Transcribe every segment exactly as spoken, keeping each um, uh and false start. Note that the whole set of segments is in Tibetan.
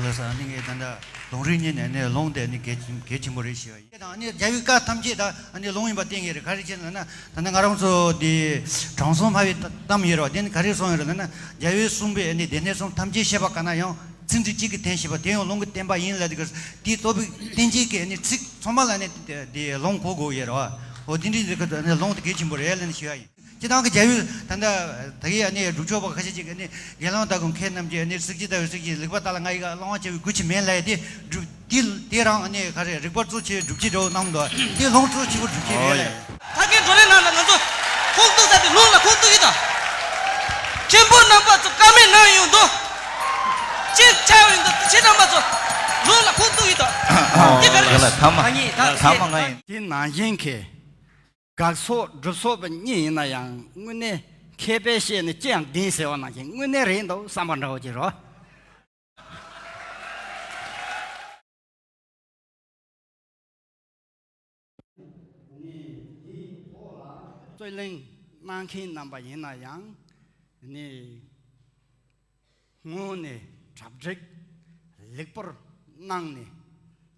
ལགས་སོ། ཨ་ནི་ངས་ད་ལྟ་ལུང་རིགས་གཉིས་ནས་ནས་ལུང་དེ་ནི་གལ་ཆེན་གལ་ཆེན་པོ་རེད་ཞུ་བ་ཡིན། དང་ནི་རྒྱལ་བའི་བཀའ་ཐམས་ཅད་ད་ནི་ལུང་ཡིན་པ་བསྟན་གྱི་རེད། ག་རེ་བྱས་ན་ན་ད་ནི་ང་རང་ཚོ་འདི་དྲང་སྲོང་སྨྲ་བའི་གཏམ་ཡོད་རེད་བ། དེ་ནི་ག་རེ་གསུངས་ཡོད་རེད་ལབ་ན། རྒྱལ་བས་གསུངས་པའི་ནི་སྡེ་སྣོད་གསུམ་ཐམས་ཅད་བཤད་པ་ག་ན་ཡང་ཚིག་འབྲུ་གཅིག་གིས་བསྟན་ཤེས་པ་དེ་ཡང་ལུང་གི་བསྟན་པ་ཡིན་ལབ། དེ་ག་དེའི་རྟོགས་པའི་བསྟན་བྱེད་ཀྱི་ནི་ཚིག་ཚང་མ་ལ་ནི་དེ་ལུང་གོ་དགོས་ཡོད་རེད་བ། འོ་དེ་འདྲའི་ནི་ལུང་དེ་གལ་ཆེན་པོ་རེད་ལབ་ནས་ཞུ་བ་ཡིན། སྤྱིར་བཏང་གི་རྒྱལ་བའི་ད་ལྟ་ད་གི་ཨ་ནི་སྒྲུབ་ཕྱོགས་པ་ཁ་ཤས་ཅིག་ཨ་ནི་དགེ་སློང་དག་གམ་མཁས་རྣམས་ཀྱིས་ཨ་ནི་ཚིག་གཅིག་ལྟ་བུའི་ཚིག་གཅིག་ལེགས་པར་བརྟགས་ལ་ང་ཡི་བླང་བྱ་བའི་དགོས་ཀྱི་མེད་ལབ་ཡ་དེ་སྒྲུབ་དེ་དེ་རང་ཨ་ནི་ག་རེ་རིགས་པ་གཙོ་ཆེ་བའི་སྒྲུབ་བྱེད་འདྲ་བོ་གནང་འདུག་དེ་ལུང་གཙོ་ཆེ་བོ་སྒྲུབ་བྱེད་རེད་ལ། ད་གིན་བགྲོ་གླེང་ནང་ལ་ང་ཚོ་ཁུངས་གཏུགས་ས་དེ་ལུང་ལ་ཁུངས་གཏུགས་ཡིན་ད། མཁན་པོ་རྣམ་པ་ཚོ་བཀའ་མོལ་གནང་ཡོང་དུ། ཅི་ཆགས་ཡོང་དུ་ཁྱེད་རྣམ་པ་ཚོ་ལུང་ལ་ཁུངས་གཏུགས་ཡིན་ད། འདི་ག་རེ་ཡ་ལ་ཐ་མ་ང་གཉིས་ད་ཐ་མ་ང་ཡིན། དེ་ནང་བཞིན་གྱི། དགག་ཚོགས་སྒྲུབ་ཚོགས་པ་གཉིས་ཡིན་ན་ཡང་དངོས་གནས་མཁས་པས་བཤད་ནས་ཅི་ཡང་བདེན་ཟེར་བ་ནང་བཞིན་དངོས་གནས་རེད་འདུག་བསམ་པ་འདྲ་བོ་ཅིག་རོ། རྩོད་གླེང་གནང་མཁན་རྣམ་པ་ཡིན་ན་ཡང་ནི། སྔོན་ནས་གྲ་སྒྲིག་ལེགས་པོར་གནང་ནས།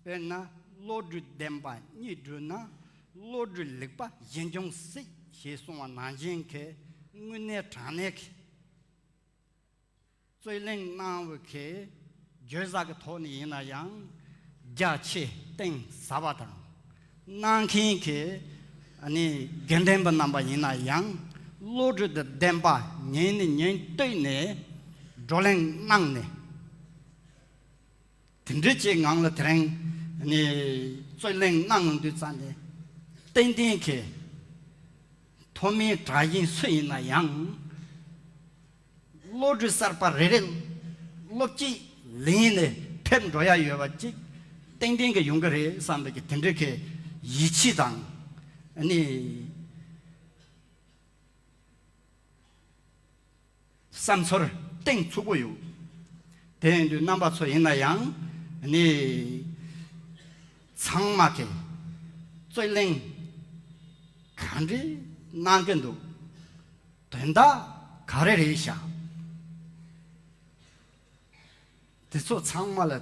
དཔེར་ན་བློ་གྲོས་ལྡན་པ་གཉིས་བགྲོས་ན་བློ་གྲོས་ལེགས་པ་གཞན་འབྱུང་སྲིད་ཞེས་གསུངས་པ་ནང་བཞིན་གྱི་དངོས་གནས་དྲང་གནས་ཀྱི་རྩོད་གླེང་གནང་བའི་གི་བརྗོད་བྱ་གི་ཐོག་ནས་ཡིན་ན་ཡང་རྒྱ་ཆེ་གཏིང་ཟབ་པ་དང་། གནང་མཁན་གྱི་ཨ་ནི་དགེ་འདུན་པ་རྣམ་པ་ཡིན་ན་ཡང་བློ་གྲོས་དང་ལྡན་པ་ཉིན་ནས་ཉིན་བསྟུད་ནས་བགྲོ་གླེང་གནང་ནས། དེ་འདྲ་ཅིག་ངང་ལ་དེ་རིང་ཨ་ནི་རྩོད་གླེང་གནང་དུས་ཙམ་ནས་ཏན་ཏན་གྱི་ཐོག་མའི་གྲགས་ཅན་སུ་ཡིན་ན་ཡང་། བློ་གྲོས་གསར་པ་རེ་རེ་སློབ་ཀྱིས་ལེན་ནས་ཕེབས་འགྲོ་ཡ་ཡོད་པ་ཅིག་ཏན་ཏན་གྱི་ཡོང་གི་རེད་བསམ་པའི་གི་དེ་འདྲའི་གི་ཡིད་ཆེས་དང་ཨ་ནི་བསམ་ཚུལ་གཏིང་ཚུགས་པོ་ཡོད། དེ་ཡིན་དུས་རྣམ་པ་ཚོ་ཡིན་ན་ཡང་ཨ་ནི་ཚང་མ་གི་རྩོད་གླེང་ག་འདྲས་གནང་གི་འདུག་དོན་དག་ག་རེ་རེད་ཤག་དེ་ཚོ་ཚང་མ་ལ་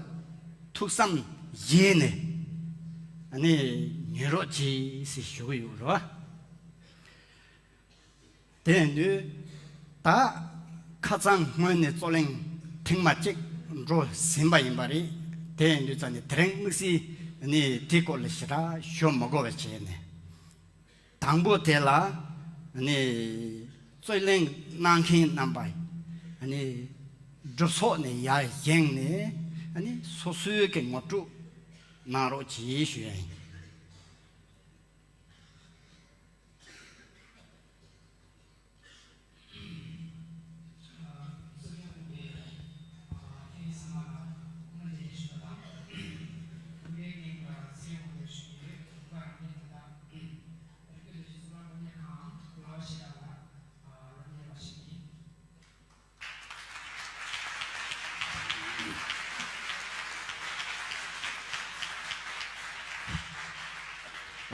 ཐུགས་བསམ་བཞེས་ནས་ཨ་ནི་ཉན་རོགས་གྱིས་ཞེས་ཞུ་གི་ཡོད་རེད་བ། དེ་ཡིན་དུས་ད་ཁ་སང་སྔོན་ནས་རྩོད་གླེང་ཐེངས་མ་གཅིག་འགྲོ་ཟིན་པ་ཡིན་པ་རེད། དེ་ཡིན་དུས་ཙང་ནས་དེ་རིང་དམིགས་བསལ་ནས་དེའི་སྐོར་ལ་ཞེ་དྲག་ཞུ་མི་དགོས་པ་བྱས་ནས། དང་པོ་དེ་ལ་ནི་རྩོད་གླེང་གནང་མཁན་རྣམ་པ་ནི་སྒྲུབ་ཚོགས་ནས་ཡར་བཞེངས་ནས་ནི་སོ་སོའི་གི་ངོ་སྤྲོད་གནང་རོགས་གྱིས་ཞུ་ཡ་ཡིན།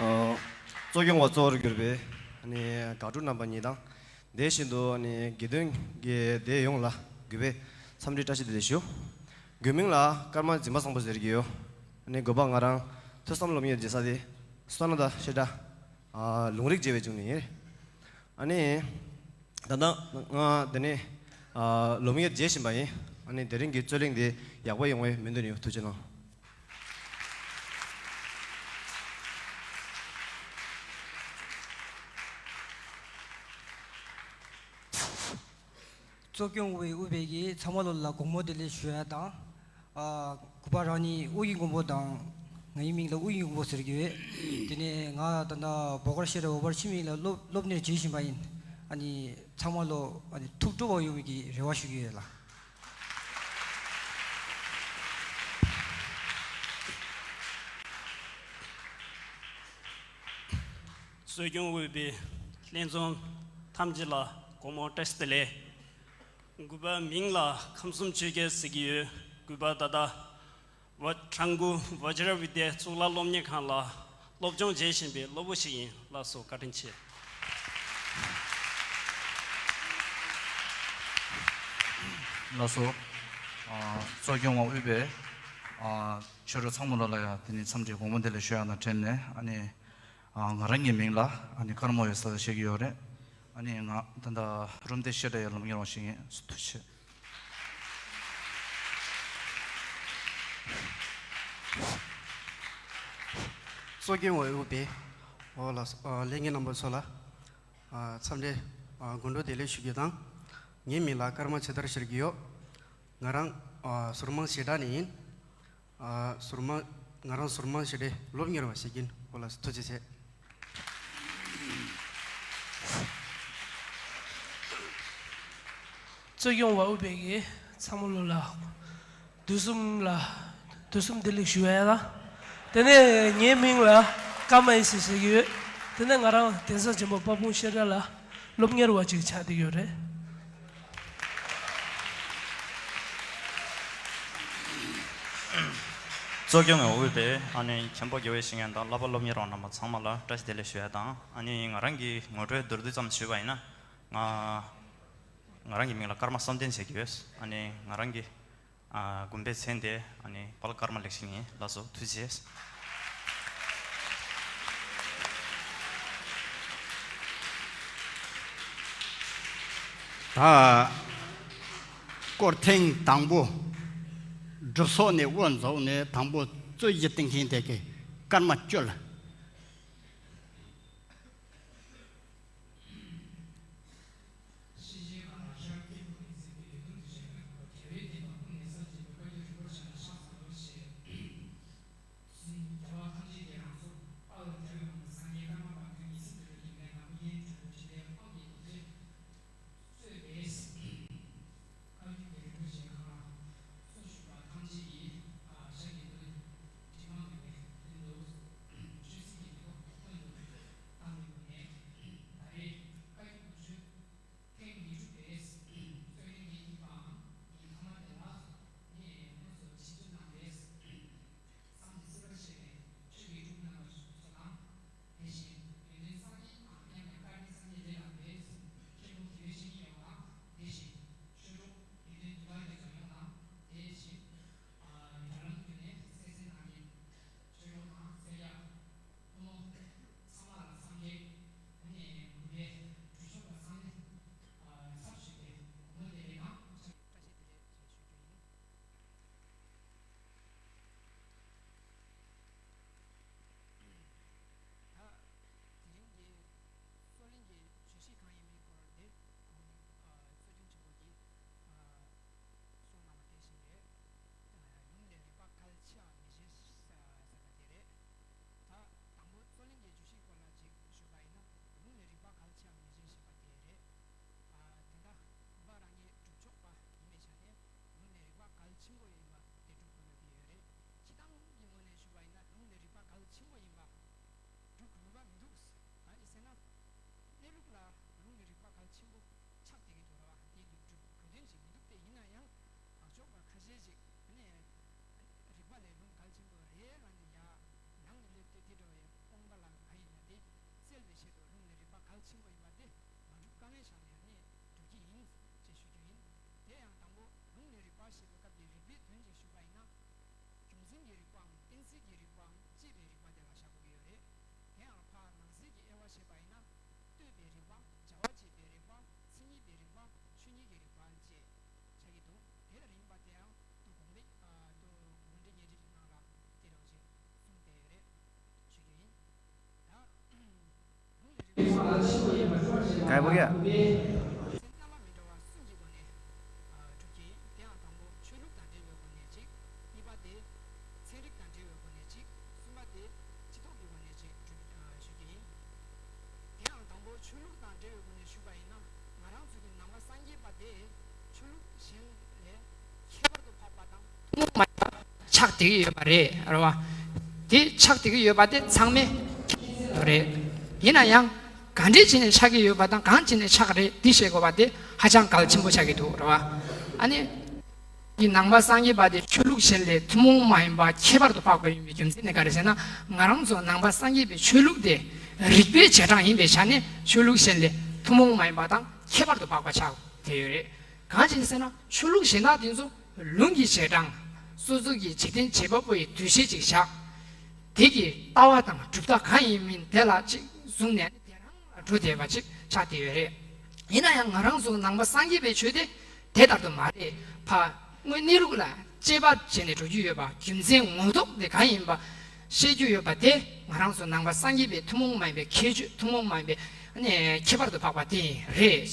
ཨ། གཙོ་སྐྱོང་བ་གཙོ་བོར་གྱུར་པའི་ཨ་ནི་དགག་སྒྲུབ་རྣམ་པ་གཉིས་དང་། དེ་བཞིན་དུ་ཨ་ནི་དགེ་འདུན་གྱི་སྡེ་ཡོངས་ལ་གུས་པས་འཚམས་འདྲི་བཀྲ་ཤིས་བདེ་ལེགས་ཞུ། དགོན་མིང་ལ་ཀརྨ་འཛིན་པ་བཟང་པོ་ཟེར་གྱི་ཡོད། ཨ་ནི་དགོན་པ་ང་རང་ཐོས་བསམ་སློབ་གཉེར་བྱེད་ས་དེ་སོ་ན་ད་ཤེ་ད་ལུང་རིགས་བྱེད་པའི་བྱུང་ནི་ཡིན། ཨ་ནི། ད་ལྟ་ང་འདི་ནས་ཨ་སློབ་གཉེར་བྱེད་བཞིན་པ་ཡིན། ཨ་ནི་དེ་རིང་གི་རྩོད་གླེང་འདི་ཡག་པོ་ཡོང་བའི་སྨོན་འདུན་ཡོད། ཐུགས་རྗེ་གནང་། གཙོ་སྐྱོང་དབུས་པའི་དབུས་པའི་གི་ཚང་མ་ལོ་ལ་དགོང་མོ་བདེ་ལེགས་ཞུ་ཡ་དང་། ཨ། གུས་པ་རང་ཉིད་ཨོ་རྒྱན་མགོན་པོ་དང་། ངའི་མིང་ལ་ཨོ་རྒྱན་མགོན་པོ་ཟེར་གྱི་ཡོད། དེ་ནས་ང་ད་ལྟ་བོད་སྒར་ཤེས་རབ་འོད་འབར་ཆོས་གླིང་ལ་སློབ་སློབ་གཉེར་བྱེད་བཞིན་པ་ཡིན། ཨ་ནི་ཚང་མ་ལོ་ཨ་ནི་ཐུགས་སྤྲོ་བ་ཡོང་བའི་གི་རེ་བ་ཞུ་གི་ཡོད་ལ། གཙོ་སྐྱོང་དབུས་པའི་ལྷན་འཛོམས་ཐམས་ཅད་ལ་དགོང་མོ་བཀྲ་ཤིས་བདེ་ལེགས། གུས་པ་མིང་ལ་ཁམས་གསུམ་ཆོས་རྒྱལ་ཟེར་གྱི་ཡོད། གུས་པ་ད་ལྟ་བ་ཁྲང་ཀུ་བཛྲ་བི་དྱ་གཙུག་ལག་སློབ་གཉེར་ཁང་ལ་སློབ་སྦྱོང་བྱེད་བཞིན་པའི་སློབ་བུ་ཞིག་ཡིན། ལགས་སོ། བཀའ་དྲིན་ཆེ། ལགས་སོ། གཙོ་སྐྱོང་བ་དབུས་པའི་ཆོས་གྲོགས་ཚང་མ་ལོ་ལ་ཡང་དེ་ནི་འཚམས་འདྲི་དགོངས་པ་འདི་ལ་ཞུ་ཡག་དང་འབྲེལ་ནས། ཨ་ནི་ང་རང་གི་མིང་ལ་ཨ་ནི་ཀརྨ་འོད་ཟེར་ཞེས་ཀྱི་ཡོད་རེད། ཨ་ནི་ང་ད་ལྟ་རུམ་བཏེག་བཤད་གྲྭ་ཡི་སློབ་གཉེར་བ་ཞིག་ཡིན། ཐུགས་རྗེ་ཆེ། གཙོ་སྐྱོང་བ་དབུས་པའི་འོག་ལ་ལས་ངན་རྣམ་པ་ཚོ་ལ་འཚམས་འདྲི་དགོང་དྲོ་བདེ་ལེགས་ཞུ་རྒྱུ་དང་། ངའི་མིང་ལ་ཀརྨ་ཇི་ལྟར་ཟེར་གྱི་ཡོད། ང་རང་ཟུར་དམངས་བྱེ་བྲག་ནས་ཡིན། ཟུར་དམངས་ང་རང་ཟུར་དམངས་བྱེ་བྲག་སློབ་གཉེར་བ་ཞིག་ཡིན། འོ་ལགས་སོ། ཐུགས་རྗེ་ཆེ། གཙོ་སྐྱོང་བ་དབུས་པའི་གི་ཚང་མ་ལོ་ལ་དུས་གསུམ་ལ་དུས་གསུམ་བདེ་ལེགས་ཞུ་བ་ཡ་ལ། དེ་ནས་ངའི་མིང་ལ་ཀརྨ་ཨེ་སི་ཟེར་གྱི་ཡོད། དེ་ནས་ང་རང་གདན་ས་ཆེན་པོ་དཔལ་སྤུངས་བཤད་གྲྭ་ལ་སློབ་གཉེར་བ་ཅིག་ཆགས་བསྡད་ཡོད་རེད། གཙོ་སྐྱོང་བའི་དབུས་པའི་ཨ་ནི་མཁན་པོ་དགེ་བའི་བཤེས་གཉེན་དང་བསླབ་པ་སློབ་གཉེར་བ་རྣམ་པ་ཚང་མ་ལ་བཀྲ་ཤིས་བདེ་ལེགས་ཞུ་ཡ་དང་། ཨ་ནི་ང་རང་གི་ངོ་སྤྲོད་མདོར་བསྡུས་ཙམ་ཞུས་པ་ཡིན་ན། ང་ང་རང་གི་མིང་ལ་ཀརྨ་བསམ་གཏན་ཟེར་གྱི་ཡོད། ཨ་ནི་ང་རང་གི་ཨ་དགོན་པའི་མཚན་དེ་ཨ་ནི་དཔལ་ཀརྨ་ལེགས་ཤིང་ཡིན། ལགས་སོ། ཐུགས་རྗེ་ཆེ། ད་སྐོར་ཐེངས་དང་པོ་སྒྲུབ་ཚོགས་ནས་དབུ་འཛུགས་ནས་དང་པོ་རྩོད་གཞི་བཏིང་མཁན་དེ་གི་ཀརྨ་སྐྱོ་ལ། ད་དེ་རིང་གི་སོག་གླིང་གི་བརྗོད་གཞི་གང་ཡིན་མིན་སྐོར་དེ་གོང་ནས་གཙོ་སྐྱོང་ཆེན་པོ་གིས་གསུངས་གནང་བ་དེ་བཞིན་རེད། ལུང་ལས་རིགས་པ་གལ་ཆེའམ་མི་ཆེ་ཟེར་བ་དེ་རེད། ད་དང་པོ་རྩོད་གླེང་གི་བརྗོད་གཞི་སྐོར་ལ་ཅིག་ཞུས་པ་ཡིན་ན། ལུང་ལས་རིགས་པ་གལ་ཆེའམ་མི་ཆེ་ཞེས་པ་དེ་རེད། ཨ་དེ་འདྲ་བོད་པ་རང་ཉིད་སྒྲུབ་ཕྱོགས་པ་ཡིན་པའི་ཆ་ནས་ལུང་ལས་རིགས་པ་གལ་ཆེན་པོ་ཡིན་པ་དེ་སྒྲུབ་དགོས་ཡ་དེ་ཡོད་རེད། སྤྱིར་བཏང་གི་ངོས་ནས་ཞུས་པ་ཡིན་ན་ལུང་ལས་རིགས་པ་གལ་ཆེན་པོ་ཡིན་པ་སྒྲུབ་དགོས་པ་མི་འདུག་གང་ཡིན་ཟེར་ན། གནས་ལུགས་ལ་ལུང་ལས་རིགས་པ་གལ་ཆེན་པོ་ཆགས་བསྡད་ཀྱི་འདུག་ར་བ། དེ་ལུགས་སྒྲུབ་དགོས་དོན་ཅིག་མི་འདུག་སྟེ། ཡིན་ན་ཡང་དགག་ཕྱོགས་པ་ཁ་ཤས་ཅིག་ནས་རིགས་པ་ལས་ལུང་གལ་ཆེན་པོ་རེད་ལབ་ནས་ཡར་ལངས་ནས་སླེབས་ཏེ། དེ་འདྲ་བའི་དཔང་པ་ལ་ག་ཡིན་ན་དེ་སེལ་བའི་ཆེད་དུ་ལུང་ལས་རིགས་པ་གལ་ཆེན་པོ་ཡིན་པ་དེ་མ་སྒྲུབ་དཀའ་ངལ་བཞག་ནས་ནི་སྒྲུབ་ཀྱི་ཡིན་ཅེས་ཞུ་རྒྱུ་ཡིན། དེ་ཡང་དང་པོ་ལུང་ལས་རིགས་པ་ཞེས་པའི་སྐབས་ཀྱི་རིགས་པའི་དོན་ཅིག་ཞུས་པ་ཡིན་ན། རྒྱུ་མཚན་གྱི་རིགས་པའམ་གཏན་ཚིགས་ཀྱི་རིགས་པའམ་དཔྱད་པའི་རིགས་པ་དེ་ལ་བཞག་དགོས་ཀྱི་ཡོད་རེད། དེ་ཡང་ཕར་ནང་གསེས་ཀྱི་དབྱེ་བ་བྱས་པ་ཡིན་ན། ལྟོས་པའི་རིགས་པ། བྱ་བ་བྱེད་པའི་རིགས་པ། མཚན་ཉིད་པའི་རིགས་པ། ཆོས་ཉིད་ཀྱི་རིགས་པ་བཅས་ཆགས་ཀྱི་འདུག་དེ་ལ་རིམ་པ་དེའང་ཏུ་དགོངས་པའི་ཨ་ཏུ་དགོངས་འགྲེལ་ཉེ་འགྲེལ་གྱི་ནང་ལ་དེ་འདྲ་བ་ཞིག་གསུངས་བསྡད་ཡོད་རེད། ཞུ་རྒྱུ་ཡིན། ད། ག་ཡི་བུ་ག་ཡ། རྣམ་པ་མི་འདྲ་བ་གསུམ་གྱི་སྒོ་ནས་གྲུབ་ཀྱི་ཡིན། དེའང་དང་པོ་ཆོས་ལུགས་དང་འབྲེལ་བའི་སྒོ་ནས་གཅིག་གཉིས་པ་དེ་ཚན་རིག་དང་འབྲེལ་བའི་སྒོ་ནས་གཅིག་གསུམ་པ་དེ་སྤྱི་ཚོགས་ཀྱི་སྒོ་ནས་གཅིག་གྲུབ་ཞུ་རྒྱུ་ཡིན། དེའང་དང་པོ་ཆོས་ལུགས་དང་འབྲེལ་བའི་སྒོ་ནས་ཞུས་པ་ཡིན་ན། ང་རང་ཚོ་གི་ནང་པ་སངས་རྒྱས་པ་དེ་ཆོས་ལུགས་གཞན་ལས་ཁྱད་པར་དུ་འཕགས་པ་དང་ཐུན་མོང་མ་ཡིན་པ་ཆགས་བསྡད་ཀྱི་ཡོད་པ་རེད། རེད་བ། དེ་ཆགས་བསྡད་ཀྱི་ཡོད་པ་དེ་ཚང་མས་མཁྱེན་ཡོད་རེད། ཡིན་ན་ཡང་ག་འདྲས་བྱས་ནས་ཆགས་ཀྱི་ཡོད་པ་དང་གང་བྱས་ནས་ཆགས་རེད་འདི་ཤེས་དགོས་པ་དེ་ཧ་ཅང་གལ་ཆེན་པོ་ཆགས་ཀྱི་འདུག་རེད་བ། ཨ་ནི། ནང་པ་སངས་རྒྱས་པ་དེ་ཆོས་ལུགས་གཞན་ལས་ཐུན་མོང་མ་ཡིན་པ་ཁྱད་པར་དུ་འཕགས་པ་ཡིན་པའི་རྒྱུ་མཚན་ནི་ག་རེ་ཟེར་ན། ང་རང་ཚོ་ནང་པ་སངས་རྒྱས་པའི་ཆོས་ལུགས་དེ་རིགས་པའི་རྗེས་འབྲང་ཡིན་པའི་ཆ་ནས་ཆོས་ལུགས་གཞན་ལས་ཐུན་མོང་མ་ཡིན་པ་དང་ཁྱད་པར་དུ་འཕགས་པ་ཆགས་བསྡད་ཡོད་རེད། གང་ཅི་ཟེར་ན་ཆོས་ལུགས་གཞན་དག་དེ་ཚོ་ ལུང་གི་རྗེས་འབྲང་། སོ་སོ་གི་འཇིག་རྟེན་བྱེད་པ་པོ་ཡི་འདུ་ཤེས་ཅིག་བཞག་དེ་གི་ལྟ་བ་དང་གྲུབ་མཐའ་གང་ཡིན་མིན་དེ་ལ་ཅིག་བཟུང་ནས་དེ་རང་ལ་འགྲོ་བསྡད་པ་ཅིག་ཆགས་བསྡད་ཡོད་རེད། ཡིན་ན་ཡང་ང་རང་ཚོ་ནང་པ་སངས་རྒྱས་པའི་ཆོས་དེ་དེ་ལྟར་དུ་མ་རེད། ཕ་དངོས་གནས་ལུགས་ལ་དཔྱད་པ་བྱས་ནས་འགྲོ་རྒྱུ་ཡོད་པ། རྒྱུ་མཚན་ངོ་ཐོག་དེ་གང་ཡིན་པ་ཤེས་རྒྱུ་ཡོད་པ་དེ་ང་རང་ཚོ་ནང་པ་སངས་རྒྱས་པའི་ཐུན་མོང་མ་ཡིན་པའི་ཁྱད་ཆོས། ཐུན་མོང་མ་ཡིན་པའི་ཨ་ནི་ཁྱད་པར་དུ་འཕགས་པ་དེ་རེད།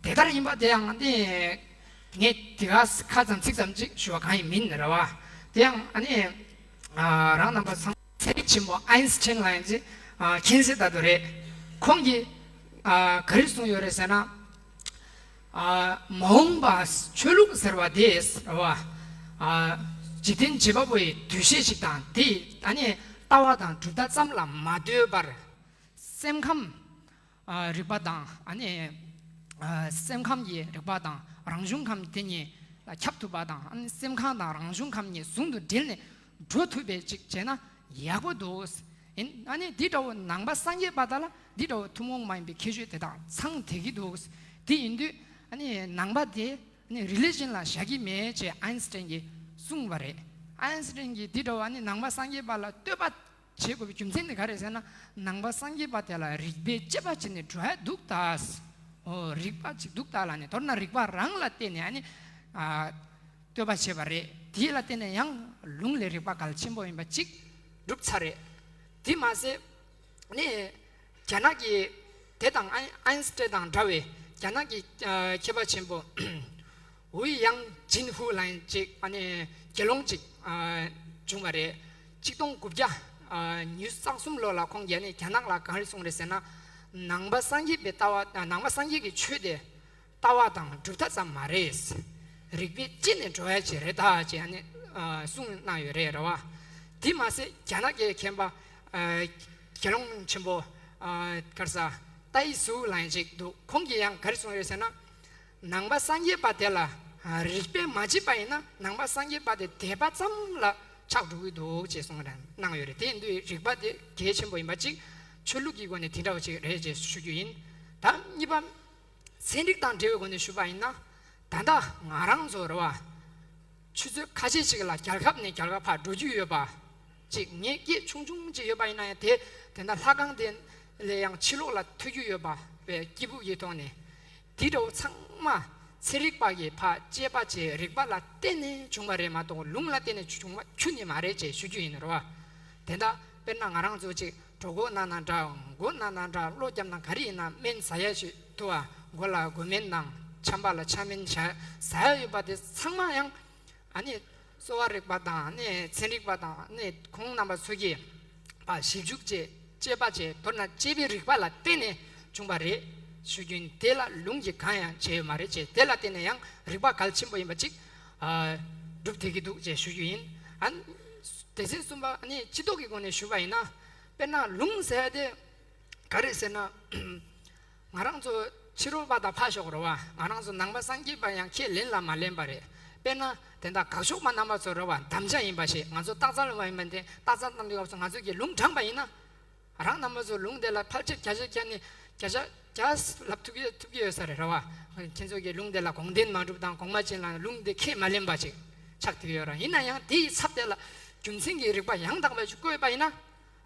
དེ་ལྟར་ཡིན་པ་དེ་ཡང་ཨ་ནི་ངས་དེ་ག་ཁ་ཙམ་ཚིག་ཙམ་ཅིག་ཞུ་བ་གང་ཡིན་མིན་རེད་བ། དེ་ཡང་ཨ་ནི་ཨ་རང་རྣམ་པ་ཚང་ཚན་རིག་ཆེན་པོ་ཨའིན་སི་ཊན་ལ་ཡིན་ཚེ་ཨ་མཁྱེན་གསལ་ལྟར་དུ་རེད། ཁོང་གིས་ཨ་ག་རེ་གསུངས་ཡོད་རེད་ཟེར་ན། ཨ་མ་འོངས་པ་ཆོས་ལུགས་ཟེར་བ་དེ་རེད་བ། ཨ་འཇིག་རྟེན་བྱེད་པ་པོ་ཡི་འདུ་ཤེས་ཤིག་དང་དེ་ཡི་ཨ་ནི་ལྟ་བ་དང་གྲུབ་མཐའ་ཙམ་ལ་མ་ལྟོས་པར། སེམས་ཁམས་ཨ་རིག་པ་དང་ཨ་ནི་ཨ་སེམས་ཁམས་ཀྱི་རིག་པ་དང་རང་བྱུང་ཁམས་དེ་གཉིས་ལ་ཁྱབ་ཐུབ་པ་དང་། ཨ་ནི་སེམས་ཁམས་དང་རང་བྱུང་ཁམས་གཉིས་ཟུང་དུ་འབྲེལ་ནས་འགྲོ་ཐུབ་པའི་ཅིག་བྱས་ན་ཡག་པོ་འདུག་ཡིན། ཨ་ནི་འདི་འདྲ་བོ་ནང་པ་སངས་རྒྱས་པ་དག་ལ་འདི་འདྲ་བོ་ཐུན་མོང་མ་ཡིན་པའི་ཁྱད་ཆོས་དེ་དག་ཚང་བསྡད་ཀྱི་འདུག་དེ་ཡིན་དུས་ཨ་ནི་ནང་པ་དེ་ཨ་ནི་རི་ལི་ཇན་ལ་བཞག་གི་མེད་ཅེས་ཨའིན་སི་ཊན་གྱིས་གསུངས་པ་རེད། ཨའིན་སི་ཊན་གྱིས་འདི་འདྲ་བོ་ཨ་ནི་ནང་པ་སངས་རྒྱས་པ་ལ་བསྟོད་པ་བྱེད་དགོས་པའི་རྒྱུ་མཚན་དེ་ག་རེད་ཟེར་ན། ནང་པ་སངས་རྒྱས་པ་དེ་ལ་རིགས་པས་དཔྱད་པ་བྱས་ནས་འགྲོ་ཡ་འདུག་ད། ཨོ་རིགས་པ་ཅིག་འདུག་ད་ལབ་ནས། མདོར་ན་རིགས་པ་རང་ལ་བརྟེན་ནས་ཨ་ནི་ཨ་བསྟོད་པ་བྱས་པ་རེད། དེ་ལ་བརྟེན་ནས་ཡང་ལུང་ལས་རིགས་པ་གལ་ཆེན་པོ་ཡིན་པ་ཅིག་གྲུབ་ཚར་རེད། དེ་མ་ཟད་ནི་རྒྱ་ནག་གི་དེ་དང་ཨ་ཨའིན་སི་ཊན་དང་འདྲ་བའི་རྒྱ་ནག་གི་ཨ་མཁས་པ་ཆེན་པོ་ཝུའུ་ཡང་ཅིན་ཧུ་ལབ་མཁན་ཅིག་ཨ་ནི་དགེ་སློང་ཅིག་ཨ་བྱུང་བ་རེད། ཆིག་སྟོང་དགུ་བརྒྱ་ཨ་ཉི་ཤུ་རྩ་གསུམ་ལོ་ལ་ཁོང་གིས་ཨ་ནི་རྒྱ་ནག་ལ་ག་རེ་གསུངས་རེད་ཟེར་ན། ནང་པ་སངས་རྒྱས་པའི་ལྟ་བ། ནང་པ་སངས་རྒྱས་ཀྱི་ཆོས་དེ་ལྟ་བ་དང་གྲུབ་མཐའ་ཙམ་མ་རེད། རིགས་པས་དཔྱད་ནས་འགྲོ་ཡ་ཅིག་རེད་ད་ཅེས་ཨ་ནི་ཨ་གསུངས་གནང་ཡོད་རེད་རེད་བ། དེ་མ་ཟད་རྒྱ་ནག་གི་མཁན་པ་ཨ་དགེ་སློང་ཆེན་པོ་ཨ་ག་རེ་ཟ་ཏའི་ཟུའུ་ལབ་མཁན་ཅིག་འདུག་ཁོང་གིས་ཡང་ག་རེ་གསུངས་རེད་ཟེར་ན། ནང་པ་སངས་རྒྱས་པ་དེ་ལ་ཨ་རིགས་པས་མ་དཔྱད་པ་ཡིན་ན་ནང་པ་སངས་རྒྱས་པ་དེ་དད་པ་ཙམ་ལ་ཆགས་འགྲོ་གི་འདུག་ཅེས་གསུངས་ར་གནང་ཡོད་རེད། དེ་ཡིན་དུས་རིགས་པ་དེ་གལ་ཆེན་པོ་ཡིན་པ་གཅིག་ཆོས་ལུགས་ཀྱི་སྒོ་ནས་དེ་འདྲ་བ་ཅིག་རེད་ཅེས་ཞུ་རྒྱུ་ཡིན། ད་གཉིས་པ། ཚན་རིག་དང་འབྲེལ་བའི་སྒོ་ནས་ཞུས་པ་ཡིན་ན། ད་ལྟ་ང་རང་ཚོ་རེད་བ། ཆུ་ཚོད་ཁ་ཤས་ཤིག་ལ་རྒྱལ་ཁབ་ནས་རྒྱལ་ཁབ་ཕར་འགྲོ་རྒྱུ་ཡོད་པ། ཅིག་ངའི་སྐད་ཆུང་ཆུང་ཅིག་ཡོད་པ་ཡིན་ན་ཡང་དེ་དེ་འདྲ་ལྷ་ཁང་དེ་ལས་ཡང་ཕྱི་ལོགས་ལ་ཐོས་རྒྱུ་ཡོད་པ་བའི་སྐྱིད་པོ་ཡི་ཐོག་ནས། དེ་འདྲ་བོ་ཚང་མ་ཚན་རིག་པ་གིས་ཕར་དཔྱད་པ་བྱས་རིགས་པ་ལ་བརྟེན་ནས་བྱུང་བ་རེད་མ་གཏོགས་ལུང་ལ་བརྟེན་ནས་བྱུང་བ་ཁྱོན་ནས་མ་རེད་ཅེས་ཞུ་རྒྱུ་ཡིན་རེད་བ། དེ་འདྲ་དཔེར་ན་ང་རང་ཚོ་ཅིག་གྲོད་ཁོག་ན་ན་འདྲ། མགོ་ན་ན་འདྲ། གློ་བརྒྱབ་ན་ག་རེ་ཡིན་ན་སྨན་ཟ་ཡ་ཞིག་འདུག་ཨ། མགོ་ལ་མགོ་སྨན་དང་ཆམ་པ་ལ་ཆམ་སྨན་བྱ་ཟ་ཡ་ཡོད་པ་དེ་ཚང་མ་ཡང་ཨ་ནི་གསོ་བ་རིག་པ་དང་ཨ་ནི་ཚན་རིག་པ་དང་ཨ་ནི་ཁོང་རྣམ་པ་ཚོ་གིས་པ་ཞིབ་འཇུག་བྱས། དཔྱད་པ་བྱས། མདོར་ན་དཔྱད་པའི་རིགས་པ་ལ་བརྟེན་ནས་བྱུང་བ་རེད་ཞུ་རྒྱུ་ཡིན། དེ་ལ་ལུང་གིས་གང་ཡང་བྱས་ཡོད་མ་རེད་ཅེས། དེ་ལ་བརྟེན་ནས་ཡང་རིགས་པ་གལ་ཆེན་པོ་ཡིན་པ་ཅིག་ཨ་སྒྲུབ་བསྡད་ཀྱི་འདུག་ཅེས་ཞུ་རྒྱུ་ཡིན། ཨ་ནི་སྡེ་ཚན་གསུམ་པ་ཨ་ནི་སྤྱི་ཚོགས་ཀྱི་སྒོ་ནས་ཞུས་པ་ཡིན་ན། དཔེར་ན་ལུང་ཟེར་ཡ་དེ་ག་རེ་ཟེར་ན། ང་རང་ཚོ་ཕྱི་རོལ་པ་དང་ཕར་ཞོག་རེད་བ། ང་རང་ཚོ་ནང་པ་སངས་རྒྱས་པ་ཡང་ཁས་ལེན་ལ་མ་ལེན་པ་རེད། དཔེར་ན་དེ་འདྲ་དགག་ཕྱོགས་པ་རྣམ་པ་ཚོ་རེད་བ། དམ་བཅའ་ཡིན་པ་ཞིག་ང་ཚོ་རྟགས་གསལ་ལ་མ་ཡིན་པ་འདི་རྟགས་གསལ་གཏོང་དུས་སྐབས་སུ་ང་ཚོ་གིས་ལུང་དྲངས་པ་ཡིན་ན། རང་རྣམ་པ་ཚོ་ལུང་དེ་ལ་ཕལ་ཆེར་བརྒྱ་ཆ་བརྒྱ་ནས་བརྒྱ་ཆ་བརྒྱ་ལབ་ཐུབ་ཀྱི་ཐུབ་ཀྱི་ཡོད་ས་རེད་རེད་བ། ཁྱེད་ཚོ་གིས་ལུང་དེ་ལ་དགོངས་དོན་མ་གྲུབ་དང་གོང་མ་ཅན་ལ་ལུང་དེ་ཁས་མ་ལེན་པ་ཅིག་ཆགས་བསྡད་ཡོད་ར། ཡིན་ན་ཡང་དེ་ཡི་ཚབ་དེ་ལ་རྒྱུ་མཚན་གྱི་རིགས་པ་ཡང་དག་པ་ཞིག་བཀོད་པ་ཡིན་ན།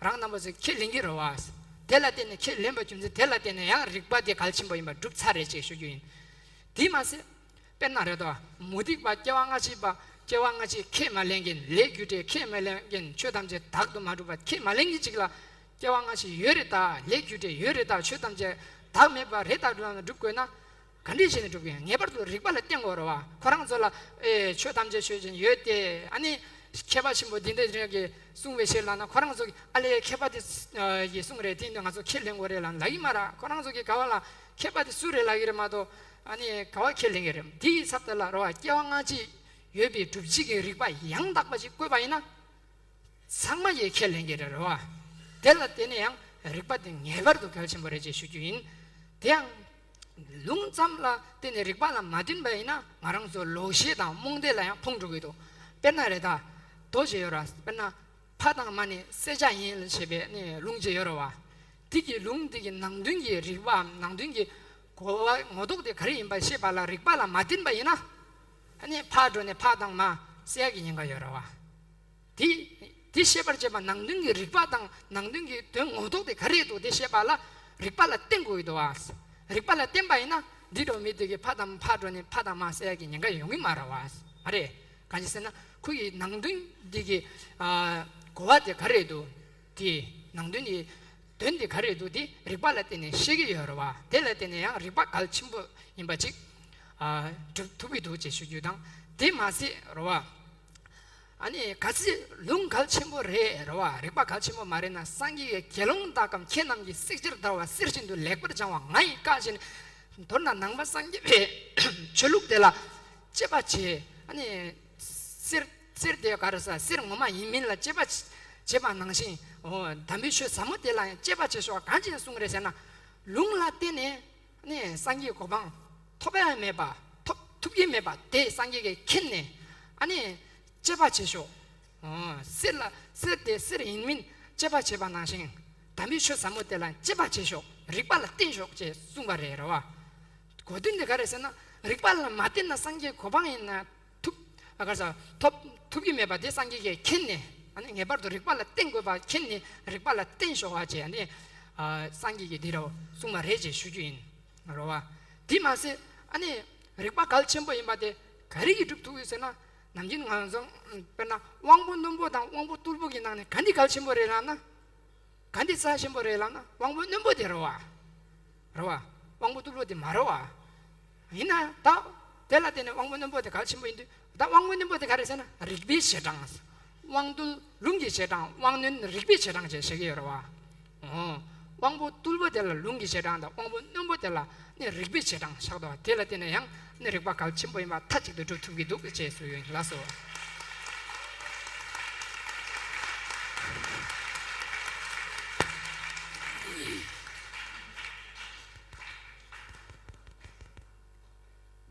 རང་རྣམ་པ་ཚོས་ཁས་ལེན་གྱི་རེད་བ། དེ་ལ་བརྟེན་ནས་ཁས་ལེན་པ་རྒྱུ་མཚན་དེ་ལ་བརྟེན་ནས་ཡང་རིགས་པ་དེ་གལ་ཆེན་པོ་ཡིན་པ་གྲུབ་ཚར་རེད་ཅེས་ཞུ་རྒྱུ་ཡིན། དེ་མ་ཟད། དཔེར་ན་རེད་དོ། མུ་སྟེགས་པ། སྐྱེ་བ་སྔ་ཕྱི་པ། སྐྱེ་བ་སྔ་ཕྱི་ཁས་མ་ལེན་མཁན། ལས་རྒྱུ་འབྲས་ཁས་མ་ལེན་མཁན། ཆོས་ཐམས་ཅད་བདག་ཏུ་མ་གྲུབ་པ་ཁས་མ་ལེན་མཁན་ཅིག་ལ། སྐྱེ་བ་སྔ་ཕྱི་ཡོད་རེད་ད། ལས་རྒྱུ་འབྲས་ཡོད་རེད་ད། ཆོས་ཐམས་ཅད་བདག་མེད་པ་རེད་ད་ལབ་ན་སྒྲུབ་དགོས་ན། ག་འདྲས་བྱས་ནས་སྒྲུབ་དགོས། ངེས་པར་དུ་རིགས་པ་ལ་བརྟེན་དགོས་རེད་བ། ཁོ་རང་ཚོ་ལ་ཨེ་ཆོས་ཐམས་ཅད་ཆོས་ཅན་ཡོད་དེ། ཨ་ནི་མཁས་པ་ཆེན་པོ་འདི་འདྲ་འདྲ་གིས་གསུངས་པའི་ཕྱིར་ལབ་ན། ཁོ་རང་ཚོ་གིས་ཨ་ལས་མཁས་པ་དེ་ཨ་ཡིས་གསུངས་རེད། དེ་ནི་ང་ཚོ་ཁས་ལེན་དགོས་རེད་ལབ་ལབ་ཀྱི་མ་རེད། ཁོ་རང་ཚོ་གིས་ག་བ་ལ་མཁས་པ་དེ་སུ་རེད་ལབ་ཀྱི་རེད་མ་གཏོགས། ཨ་ནི་ག་བ་ཁས་ལེན་གྱི་རེད། དེ་ཡི་ཚབ་དེ་ལ་རེད་བ། སྐྱེ་བ་སྔ་ཕྱི་ཡོད་པའི་སྒྲུབ་བྱེད་ཀྱི་རིགས་པ་ཡང་དག་པ་ཞིག་བཀོད་པ་ཡིན་ན། ཚང་མ་ཡིས་ཁས་ལེན་གྱི་རེད་རེད་བ། དེ་ལ་བརྟེན་ནས་ཡང་རིགས་པ་དེ་ངེས་པར་དུ་གལ་ཆེན་པོ་རེད་ཅེས་ཞུ་རྒྱུ་ཡིན། དེ་ཡང་ལུང་ཙམ་ལ་བརྟེན་ནས་རིགས་པ་ལ་མ་བརྟེན་པ་ཡིན་ན། ང་རང་ཚོ་ལོག་ཤེས་དང་རྨོངས་དད་ལ་ཡང་ཕོངས་འགྲོ་གི་འདུག་དཔེར་ན་རེད་ད། མདོ་ཞིག་ཡོད་ར། དཔེར་ན། ཕ་དང་མ་ནི་བསད་བྱ་ཡིན་ཞེས་པའི་ནི་ལུང་ཅིག་ཡོད་རེད་བ། དེ་གི་ལུང་དེ་གི་ནང་དོན་གྱི་རིགས་པའམ་ནང་དོན་གྱི་གོ་བ་ངོ་ཐོག་དེ་ག་རེ་ཡིན་པ་ཤེས་པ་ལ་རིགས་པ་ལ་མ་བརྟེན་པ་ཡིན་ན། ཨ་ནི་ཕར་འགྲོ་ནས་ཕར་དང་མར་སེལ་ཡག་གི་ཉེན་ཁ་ཡོད་རེད་བ། དེ་དེ་ཤེས་པར་བྱེད་པ་ནང་དོན་གྱི་རིགས་པ་དང་ནང་དོན་གྱི་དོན་ངོ་ཐོག་དེ་ག་རེ་འདུག་དེ་ཤེས་པ་ལ་རིགས་པ་ལ་བརྟེན་དགོས་ཀྱི་འདུག་བ། རིགས་པ་ལ་བརྟེན་པ་ཡིན་ན་འདི་འདྲ་མི་དེ་གི་ཕར་དང་ཕར་འགྲོ་ནས་ཕར་དང་མར་སེལ་ཡག་གི་ཉེན་ཁ་ཡོང་གི་མ་རེད་བ། མ་རེད། གང་ཡིན་ཟེར་ན་ཁོ་ཡི་ནང་དོན་འདི་གི་ཨ་གོ་བ་དེ་ག་རེ་འདུག་དེ་ནང་དོན་གྱི་དོན་དེ་ག་རེ་འདུག་དེ་རིགས་པ་ལ་བརྟེན་ནས་ཤེས་ཀྱི་ཡོད་རེད་བ། དེ་ལ་བརྟེན་ནས་ཡང་རིགས་པ་གལ་ཆེན་པོ་ཡིན་པ་ཅིག་ཨ་སྒྲུབ་ཐུབ་ཀྱི་འདུག་ཅེས་ཞུ་རྒྱུ་དང་། དེ་མ་ཟད་རེད་བ། ཨ་ནི་གལ་སྲིད་ལུང་གལ་ཆེན་པོ་རེད་རེད་བ། རིགས་པ་གལ་ཆེན་པོ་མ་རེད་ན། སངས་རྒྱས་ཀྱི་དགེ་སློང་དག་གམ་ཁྱེད་རྣམས་ཀྱིས་བསྲེགས་བཅད་བརྡར་བ་གསེར་བཞིན་དུ་ལེགས་པར་སྦྱང་བ་ང་ཡིས་བཀག་བྱས་ནས། མདོར་ན་ནང་པ་སངས་རྒྱས་པའི་ཆོས་ལུགས་དེ་ལ་དཔྱད་པ་བྱེད། ཨ་ནི་གསེར་གསེར་དེ་ག་རེ་ཟ། གསེར་ངོ་མ་ཡིན་མིན་ལ་དཔྱད་པ་བྱེད་པ་ནང་བཞིན། འོ་དམ་པའི་ཆོས་ཟབ་མོ་དེ་ལ་ཡང་དཔྱད་པ་བྱེད་ཤོག་གང་ཅི་གསུངས་རེད་ཟེར་ན། ལུང་ལ་བརྟེན་ནས་ནི་སངས་རྒྱས་གོ་འཕང་ཐོབ་ཡ་མེད་པ། ཐོབ་ཐུབ་ཀྱི་མེད་པ་དེ་སངས་རྒྱས་ཀྱིས་མཁྱེན་ནས། ཨ་ནི་དཔྱད་པ་བྱེད་ཤོག་འོ་གསེར་ལ་གསེར་དེ་གསེར་ཡིན་མིན་དཔྱད་པ་བྱེད་པ་ནང་བཞིན། དམ་པའི་ཆོས་ཟབ་མོ་དེ་ལ་དཔྱད་པ་བྱེད་ཤོག་རིགས་པ་ལ་བརྟེན་ཤོག་ཅེས་གསུངས་པ་རེད་རེད་བ། གོ་དོན་དེ་ག་རེ་ཟེར་ན། རིགས་པ་ལ་མ་བརྟེན་ན་སངས་རྒྱས་གོ་འཕང་ཡིན་ན་ཐུབ། ཨ་ག་རེ་ཟ། ཐོབ་ཐུབ་ཀྱི་མེད་པ་དེ་སངས་རྒྱས་ཀྱིས་མཁྱེན་ནས། ཨ་ནི་ངེས་པར་དུ་རིགས་པ་ལ་བརྟེན་དགོས་པ་མཁྱེན་ནས་རིགས་པ་ལ་བརྟེན་ཤོག་ཨ་ཅེས་ཨ་ནི་ཨ་སངས་རྒྱས་ཀྱིས་འདི་རུ་གསུངས་པ་རེད་ཅེས་ཞུ་རྒྱུ་ཡིན། རེད་བ། དེ་མ་ཟད་ཨ་ནི་རིགས་པ་གལ་ཆེན་པོ་ཡིན་པ་དེ་ག་རེ་གིས་སྒྲུབ་ཐུབ་ཡོད་ཟེར་ན། ནམ་རྒྱུན་ང་ཚོ་དཔེར་ན་དབང་པོ་རྣོན་པོ་དང་དབང་པོ་རྟུལ་པོ་གི་ནང་ནས་ག་འདི་གལ་ཆེན་པོ་རེད་ལབ་ན། ག་འདི་རྩ་ཆེན་པོ་རེད་ལབ་ན་དབང་པོ་རྣོན་པོ་དེ་རེད་བ། རེད་བ། དབང་པོ་རྟུལ་པོ་དེ་མ་རེད་བ། ཡིན་ན་ད་དེ་ལ་བརྟེན་ནས་དབང་པོ་རྣོན་པོ་དེ་གལ་ཆེན་པོ་ཡིན་དུས། ད་དབང་པོ་རྣོན་པོ་དེ་ག་རེ་ཟེར་ན་རིགས་པའི་བྱེ་བྲག་དབང་རྟུལ་ལུང་གི་བྱེ་བྲག་དབང་རྣོན་རིགས་པའི་བྱེ་བྲག་ཅེས་བྱེད་ཀྱི་ཡོད་རེད་བ། འོ། དབང་པོ་རྟུལ་པོ་དེ་ལ་ལུང་གི་བྱེ་བྲག་དང་དབང་པོ་རྣོན་པོ་དེ་ལ་ནི་རིགས་པའི་བྱེ་བྲག་ཆགས་འདུག་དེ་ལ་བརྟེན་ནས་ཡང་ནི་རིགས་པ་གལ་ཆེན་པོ་ཡིན་པ་མཐའ་གཅིག་ཏུ་སྒྲུབ་ཐུབ་ཀྱི་འདུག་ཅེས་སུ་ཡོད་ལགས་སོ།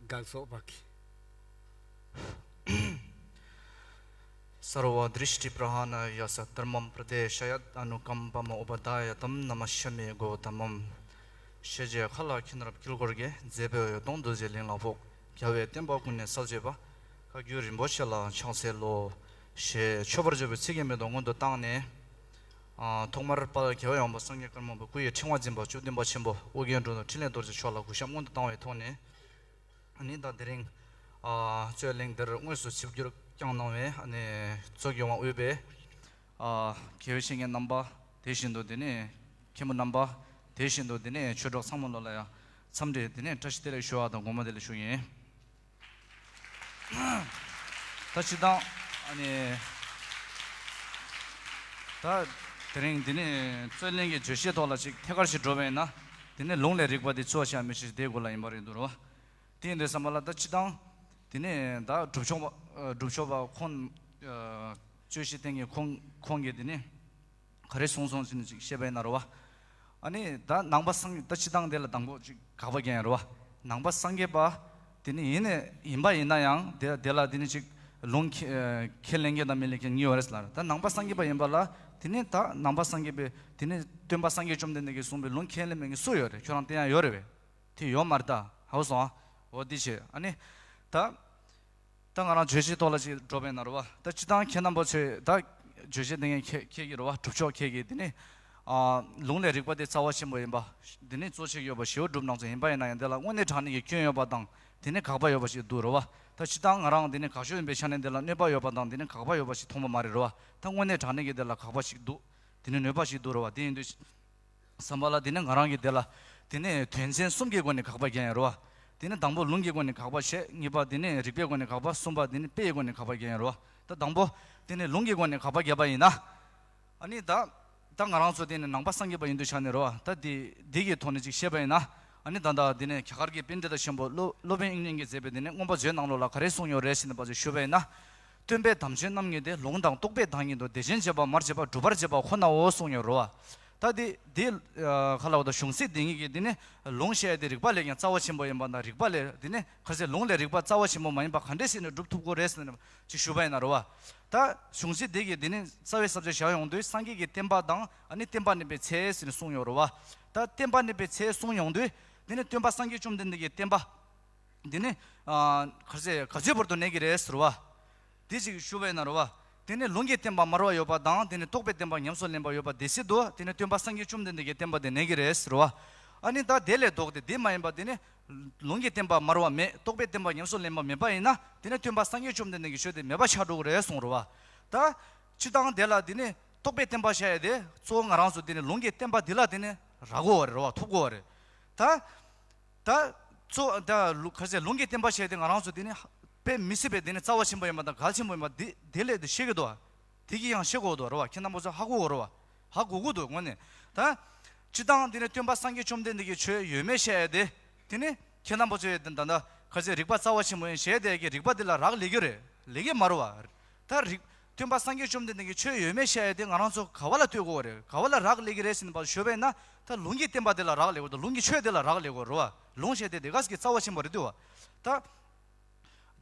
དགག་སོགས་པ་གི། सर्वदृष्टिप्रहरणाय च धर्मं प्रदर्शयेत् अनुकम्पम् उपधाय तं नमस्यामि गौतमम्। ཞེས་བྱས་ཁ་ལ་མཁྱེན་རབ་དཀྱིལ་འཁོར་གྱི་མཛེས་པའི་འོད་སྟོང་རྡོ་རྗེའི་གླིང་ལ་ཕོག་རྒྱལ་བའི་བསྟན་པ་ཀུན་ནས་གསལ་བྱེད་པ། བཀའ་བརྒྱུད་རིན་པོ་ཆེ་ལ་ཕྱག་འཚལ་ལོ། ཞེས་མཆོད་པར་བརྗོད་པའི་ཚིག་གི་མེ་ཏོག་སྔོན་དུ་བཏང་ནས། ཨ་ཐོག་མར་དཔལ་རྒྱལ་བ་ཡོངས་འཛིན་སངས་རྒྱས་ཀུན་དགའ་བོ་སྐུ་ཡི་ཕྲེང་བ་འཛིན་པ་བཅུ་བདུན་པ་ཆེན་པོ་ཨོ་རྒྱན་འབྲུག་སྒྲ་འཕྲིན་ལས་རྡོ་རྗེ་མཆོག་ལ་གུས་ཞབས་སྔོན་དུ་བཏང་བའི་ཐོག་ནས། ཨ་ནི་ད་དེ་རིང་ཨ་གཙོས་གླིང་འདིར་དངོས་སུ་ཆིབས་བསྒྱུར་བསྐྱངས་གནང་བའི་ཨ་ནི་གཙོ་གྱུར་དབང་དབུས་པའི་ཨ་དགེ་བའི་བཤེས་གཉེན་རྣམ་པ། དེ་བཞིན་དུ་དེ་ནས་མཁན་པོ་རྣམ་པ། དེ་བཞིན་དུ་དེ་ནས་ཆོས་གྲོགས་ཚང་མ་ལོ་ལ་ཡང་འཚམས་འདྲི་དེ་ནས་བཀྲ་ཤིས་བདེ་ལེགས་ཞུ་བ་དང་དགོངས་པ་བདེ་ལེགས་ཞུ་ཡིན། ད་སྤྱིར་བཏང་ཨ་ནི་ད་དེ་རིང་འདི་ནས་རྩོད་གླེང་གི་བརྗོད་གཞིའི་ཐོག་ལ་ཅིག་ཐད་ཀར་ཞིག་འགྲོ་བས་ན། དེ་ནས་ལུང་ལས་རིགས་པ་དེ་གཙོ་ཆེ་བ་མི་ཤེས་དེའི་སྐོར་ལ་ཡིན་པ་རེད་འདུག་རོ། དེ་ཡིན་དུས་ཙམ་པ་ལ་ད་སྤྱིར་བཏང་དེ་ནས་ད་སྒྲུབ་མཆོག་པ་སྒྲུབ་མཆོག་པ་ཁོང་རྩོད་གཞི་སྟེང་གི་ཁོང་ཁོང་གིས་དེ་ནས། ག་རེ་གསུངས་སོང་ཟེར་ནས་ཅིག་བཤད་པ་ཡིན་ན་རེད་བ། ཨ་ནི་ད་ནང་པ་སངས་ད་སྤྱིར་བཏང་དེ་ལ་དང་པོ་ཅིག་དགག་པ་རྒྱག་ཡ་རེད་བ། ནང་པ་སངས་རྒྱས་པ་དེ་ནི་ཡིན་ནས་ཡིན་པ་ཡིན་ན་ཡང་དེ་དེ་ལ་དེ་ནི་ཅིག་ལུང་ཁས་ཁས་ལེན་མཁན་དང་མི་ལེན་མཁན་གཉིས་ཡོད་རེད་ལ། ད་ནང་པ་སངས་རྒྱས་པ་ཡིན་པ་ལ་དེ་ནི་ད་ནང་པ་སངས་རྒྱས་པའི་དེ་ནི་སྟོན་པ་སངས་རྒྱས་བཅོམ་ལྡན་འདས་ཀྱིས་གསུངས་པའི་ལུང་ཁས་ལེན་མེད་མཁན་སུ་ཡོད་རེད། ཁྱོད་རང་བསྟན་ཡ་ཡོད་རེད་བས། དེ་ཡོད་མ་རེད་ད། ཧ་གོ་སོང་ཨ། འོ་དེ་བྱས་ཨ་ནི་ད། ད་ང་རང་བརྗོད་གཞིའི་ཐོག་ལ་ཅིག་འགྲོ་བས་ན་རེད་བ། ད་སྤྱིར་བཏང་ཁྱེད་རྣམ་པ་ཚོས་ད་བརྗོད་གཞི་དེ་ངས་ཁྱེད་ཁྱེད་ཀྱི་རེད་བ། སྒྲུབ་ཕྱོགས་ཁྱེད་ཀྱི་དེ་ནི་ཨ་ལུང་ལས་རིགས་པ་དེ་རྩ་བ་ཆེན་པོ་ཡིན་པ། དེ་ནི་གཙོ་ཆེ་ཡོད་པ་ཞེའུ་སྒྲུབ་སྣང་ཚུལ་ཡིན་པ་ཡིན་ན་ཡང་དེ་ལ་དངོས་གནས་དྲང་གནས་ཀྱི་སྐྱོན་ཡོད་པ་དང་དེ་ནི་དགག་པ་ཡོད་པ་ཞིག་འདུག་རེད་བ། ད་སྤྱིར་བཏང་ང་རང་དེ་ནི་དགག་ཕྱོགས་ཡིན་པའི་ཆ་ནས་དེ་ལ་གནོད་པ་ཡོད་པ་དང་དེ་ནི་དགག་པ་ཡོད་པ་ཞིག་མཐོང་བ་མ་རེད་རེད་བ། ད་དངོས་གནས་དྲང་གནས་ཀྱི་དེ་ལ་དགག་པ་ཞིག་འདུག་དེ་ནི་གནོད་པ་ཞིག་འདུག་རེད་བ། དེ་ཡིན་དུས། བསམ་པ་ལ་དེ་ནི་ང་རང་གི་དེ་ལ་དེ་ནི་དོན་ཚན་གསུམ་གྱི་སྒོ་ནས་དགག་པ་རྒྱག་ཡ་རེད་བ། དེ་ནི་དང་པོ་ལུང་གི་སྒོ་ནས་དགག་པ་བྱས། གཉིས་པ་དེ་ནི་རིགས་པའི་སྒོ་ནས་དགག་པ། གསུམ་པ་དེ་ནི་དཔེའི་སྒོ་ནས་དགག་པ་རྒྱག་ཡ་རེད་བ། ད་དང་པོ་དེ་ནི་ལུང་གི་སྒོ་ནས་དགག་པ་བརྒྱབ་པ་ཡིན་ན། ཨ་ནི་ད་ད་ང་རང་ཚོ་དེ་ནི་ནང་པ་སངས་རྒྱས་པ་ཡིན་དུས་ཆ་ནས་རེད་བ། ད་དེ་དེ་གི་ཐོག་ནས་ཅིག་བཤད་པ་ཡིན་ན། ཨ་ནི་ད་ལྟ་དེ་ནི་རྒྱ་གར་གྱི་པཎྜི་ཏ་ཆེན་པོ་སློབ་སློབ་དཔོན་དབྱིག་གཉེན་གྱིས་མཛད་པའི་དེ་ནི་མངོན་པ་མཛོད་ནང་ལོགས་ལ་ག་རེ་གསུངས་ཡོད་རེད་ཟེར་ནས་ཕར་ཅིག་ཞུས་པ་ཡིན་ན། སྟོན་པའི་དམ་ཆོས་རྣམ་གཉིས་ཏེ། ལུང་དང་རྟོགས་པའི་བདག་ཉིད་དོ། དེ་བཞིན་བྱེད་པ་མར་བྱེད་པ་སྒྲུབ་པར་བྱེད་པ་ཁོ་ནའོ་གསུངས་ཡོད་རེད་བ། ད་དེ་དེ་ཁ་ལ་བ་ད་གཞུང་ཚིག་འདི་ཉིད་ཀྱིས་འདི་ནི་ལུང་བཤད་དེ་རིགས་པ་ལས་ཀྱང་རྩ་བ་ཆེན་པོ་ཡིན་པ་དང་། རིགས་པ་ལས་འདི་ནི་ག་ཚད་ལུང་ལས་རིགས་པ་རྩ་བ་ཆེན་པོ་མ་ཡིན་པ་ག་འདྲས་སེ་ནས་སྒྲུབ་ཐུབ་ཀྱི་རེད་ཟེར་ནས་ཅིག་ཞུས་པ་ཡིན་ན་རེད་བ། ད་གཞུང་ཚིག་འདི་གིས་འདི་ནི་རྩ་བའི་ས་བཅད་བཞག་ཡོང་དུས་སངས་རྒྱས་ཀྱི་བསྟན་པ་དང་ཨ་ནི་བསྟན་པ་གནས་པའི་ཚད་ཟེར་ནས་གསུངས་ཡོད་རེད་བ། ད་བསྟན་པ་གནས་པའི་ཚད་གསུངས་ཡོང་དུས་འདི་ནི་སྟོན་པ་སངས་རྒྱས་བཅོམ་ལྡན་འདས་ཀྱི་བསྟན་པ། དེ་ནི་ཨ་ག་ཚོད་ག་ཚོད་བར་དུ་གནས་ཀྱི་རེད་ཟེར་བ། དེ་ཅིག་ཞུ་བས་ན་རེད་བ། དེ་ནི་ལུང་གི་བསྟན་པ་སྨྲ་བ་ཡོད་པ་དང་དེ་ནི་རྟོགས་པའི་བསྟན་པ་ཉམས་སུ་ལེན་པ་ཡོད་པ་དེ་སྲིད་དུ་དེ་ནི་སྟོན་པ་སངས་རྒྱས་བཅོམ་ལྡན་འདས་ཀྱི་བསྟན་པ་དེ་གནས་ཀྱི་རེད་ཟེར་བ། ཨ་ནི་ད་དེ་ལས་ལྡོག་སྟེ་དེ་མ་ཡིན་པ་དེ་ནི་ལུང་གི་བསྟན་པ་སྨྲ་བ་མེད། རྟོགས་པའི་བསྟན་པ་ཉམས་སུ་ལེན་པ་མེད་པ་ཡིན་ན་དེ་ནི་སྟོན་པ་སངས་རྒྱས་བཅོམ་ལྡན་འདས་ཀྱི་ཆོས་དེ་མེད་པ་ཆགས་འགྲོ་གི་རེད་གསུངས་རེད་བ། ད་སྤྱི་བཏང་དེ་ལ་དེ་ནི་རྟོགས་པའི་བསྟན་པ་བཤད་ཡ་དེ་གཙོ་བོ་ང་རང་ཚོ་དེ་ནི་ལུང་གི་བསྟན་པ་འདི་ལ་དེ་ནི་རག་དགོས་བ་རེད་བ། ཐུག་དགོས་བ་རེད། ད་ད་གཙོ་ད་ལུ་ག་ཚོད་ལུང་གི་བསྟན་པ་བཤད་དེ་ང་རང་ཚོ་དེ་ནི་དཔེ་མི་སྲིད་པའི་དེ་ནི་རྩ་བ་ཆེན་པོ་ཡིན་པ་དང་གལ་ཆེན་པོ་ཡིན་པ་དེ་དེ་ལས་དེ་ཤེས་ཀྱི་འདུག་བ། དེ་གི་ཡང་ཤེས་དགོས་འདུག་རེད་བ། ཁྱེད་རྣམ་པ་ཚོ་ཧ་གོ་དགོས་རེད་བ། ཧ་གོ་དགོས་འདུག་དངོས་གནས། ད་སྤྱི་བཏང་དེ་ནི་སྟོན་པ་སངས་རྒྱས་བཅོམ་ལྡན་འདས་ཀྱི་ཆོས་ཡོད་མེད་བཤད་ཡ་དེ་དེ་ནི་ཁྱེད་རྣམ་པ་ཚོས་ད་ད་ག་ཚོད་རིགས་པ་རྩ་བ་ཆེན་པོ་ཡིན་བཤད་དེ་གི་རིགས་པ་དེ་ལ་རག་ལས་ཀྱི་རེད། ལས་ཀྱི་མ་རེད་བ། ད་རིགས་སྟོན་པ་སངས་རྒྱས་བཅོམ་ལྡན་འདས་ཀྱི་ཆོས་ཡོད་མེད་བཤད་ཡ་དེ་ང་རང་ཚོ་ག་བ་ལ་ལྟོས་དགོས་རེད། ག་བ་ལ་རག་ལས་ཀྱི་རེད་ཟེར་ནས་ཞུས་པས་ན་ད་ལུང་གི་བསྟན་པ་དེ་ལ་རག་ལས་དགོས་འདུག་ལུང་གི་ཆོས་དེ་ལ་རག་ལས་དགོས་རེད་བ། ལུང་བཤད་དེ་དེ་ག་ཟིག་གི་རྩ་བ་ཆེན་པོ་རེད་འདུག་བ། ད་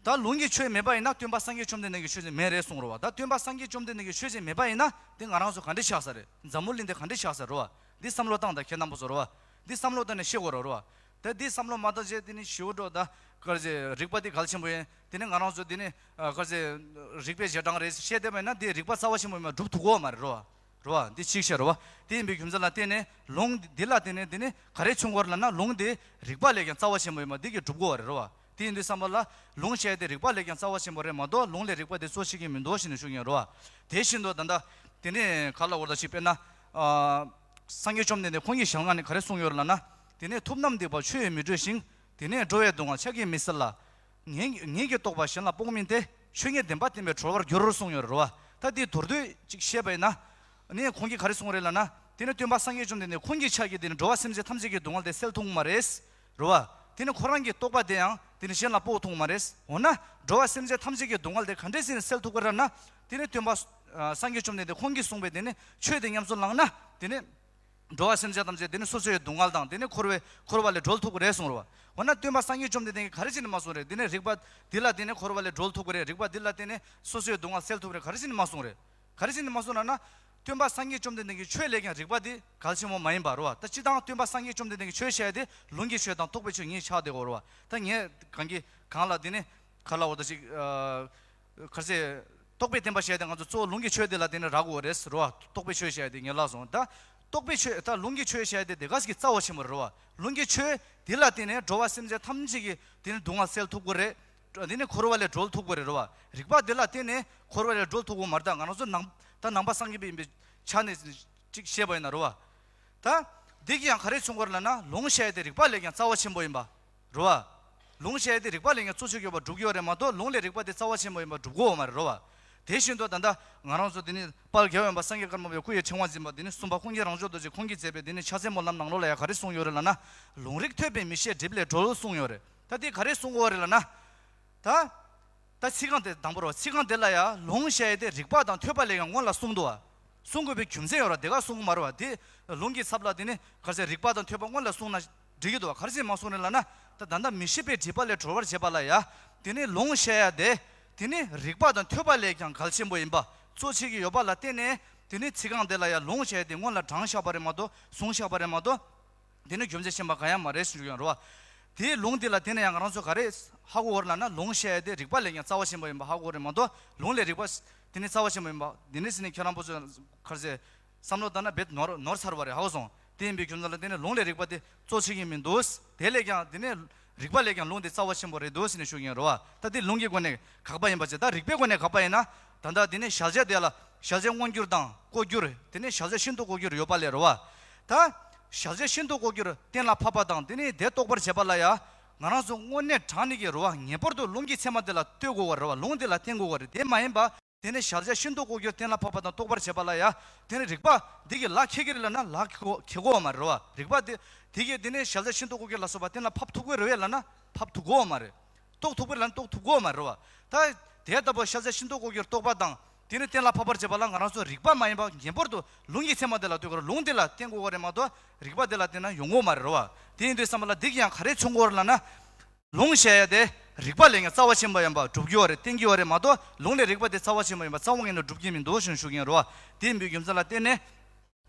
ད་ལུང་གི་ཆོས་མེད་པ་ཡིན་ན་སྟོན་པ་སངས་རྒྱས་བཅོམ་ལྡན་འདས་ཀྱི་ཆོས་ཅིག་མེད་རེད་གསུངས་རེད་བ། ད་སྟོན་པ་སངས་རྒྱས་བཅོམ་ལྡན་འདས་ཀྱི་ཆོས་ཅིག་མེད་པ་ཡིན་ན་དེ་ང་རང་ཚོ་ག་འདྲ་ཆགས་ས་རེད། འཛམ་བུ་གླིང་འདི་ག་འདྲ་ཆགས་ས་རེད་བ། འདི་བསམ་བློ་བཏང་དང་ཁྱེད་རྣམ་པ་ཚོ་རེད་བ། འདི་བསམ་བློ་བཏང་ནས་ཤེས་དགོས་རེད་བ། ད་འདི་བསམ་བློ་མ་བཏང་བྱས་དེ་ནི་ཞིའུ་འགྲོ་ད་ག་རེ་ཟེར་རིགས་པ་འདི་གལ་ཆེན་པོ་ཡིན། དེ་ནི་ང་རང་ཚོ་འདི་ནི་ག་རེ་ཟེར་རིགས་པའི་རྗེས་འབྲང་རེད་བཤད་བསྡད་པ་ཡིན་ན་འདི་རིགས་པ་རྩ་བ་ཆེན་པོ་ཡིན་པ་སྒྲུབ་ཐུབ་ཀྱི་ཡོད་མ་རེད་བ། རེད་བ། འདི་གཅིག་བཤད་རེད་བ། དེ་ཡིན་པའི་རྒྱུ་མཚན་ལ་བརྟེན་ནས་ལུང་འདི་ལ་བརྟེན་ནས་འདི་ནི་ག་རེ་མཚོན་གྱི་ཡོད་རེད་ལབ་ན་ལུང་འདི་རིགས་པ་ལས་ཀྱང་རྩ་བ་ཆེན་པོ་ཡིན་པ་འདི་གིས་སྒྲུབ་ཀྱི་ཡོད་རེད་བ། དེ་ཡིན་དུས་བསམ་པ་ལ་ལུང་བཤད་དེ་རིགས་པ་ལས་ཀྱང་རྩ་བ་ཆེན་པོ་རེད་མ་གཏོགས་ལུང་ལས་རིགས་པ་དེ་གཙོ་ཆེ་གི་མི་འདུག་ཞེས་ནས་ཞུ་གི་ཡོད་རེད་བ། དེ་བཞིན་དུ་ད་ལྟ་དེ་ནི་ག་ལ་འོར་ད་ཞིག་དཔེར་ན་ཨ་སངས་རྒྱས་བཅོམ་ལྡན་འདས་ཁོང་གི་ཞལ་སྔ་ནས་ག་རེ་གསུངས་ཡོད་རེད་ལབ་ན། དེ་ནས་ཐུབ་རྣམས་སྡིག་པ་ཆུ་ཡིས་མི་འཁྲུ་ཞིང་། དེ་ནས་འགྲོ་བའི་སྡུག་བསྔལ་ཕྱག་གིས་མི་སེལ་ལ། ངེད་ངེད་ཀྱི་རྟོགས་པ་གཞན་ལ་དཔོག་མིན་ཏེ། ཆོས་ཉིད་བདེན་པ་བསྟན་པས་གྲོལ་བར་འགྱུར་གསུངས་ཡོད་རེད་བ། ད་དེ་མདོར་བསྡུས་ཅིག་བཤད་པ་ཡིན་ན། ནས་ཁོང་གིས་ག་རེ་གསུངས་རེད་ལབ་ན། དེ་ནི་སྟོན་པ་སངས་རྒྱས་བཅོམ་ལྡན་འདས་ཁོང་གི་ཕྱག་གིས་དེ་ནི་འགྲོ་བ་སེམས་ཅན་ཐམས་ཅད་ཀྱི་སྡུག་བསྔལ་དེ་སེལ་ཐུབ་མ་རེད། རེད་བ། དེ་ནི་ཁོ་རང་གི་རྟོགས་པ་དེ་ཡང་དེ་ནི་གཞན་ལ་དཔོག་ཐུབ་མ་རེད། འོ་ན་འགྲོ་བ་སེམས་ཅན་ཐམས་ཅད་ཀྱི་སྡུག་བསྔལ་དེ་ག་འདྲས་ཟེར་ནས་སེལ་ཐུབ་ཀྱི་རེད་ན། དེ་ནི་སྟོན་པ་སངས་རྒྱས་བཅོམ་ལྡན་འདས་ཁོང་གིས་གསུངས་པའི་དེ་ནི་ཆོས་དེ་ཉམས་སུ་བླངས་ན་དེ་ནི། འགྲོ་བ་སེམས་ཅན་ཐམས་ཅད་དེ་ནི་སོ་སོའི་སྡུག་བསྔལ་དང་དེ་ནི་འཁོར་བའི་འཁོར་བ་ལས་སྒྲོལ་ཐུབ་ཀྱི་རེད་གསུངས་རེད་བ། འོ་ན་སྟོན་པ་སངས་རྒྱས་བཅོམ་ལྡན་འདས་ཀྱིས་ག་རེ་བྱས་ནས་མ་གསུངས་རེད། དེ་ནི་རིགས་པ་འདི་ལ་བརྟེན་ནས་འཁོར་བ་ལས་སྒྲོལ་ཐུབ་ཀྱི་རེད། རིགས་པ་འདི་ལ་བརྟེན་ནས་སོ་སོའི་སྡུག་བསྔལ་སེལ་ཐུབ་ཀྱི་རེད། ག་རེ་བྱས་ནས་མ་གསུངས་རེད། ག་རེ་བྱས་ནས་མ་གསུངས་ན་ན། སྟོན་པ་སངས་རྒྱས་བཅོམ་ལྡན་འདས་ཀྱི་ཆོས་ལས་ཀྱང་རིགས་པ་འདི་གལ་ཆེན་པོ་མ་ཡིན་པ་རེད་བ། ད་སྤྱི་བཏང་སྟོན་པ་སངས་རྒྱས་བཅོམ་ལྡན་འདས་ཀྱི་ཆོས་བཤད་དེ་ལུང་གི་ཆོས་དང་རྟོགས་པའི་ཆོས་གཉིས་ཆགས་བསྡད་ཡོད་རེད་བ། ད་ངས་གང་གི་གང་ལ་དེ་ནི་ག་ལ་འོ་ད་ཅིག་ག་ཚད། རྟོགས་པའི་བསྟན་པ་བཤད་དེ་ང་ཚོ་གཙོ་བོ་ལུང་གི་ཆོས་དེ་ལ་བརྟེན་ནས་རག་དགོས་རེད་ཟེར་བ། རྟོགས་པའི་ཆོས་བཤད་དེ་ངས་ལབ་སོང་ད། རྟོགས་པའི་ཆོས་ད་ལུང་གི་ཆོས་བཤད་དེ་དེ་ག་ཟིག་གི་རྩ་བ་ཆེན་པོ་རེད་བ། ལུང་གི་ཆོས་དེ་ལ་བརྟེན་ནས་འགྲོ་བ་སེམས་ཅན་ཐམས་ཅད་ཀྱི་དེ་ནི་སྡུག་བསྔལ་སེལ་ཐུབ་ཀྱི་རེད། དེ་ནི་འཁོར་བ་ལས་སྒྲོལ་ཐུབ་ཀྱི་རེད་བ། རིགས་པ་དེ་ལ་བརྟེན་ནས་འཁོར་བ་ལས་སྒྲོལ་ཐུབ་ཀྱི་མ་རེད། ད་ང་རང་ཚོ་ནང་ད་ནང་པ་སངས་རྒྱས་པ་ཡིན་པའི་ཆ་ནས་ཅིག་བཤད་པ་ཡིན་ན་རེད་བ། ད་འདི་གི་ཡང་ག་རེ་མཚོན་གྱི་ཡོད་རེད་ལབ་ན་ལུང་བཤད་དེ་རིགས་པ་ལས་ཀྱང་རྩ་བ་ཆེན་པོ་ཡིན་པ། རེད་བ། ལུང་བཤད་དེ་རིགས་པ་ལས་ཀྱང་གཙོ་ཆེ་དགོས་པ་སྒྲུབ་ཀྱི་ཡོད་རེད་མ་གཏོགས་ལུང་ལས་རིགས་པ་དེ་རྩ་བ་ཆེན་པོ་ཡིན་པ་སྒྲུབ་ཀྱི་ཡོད་མ་རེད་རོ་བ། དེ་བཞིན་དུ་ད་ལྟ་ང་རང་ཚོ་དེ་ནི་དཔལ་རྒྱལ་བ་ཡོན་པ་སངས་རྒྱས་ཀརྨ་པའི་སྐུ་ཡི་ཕྲེང་བ་འཛིན་པ་དེ་ནི་གསུམ་པ་ཀུན་མཁྱེན་རང་བྱུང་རྡོ་རྗེ་ཁོང་གིས་མཛད་པའི་དེ་ནི་ཕྱག་འཚལ་སྨོན་ལམ་ནང་ལོགས་ལ་ཡང་ག་རེ་གསུངས་ཡོད་རེད་ལབ་ན། ལུང་རིགས་ཐོས་པས་མི་ཤེས་སྒྲིབ་ལས་གྲོལ་གསུངས་ཡོད་རེད། ད་དེ་ག་རེ་གསུང་གི་ཡོད་རེད་ལབ་ན། ད། ད་ཚིག་རྐང་དེ་དང་པོ་རོ། ཚིག་རྐང་དེ་ལ་ཡང་ལུང་བཤད་ཡས་དེ་རིགས་པ་དང་ཐོས་པ་ལས་ཀྱང་སྔོན་ལ་གསུངས་འདུག་བ། གསུང་དགོས་པའི་རྒྱུ་མཚན་ཡོད་ར་དེ་ག་གསུང་གི་མ་རེད་བ། དེ་ལུང་གི་ཚབ་ལ་དེ་ནི་ག་ཚད་རིགས་པ་དང་ཐོས་པ་སྔོན་ལ་གསུངས་ན་འགྲིག་གི་འདུག་བ། ག་རེ་བྱས་མ་གསུངས་རེད་ལབ་ན། ད་ད་ལྟ་མི་ཤེས་པས་སྒྲིབ་པ་ལས་གྲོལ་བར་བྱེད་པ་ལ་ཡ། དེ་ནི་ལུང་བཤད་ཡས་དེ། དེ་ནི་རིགས་པ་དང་ཐོས་པ་ལས་ཀྱང་གལ་ཆེན་པོ་ཡིན་པ་གཙོ་ཆེ་གི་ཡོད་པ་ལ་བརྟེན་ནས་དེ་ནི་ཚིག་རྐང་དེ་ལ་ཡ་ལུང་བཤད་ཡས་དེ་སྔོན་ལ་དྲངས་བཞག་པ་རེད་མ་གཏོགས་གསུངས་བཞག་པ་རེད་མ་གཏོགས། དེ་ནི་རྒྱུ་མཚན་ཆེན་པོ་གང་ཡང་མ་རེད་ཞུ་གི་ཡོད་རེད་བ། དེའི་ལུང་དེ་ལ་བརྟེན་ནས་ཡང་ང་རང་ཚོ་ག་རེ་ཧ་གོ་བ་རེད་ལབ་ན། ལུང་བཤད་ཡས་དེ་རིགས་པ་ལས་ཀྱང་རྩ་བ་ཆེན་པོ་ཡིན་པ་ཧ་གོ་བ་རེད་མ་གཏོགས་ལུང་ལས་རིགས་པ་དེ་ནི་རྩ་བ་ཆེན་པོ་ཡིན་པ་དེ་ནི་ཟེར་ནས་ཁྱེད་རང་པོ་ཚོས་ག་རེ་ཟེར། བསམ་བློ་བཏང་ན་རྦད་ནོར་ནོར་ཚར་བ་རེད་ཧ་གོ་སོང་། དེ་ཡིན་པའི་རྒྱུ་མཚན་ལ་བརྟེན་ནས་ལུང་ལས་རིགས་པ་དེ་གཙོ་ཆེ་གི་མི་འདུག་དེ་ལས་ཀྱང་དེ་ནི་རིགས་པ་ལས་ཀྱང་ལུང་དེ་རྩ་བ་ཆེན་པོ་རེད་འདུག་ཟེར་ནས་ཞུ་གི་ཡོད་རེད་བ། ད་དེ་ལུང་གི་སྒོ་ནས་དགག་པ་ཡིན་པ་བྱས། ད་རིགས་པའི་སྒོ་ནས་དགག་པ་ཡིན་ན། ད་ལྟ་དེ་ནི་གཞལ་བྱ་དེ་ལ་གཞལ་བྱ་མངོན་གྱུར་དང་ལྐོག་གྱུར་དེ་ནི་གཞལ་བྱ་ཤིན་ཏུ་ལྐོག་གྱུར་ཡོད་པ་ལས་རེད་བ། ད་གཞལ་བྱ་ཤིན་ཏུ་ལྐོག་གྱུར་གཏན་ལ་ཕབ་པ་དང་དེ་ནི་དེ་རྟོགས་པར་བྱེད་པ་ལ་ཡ། ང་རང་ཚོ་དངོས་གནས་དྲང་གནས་ཀྱི་རེད་བ། ངེས་པར་དུ་ལུང་གི་ཚད་མ་དེ་ལ་ལྟོས་དགོས་པ་རེད་བ། ལུང་དེ་ལ་བརྟེན་དགོས་པ་རེད། དེ་མ་ཡིན་པ། དེ་ནས་གཞལ་བྱ་ཤིན་ཏུ་ལྐོག་གྱུར་གཏན་ལ་ཕབ་པ་དང་རྟོགས་པར་བྱེད་པ་ལ་ཡ། དེ་ནི་རིགས་པ་འདི་གིས་ལག་ཁེལ་གྱི་རེད་ལབ་ན་ལག་ཁེལ་གོ་ཁེལ་གོ་བ་མ་རེད་བ། རིགས་པ་འདི་འདི་གིས་དེ་ནས་གཞལ་བྱ་ཤིན་ཏུ་ལྐོག་གྱུར་ལ་སོགས་པ་གཏན་ལ་ཕབ་ཐུབ་ཀྱི་རེད་བས་ལབ་ན་ཕབ་ཐུབ་གོ་བ་མ་རེད། རྟོགས་ཐུབ་ཀྱི་རེད་ལབ་ན་རྟོགས་ཐུབ་གོ་བ་མ་རེད་བ། ད་དེ་ལྟ་བུ་གཞལ་བྱ་ཤིན་ཏུ་ལྐོག་གྱུར་རྟོགས་པ་དང་དེ་ནི་གཏན་ལ་ཕབ་པར་བྱེད་པ་ལ་ང་རང་ཚོ་རིགས་པ་མ་ཡིན་པ་ངེས་པར་དུ་ལུང་གི་ཚད་མ་དེ་ལ་ལྟོས་དགོས་རེད། ལུང་དེ་ལ་བརྟེན་དགོས་པ་རེད་མ་གཏོགས་རིགས་པ་དེ་ལ་བརྟེན་ན་ཡོང་གོ་བ་མ་རེད་བ། དེ་ཡིན་དུས་ཙམ་པ་ལ་འདི་གིས་ཡང་ག་རེ་མཚོན་གོ་རེད་ལབ་ན། ལུང་བཤད་ཡ་དེ་རིགས་པ་ལས་ཀྱང་རྩ་བ་ཆེན་པོ་ཡིན་པ་སྒྲུབ་ཀྱི་ཡོད་རེད། བསྟན་གྱི་ཡོད་རེད་མ་གཏོགས་ལུང་ལས་རིགས་པ་དེ་རྩ་བ་ཆེན་པོ་ཡིན་པ་རྩ་བ་ཉིད་ནས་སྒྲུབ་ཀྱི་མི་འདུག་ཞེས་ཞུ་གི་ཡིན་རེད་བ། དེ་ཡིན་པའི་རྒྱུ་མཚན་ལ་བརྟེན་ནས་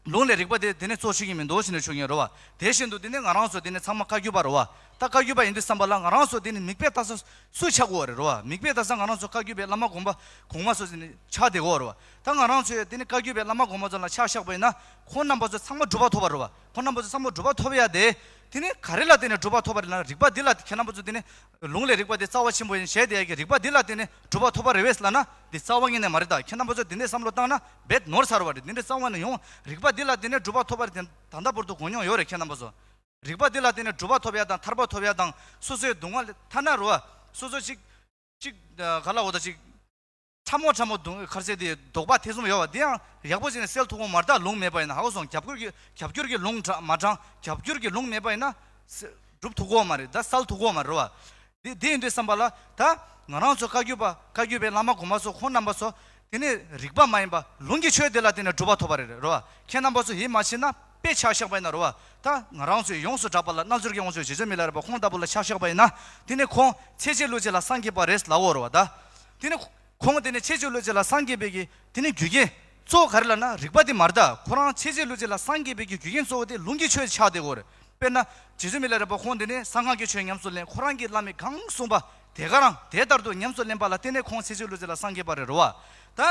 ལུང་ལས་རིགས་པ་དེ་དེ་ནས་གཙོ་ཆེ་གི་མི་འདུག་ཞེས་ནས་ཞུ་གི་ཡིན་རེད་བ། དེ་བཞིན་དུ་དེ་ནས་ང་རང་ཚོ་དེ་ནས་ཚང་མ་བཀའ་བརྒྱུད་པ་རེད་བ། ད་བཀའ་བརྒྱུད་པ་ཡིན་དུས་ཙམ་པ་ལ་ང་རང་ཚོ་དེ་ནི་མིག་དཔེ་ལྟ་ས་སུ་ཆགས་དགོས་རེད་རོ། མིག་དཔེ་ལྟ་ས་ང་རང་ཚོ་བཀའ་བརྒྱུད་པའི་བླ་མ་དགོངས་པ་གོང་མ་སོ་སོ་ནི་ཆགས་བསྡད་དགོས་རོ། ད་ང་རང་ཚོས་དེ་ནི་བཀའ་བརྒྱུད་པའི་བླ་མ་དགོངས་པ་ཚོ་ལ་ཆ་བཞག་པ་ཡིན་ན་ཁོང་རྣམ་པ་ཚོ་ཚང་མ་གྲུབ་པ་ཐོབ་པ་རོ། ཁོང་རྣམ་པ་ཚོ་ཚང་མ་གྲུབ་པ་ཐོབ་ཡ་དེ། དེ་ནི་ག་རེ་ལ་བརྟེན་ནས་གྲུབ་པ་ཐོབ་པ་རེད་ལ་རིགས་པ་འདི་ལ་ཁྱེད་རྣམ་པ་ཚོ་དེ་ནི་ལུང་ལས་རིགས་པ་དེ་རྩ་བ་ཆེན་པོ་ཡིན་ཞེས་དེ་ཡ་གི་རིགས་པ་འདི་ལ་བརྟེན་ནས་གྲུབ་པ་ཐོབ་པ་རེད་བས་ལབ་ན་འདི་རྩ་བ་ཉིད་ནས་མ་རེད། ད་ཁྱེད་རྣམ་པ་ཚོ་དེ་འདྲའི་བསམ་བློ་བཏང་ན་རྦད་ནོར་ཚར་བ་རེད། དེ་འདྲའི་རྩ་བ་ནས་ཡོང་རིགས་པ་འདི་ལ་བརྟེན་ནས་གྲུབ་པ་ཐོབ་པ་རེད་དེ་ད་ལྟ་བར་དུ་གོ་མྱོང་ཡོད་རེད་ཁྱེད་རྣམ་པ་ཚོ། རིགས་པ་འདི་ལ་བརྟེན་ནས་གྲུབ་པ་ཐོབ་ཡ་དང་ཐར་པ་ཐོབ་ཡ་དང་སོ་སོའི་སྡུག་བསྔལ་ཐ་ན་རུ་བ་སོ་སོ་ཅིག་ཅིག་ག་ལ་འོ་ད་ཅིག་ཕྲ་མོ་ཕྲ་མོ་སྡུག་ཁར་སེ་དེ་དོགས་པ་ཐེ་ཚོམ་ཡོད་པ་དེ་ཡང་ཡག་པོ་བྱས་ནས་སེལ་ཐུབ་ཀྱི་མ་རེད། ད་ལུང་མེད་པ་ཡིན་ན་ཧ་གོ་སོང་། རྒྱབ་སྐྱོར་གྱི་རྒྱབ་སྐྱོར་གྱི་ལུང་དྲ་མ་དྲངས་རྒྱབ་སྐྱོར་གྱི་ལུང་མེད་པ་ཡིན་ན་སེ་སྒྲུབ་ཐུབ་ཀྱི་མ་རེད། ད་སེལ་ཐུབ་ཀྱི་མ་རེད་བ། དེ་དེ་ཡིན་དུས་བསམ་པ་ལ་ད་ང་རང་ཚོ་བཀའ་བརྒྱུད་པ་བཀའ་བརྒྱུད་པའི་བླ་མ་གོང་མ་ཚོ་ཁོང་རྣམ་པ་ཚོ་དེ་ནི་རིགས་པ་མ་ཡིན་པ་ལུང་གི་ཆོས་དེ་ལ་བརྟེན་ནས་གྲུབ་པ་ཐོབ་པ་རེད་རེད་བ། ཁྱེད་རྣམ་པ་ཚོ་ཡིད་མ་ཆེས་ན་དཔེ་ཆ་བཞག་པ་ཡིན་ན་རེད་བ། ད་ང་རང་ཚོས་ཡོངས་སུ་གྲགས་པ་ལ་རྣལ་འབྱོར་གྱི་དབང་ཕྱུག་རྗེ་བཙུན་མི་ལ་རས་པ་ཁོང་ལྟ་བུ་ལ་ཆ་བཞག་པ་ཡིན་ན་དེ་ནི་ཁོང་ཚེ་གཅིག་ལུས་གཅིག་ལ་སངས་རྒྱས་པ་རེད་ལབ་ཡོད་རེད་བ། ད་དེ་ནི་ཁོང་དེ་ནི་ཚེ་གཅིག་ལུས་གཅིག་ལ་སངས་རྒྱས་པའི་གི་དེ་ནི་རྒྱུ་རྐྱེན་གཙོ་བོ་ག་རེ་ལབ་ན་རིགས་པ་དེ་མ་རེད། ད་ཁོ་རང་ཚེ་གཅིག་ལུས་གཅིག་ལ་སངས་རྒྱས་པའི་གི་རྒྱུ་རྐྱེན་གཙོ་བོ་དེ་ལུང་གི་ཆོས་ཆགས་བསྡད་ཡོད་རེད། དཔེར་ན་རྗེ་བཙུན་མི་ལ་རས་པ་ཁོང་དེ་ནི་གསང་སྔགས་ཀྱི་ཆོས་ཉམས་སུ་ལེན། ཁོ་རང་གི་བླ་མས་གང་གསུངས་པ་དེ་ག་རང་དེ་ལྟར་དུ་ཉམས་སུ་ལེན་པ་ལ་བརྟེན་ནས་ཁོང་ཚེ་གཅིག་ལུས་གཅིག་ལ་སངས་རྒྱས་པ་རེད་རེད་བ། ད་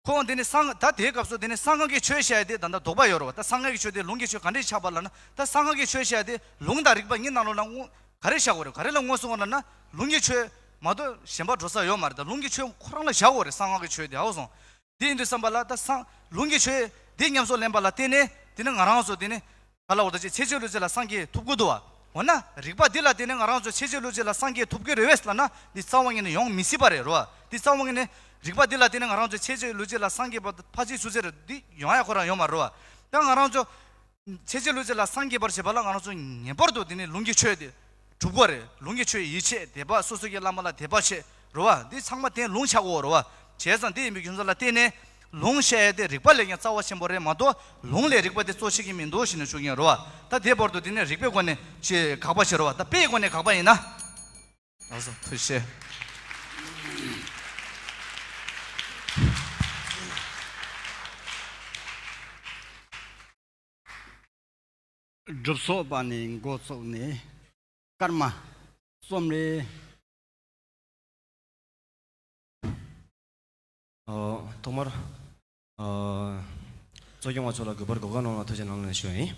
ཁོང་དེ་ནི་གསང་ད་དེའི་སྐབས་སུ་དེ་ནི་གསང་སྔགས་ཀྱི་ཆོས་བཤད་དེ་ད་ལྟ་དོགས་པ་ཡོད་རེད་བ། ད་གསང་སྔགས་ཀྱི་ཆོས་དེ་ལུང་གི་ཆོས་ག་འདྲས་ཆགས་པ་ལབ་ན་ད་གསང་སྔགས་ཀྱི་ཆོས་བཤད་དེ་ལུང་དང་རིགས་པ་གཉིས་ནང་ལོགས་ལ་དངོས་ག་རེ་བཞག་དགོས་རེད། ག་རེ་ལ་དངོས་སུ་དངོས་ལབ་ན་ལུང་གི་ཆོས་མ་གཏོགས་གཞན་པ་འགྲོ་ས་ཡོད་མ་རེད། ད་ལུང་གི་ཆོས་ཁོ་རང་ལ་བཞག་དགོས་རེད། གསང་སྔགས་ཀྱི་ཆོས་དེ་ཧ་གོ་སོང་། དེ་ཡིན་དུས་བསམ་པ་ལ་ད་གསང་ལུང་གི་ཆོས་དེ་ཉམས་སུ་ལེན་པ་ལ་བརྟེན་ནས་དེ་ནི་ང་རང་ཚོ་དེ་ནི་ག་ལ་འོ་ད་ཅིག་ཚེ་གཅིག་ལུས་གཅིག་ལ་སངས་རྒྱས་ཐུབ་ཀྱི་འདུག་བ། འོ་ན་རིགས་པ་འདི་ལ་བརྟེན་ནས་ང་རང་ཚོ་ཚེ་གཅིག་ལུས་གཅིག་ལ་སངས་རྒྱས་ཐུབ་ཀྱི་རེད་བས་ལབ་ན་འདི་རྩ་བ་ཉིད་ནས་ཡོང་མི་སྲིད་པ་རེད་རོ། འདི་རྩ་བ་ཉིད་ནས་རིགས་པ་འདི་ལ་བརྟེན་ནས་ང་རང་ཚོ་ཚེ་གཅིག་ལུས་གཅིག་ལ་སངས་རྒྱས་པ་ཕལ་ཆེར་སུ་ཚེ་རེད་འདི་ཡོང་ཡ་ཁོ་རང་ཡོང་མ་རེད་བ། ད་ང་རང་ཚོ་ཚེ་གཅིག་ལུས་གཅིག་ལ་སངས་རྒྱས་པར་བྱེད་པ་ལ་ང་རང་ཚོ་ངེས་པར་དུ་དེ་ནི་ལུང་གི་ཆོས་དེ་གྲུབ་དགོས་རེད། ལུང་གི་ཆོས་ཡིད་ཆེས་དད་པ་སོ་སོ་གི་བླ་མ་ལ་དད་པ་བྱེད་རོ་བ། འདི་ཚང་མ་དེ་ལུང་ཆགས་དགོས་རོ་བ། བྱས་ཙང་དེ་ཡིན་པའི་རྒྱུ་མཚན་ལ་བརྟེན་ནས་ལུང་བཤད་ཡ་དེ་རིགས་པ་ལས་ཀྱང་རྩ་བ་ཆེན་པོ་རེད་མ་གཏོགས་ལུང་ལས་རིགས་པ་དེ་གཙོ་ཆེ་གི་མི་འདུག་ཞེས་ནས་ཞུ་གི་ཡིན་རོ་བ། ད་དེ་བར་དུ་དེ་ནས་རིགས་པའི་སྒོ་ནས་ཅིག་དགག་པ་བྱེད་རོ་བ། ད་དཔེའི་སྒོ་ནས་དགག་པ་ཡིན་ན། ལགས་སོ་ཐུགས་རྗེ་ཆེ། སྒྲུབ་ཚོགས་པ་ནས་འགོ་བཙུགས་ནས་སྐར་མ་རྩོམ་རེ། ཨོ། ཐོག་མར། ཨོ། གཙོ་སྐྱོང་བ་ཚོ་ལ་གུས་པར་གོ་སྐབས་གནང་བ་ཐུགས་རྗེ་གནང་ལན་ཞུ་ཡིན།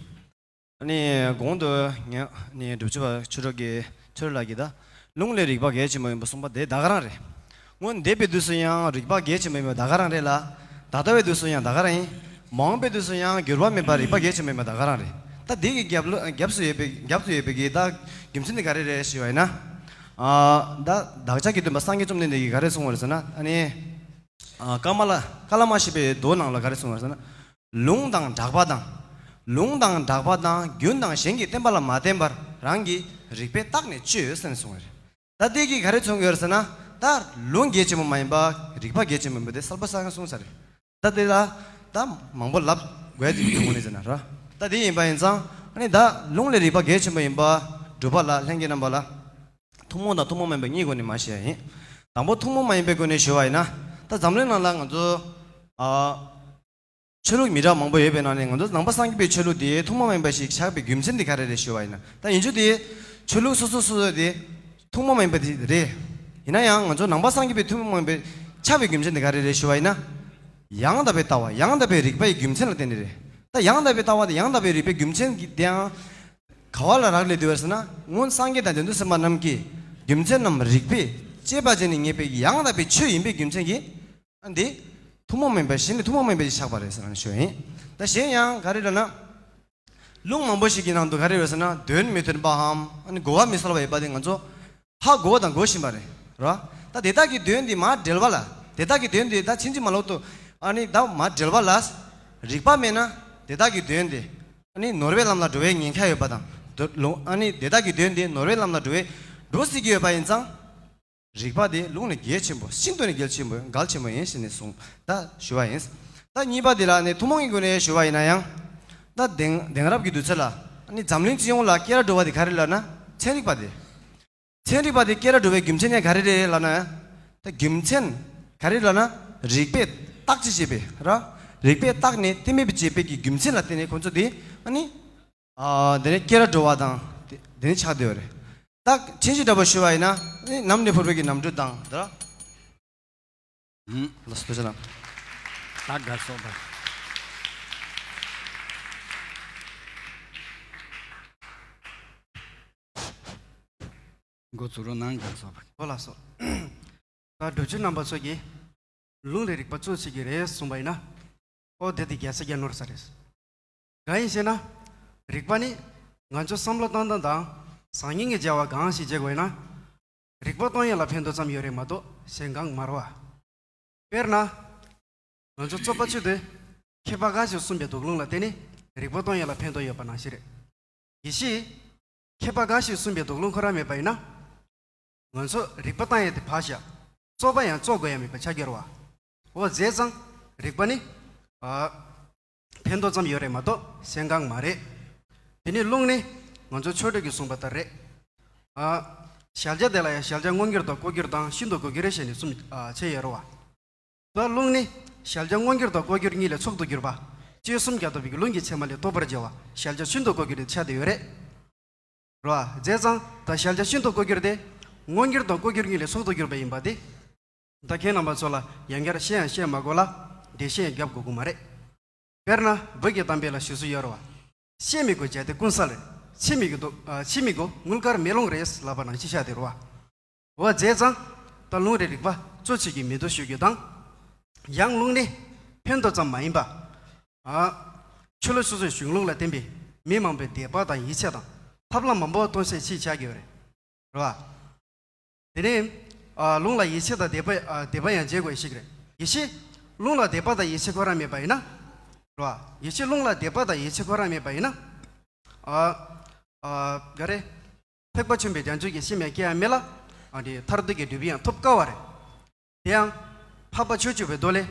ཨ་ནི་གོང་དུ་ངས་ཨ་ནི་སྒྲུབ་མཆོད་པ་ཆོས་གྲོགས་ཀྱི་ཆོས་གྲོགས་ལགས་ཀྱིས་ད་ལུང་ལས་རིགས་པ་གལ་ཆེན་པོ་ཡིན་པ་གསུངས་པ་དེ་ད་ག་རང་རེད། སྔོན་འདས་པའི་དུས་སུ་ཡང་རིགས་པ་གལ་ཆེན་པོ་ཡིན་པ་ད་ག་རང་རེད་ལ། ད་ལྟ་བའི་དུས་སུ་ཡང་ད་ག་རང་ཡིན། མ་འོངས་པའི་དུས་སུ་ཡང་འགྱུར་བ་མེད་པར་རིགས་པ་གལ་ཆེན་པོ་ཡིན་པ་ད་ག་རང་རེད། ད་འདི་གི་རྒྱབ་ལོ་རྒྱབ་སུ་ཡོད་པའི་རྒྱབ་ཏུ་ཡོད་པའི་གི་ད་རྒྱུ་མཚན་དེ་ག་རེ་རེད་ཞུས་པ་ཡིན་ན། ཨ། ད་བདག་ཅག་གི་སྟོན་པ་སངས་རྒྱས་བཅོམ་ལྡན་འདས་ཀྱིས་ག་རེ་གསུངས་པ་རེད་ཟེར་ན་ཨ་ནི། ཨ། ཀ་མ་ལ་ཀ་ལ་མ་ཤི་པའི་མདོ་ནང་ལ་ག་རེ་གསུངས་པ་རེད་ཟེར་ན། ལུང་དང་གྲགས་པ་དང་། ལུང་དང་གྲགས་པ་དང་རྒྱུན་དང་གཞན་གྱི་བསྟན་པ་ལ་མ་བརྟེན་པར་རང་གི་རིགས་པས་བརྟགས་ནས་དཔྱོད་ཟེར་ནས་གསུངས་པ་རེད། ད་དེ་གིས་ག་རེ་མཚོན་གྱི་ཡོད་རེད་ཟེར་ན། ད་ལུང་གལ་ཆེན་པོ་མ་ཡིན་པ་རིགས་པ་གལ་ཆེན་པོ་ཡིན་པ་དེ་གསལ་པོ་གསལ་ཁ་གསུངས་ཚར་རེད། ད་དེ་ལ་ད་མང་པོ་ལབ་དགོས་ཡ་དེ་ཡོང་གི་མེད་ཟེར་ན་ར། ད་དེ་ཡིན་པ་ཡིན་ཙང་ཨ་ནི་ད་ལུང་ལས་རིགས་པ་གལ་ཆེན་པོ་ཡིན་པ་སྒྲུབ་པ་ལ་ལྷན་རྒྱས་རྣམ་པ་ལ་ཐུན་མོང་དང་ཐུན་མོང་མ་ཡིན་པ་གཉིས་སྒོ་ནས་མར་བཤད་ཡ་ཡིན། དང་པོ་ཐུན་མོང་མ་ཡིན་པའི་སྒོ་ནས་ཞུ་བ་ཡིན་ན། ད་འཛམ་གླིང་ནང་ལ་ང་ཚོ་ཨ། ཆོས་ལུགས་མི་འདྲ་མང་པོ་ཡོད་པའི་ནང་ནས་ང་ཚོ་ནང་པ་སངས་རྒྱས་པའི་ཆོས་ལུགས་དེ་ཐུན་མོང་མ་ཡིན་པ་ཞིག་ཆགས་པའི་རྒྱུ་མཚན་དེ་ག་རེ་རེད་ཞུ་བ་ཡིན་ན། ད་ཡིན་རྒྱུ་དེ་ཆོས་ལུགས་སོ་སོ་སོ་སོ་དེ་ཐུན་མོང་མ་ཡིན་པ་དེ་རེད། ཡིན་ན་ཡང་ང་ཚོ་ནང་པ་སངས་རྒྱས་པའི་ཐུན་མོང་མ་ཡིན་པའི་ཆགས་པའི་རྒྱུ་མཚན་དེ་ག་རེ་རེད་ཞུ་བ་ཡིན་ན། ཡང་དག་པའི་ལྟ་བ་ཡང་དག་པའི་རིགས་པ་ཡི་རྒྱུ་མཚན་ལ་བརྟེན་ནས་རེད། ད་ཡང་དག་པའི་ལྟ་བ་དེ་ཡང་དག་པའི་རིགས་པའི་རྒྱུ་མཚན་གྱི་དེའང་ག་བ་ལ་རག་ལས་འདུག་པ་ཟེར་ན། སྔོན་སངས་རྒྱས་དང་དེ་དུས་སེམས་དཔའ་རྣམས་ཀྱིས་རྒྱུ་མཚན་རྣམས་རིགས་པས་དཔྱད་པ་བྱས་ནས་ངེས་པའི་ཡང་དག་པའི་ཆོས་ཡིན་པའི་རྒྱུ་མཚན་གྱིས། ཨ་འདི་ཐུན་མོང་མིན་པ་གཞན་ནི་ཐུན་མོང་མིན་པ་ཞིག་ཆགས་པ་རེད་ཟེར་ནས་ཞུ་ཡིན། ད་གཞན་ཡང་ག་རེ་རེད་ན། ལུང་མང་པོ་ཞིག་གི་ནང་དུ་ག་རེ་ཡོད་ཟེར་ན་དོན་མི་མཐུན་པའམ་ཨ་ནི་གོ་བ་མི་གསལ་བ་ཡོད་པ་དེ་ང་ཚོ་ཧ་གོ་བ་དང་གོ་བཞིན་པ་རེད་ར། ད་དེ་དག་གི་དོན་དེ་མར་འགྲེལ་བ་ལ་དེ་དག་གི་དོན་དེ་ད་ཕྱིན་ཅི་མ་ལོག་ཏུ་ཨ་ནི་ད་མར་འགྲེལ་བ་ལ་རིགས་པ་མེད་ན་དེ་དག་གི་དོན་དེ་ཨ་ནི་ནོར་བའི་ལམ་ལ་འགྲོ་བའི་ཉེན་ཁ་ཡོད་པ་དང་དོ་ལུང་ཨ་ནི་དེ་དག་གི་དོན་དེ་ནོར་བའི་ལམ་ལ་འགྲོ་བའི་འགྲོ་སྲིད་ཀྱི་ཡོད་པ་ཡིན་ཙང་། རིགས་པ་དེ་ལུང་ནི་གལ་ཆེན་པོ་ཤིན་ཏུ་ནི་གལ་ཆེན་པོ་གལ་ཆེན་པོ་ཡིན་ཞེས་ནས་གསུངས་ད་ཞུ་བ་ཡིན། ད་གཉིས་པ་དེ་ལ་ནི་ཐུན་མོང་གི་སྒོ་ནས་ཞུ་བ་ཡིན་ན་ཡང་། ད་དེང་དེང་རབས་ཀྱི་དུས་ཚོད་ལ་ནི་འཛམ་གླིང་སྤྱི་ཡོངས་ལ་སྐད་གྲགས་འགྲོ་བ་དེ་ག་རེ་ལབ་ན་ཚན་རིག་པ་དེ། ཚན་རིག་པ་དེ་སྐད་གྲགས་འགྲོ་བའི་རྒྱུ་མཚན་ཡང་ག་རེ་རེད་ལབ་ན། ད་རྒྱུ་མཚན་ག་རེ་ལབ་ན་རིགས་པས་བརྟག་ཅི་བྱས་པས་ར། རིགས་པས་བརྟགས་ནས་གཏན་མེད་པའི་བྱས་པའི་གི་རྒྱུ་མཚན་ལ་བརྟེན་ནས་ཁོང་ཚོ་དེ་ཨ་ནི། ཨ་དེ་ནས་སྐད་གྲགས་འགྲོ་བ་དང་དེ་ དེ་ནི་ཆགས་བསྡད་ཡོད་རེད། ད་ཕྱིན་ཅི་འདྲ་པོ་ཞུ་བ་ཡིན་ན་ནི་ནམ་ནས་བུར་བའི་གི་ནམ་གྲུ་དང་དེ་ར། ཧུམ། ལགས་སོ་ཐུགས་རྗེ་གནང་། ད་དགའ་སོང་ད། འགོ་ཚུགས་རོགས་གནང་། དགའ་སོང་ད། ཨོ་ལགས་སོ། ད་སྒྲུབ་ཆེན་རྣམ་པ་ཚོ་གིས་ལུང་ལས་རིགས་པ་གཙོ་ཆེ་གི་རེད་གསུངས་པ་ཡིན་ན། ཨོ་དེ་དེ་རྒྱལ་ས་རྒྱ་ནོར་ས་རེད། གང་ཡིན་ཟེར་ན། རིགས་པ་ནི་ང་ཚོ་བསམ་བློ་བཏང་སྟངས་དང་བཟང་ངན་གྱི་བྱ་བ་གང་ཞིག་བྱེད་དགོས་ན། རིགས་པ་གཏོང་ཡས་ལ་ཕན་ཐོགས་ཙམ་ཡོད་རེད་མ་གཏོགས་གཞན་གང་མ་རེད་བ། དཔེར་ན། ང་ཚོ་རྩོད་པ་ཆེད་དུ་མཁས་པ་འགའ་ཞིག་གསུངས་པའི་དོགས་སློང་ལ་བརྟེན་ནས་རིགས་པ་གཏོང་ཡས་ལ་ཕན་ཐོགས་ཡོད་པ་ནང་བཞིན་རེད། ཡེ་ཤེས། མཁས་པ་འགའ་ཞིག་གསུངས་པའི་དོགས་སློང་ཁོ་རང་མེད་པ་ཡིན་ན། ང་ཚོ་རིགས་པ་བཏང་ཡས་དེ་ཕར་བཞག་རྩོད་པ་ཡང་རྩོད་དགོས་ཡ་མེད་པ་ཆགས་ཀྱི་རེད་བ། འོ་བྱས་ཙང་རིགས་པ་ནི། ཨ། ཕན་ཐོགས་ཙམ་ཡོད་རེད་མ་གཏོགས་གཞན་གང་མ་རེད། དེ་ནས་རླུང་ནི་ང་ཚོ་ཆོས་གྲོགས་ཀྱིས་གསུངས་པ་ལྟར་རེད། ཨ། གཞལ་བྱ་དེ་ལ་ཡང་གཞལ་བྱ་མངོན་གྱུར་དང་ལྐོག་གྱུར་དང་ཤིན་ཏུ་ལྐོག་གྱུར་རེད་ཞེས་ནས་གསུམ་ཨ་ཕྱེ་ཡོད་རེད་བ། ད་རླུང་ནི་གཞལ་བྱ་མངོན་གྱུར་དང་ལྐོག་གྱུར་གཉིས་ལས་མཆོག་ཏུ་གྱུར་པ། སྤྱོད་གསུམ་རྒྱ་ཐོབ་པའི་རླུང་གི་ཚད་མ་ལས་རྟོགས་པར་བྱ་བ་གཞལ་བྱ་ཤིན་ཏུ་ལྐོག་གྱུར་དེ་ཆགས་བསྡད་ཡོད་རེད། རེད་བ། བྱས་ཙང་ད་གཞལ་བྱ་ཤིན་ཏུ་ལྐོག་གྱུར་དེ་མངོན་གྱུར་དང་ལྐོག་གྱུར་གཉིས་ལས་མཆོག་ཏུ་གྱུར་པ་ཡིན་པ་དེ། ད་ཁྱེད་རྣམ་པ་ཚོ་ལ་ཡང་བསྐྱར་བཤད་ཡང་བཤད་མ་དགོས་ལ། འགྲེལ་བཤད་ཡང་རྒྱབ་དགོས་ཀྱི་མ་རེད། དཔེར་ན་བོད་ཀྱི་གཏམ་དཔེ་ལ་ཞུ་སྲོལ་ཡོད་རེད་བ། བཤད་མི་དགོས་བྱ་དེ་ཀུན་གསལ་རེད། ཕྱི་མིག་གི་དོ། ཨ། ཕྱི་མིག་གོ་དངུལ་དཀར་མེ་ལོང་རེད་ལབ་པ་ནང་བཞིན་ཆགས་བསྡད་རེད་བ། འོ་བྱས་ཙང་ད་རླུང་རེད་རིགས་པ་གཙོ་ཆེ་གི་མི་འདུག་ཞུ་རྒྱུ་དང་། ཡང་རླུང་ནི་ཕན་ཐོགས་ཙམ་མ་ཡིན་པ། ཨ། ཆོས་ལུགས་སོ་སོའི་གཞུང་ལུགས་ལ་བརྟེན་པའི་མི་མང་པོའི་དད་པ་དང་ཡིད་ཆེས་དང་ཐབས་ལམ་མང་པོ་གཏོང་སའི་ཆེད་ཆགས་ཀྱི་ཡོད་རེད། རེད་བ། དེ་ནས། ཨ། རླུང་ལ་ཡིད་ཆེས་དང་དད་པ། ཨ། དད་པ་ཡང་བྱེད་དགོས་ཤིག་རེད། ཡེ་ཤེས། རླུང་ལ་དད་པ་དང་ཡིད་ཆེས་ཁོ་རང་མེད་པ་ཡིན་ན། རེད་བ། ཡེ་ཤེས། རླུང་ལ་དད་པ་དང་ཡིད་ཆེས་ཁོ་རང་མེད་པ་ཡིན་ན། ཨ། ཨ། ག་རེ། ཐེག་པ་ཆེན་པོའི་རྒྱ་མཚོ་གི་གཤིས་མེད་སྐྱེ་ཡ་མེད་ལ། ཨ་ནི་མཐར་ཐུག་གི་འབྲས་བུ་ཡང་ཐོབ་དཀའ་བ་རེད། དེ་ཡང་། འཕགས་པ་ཆོས་སྤྱོད་པའི་མདོ་ལས།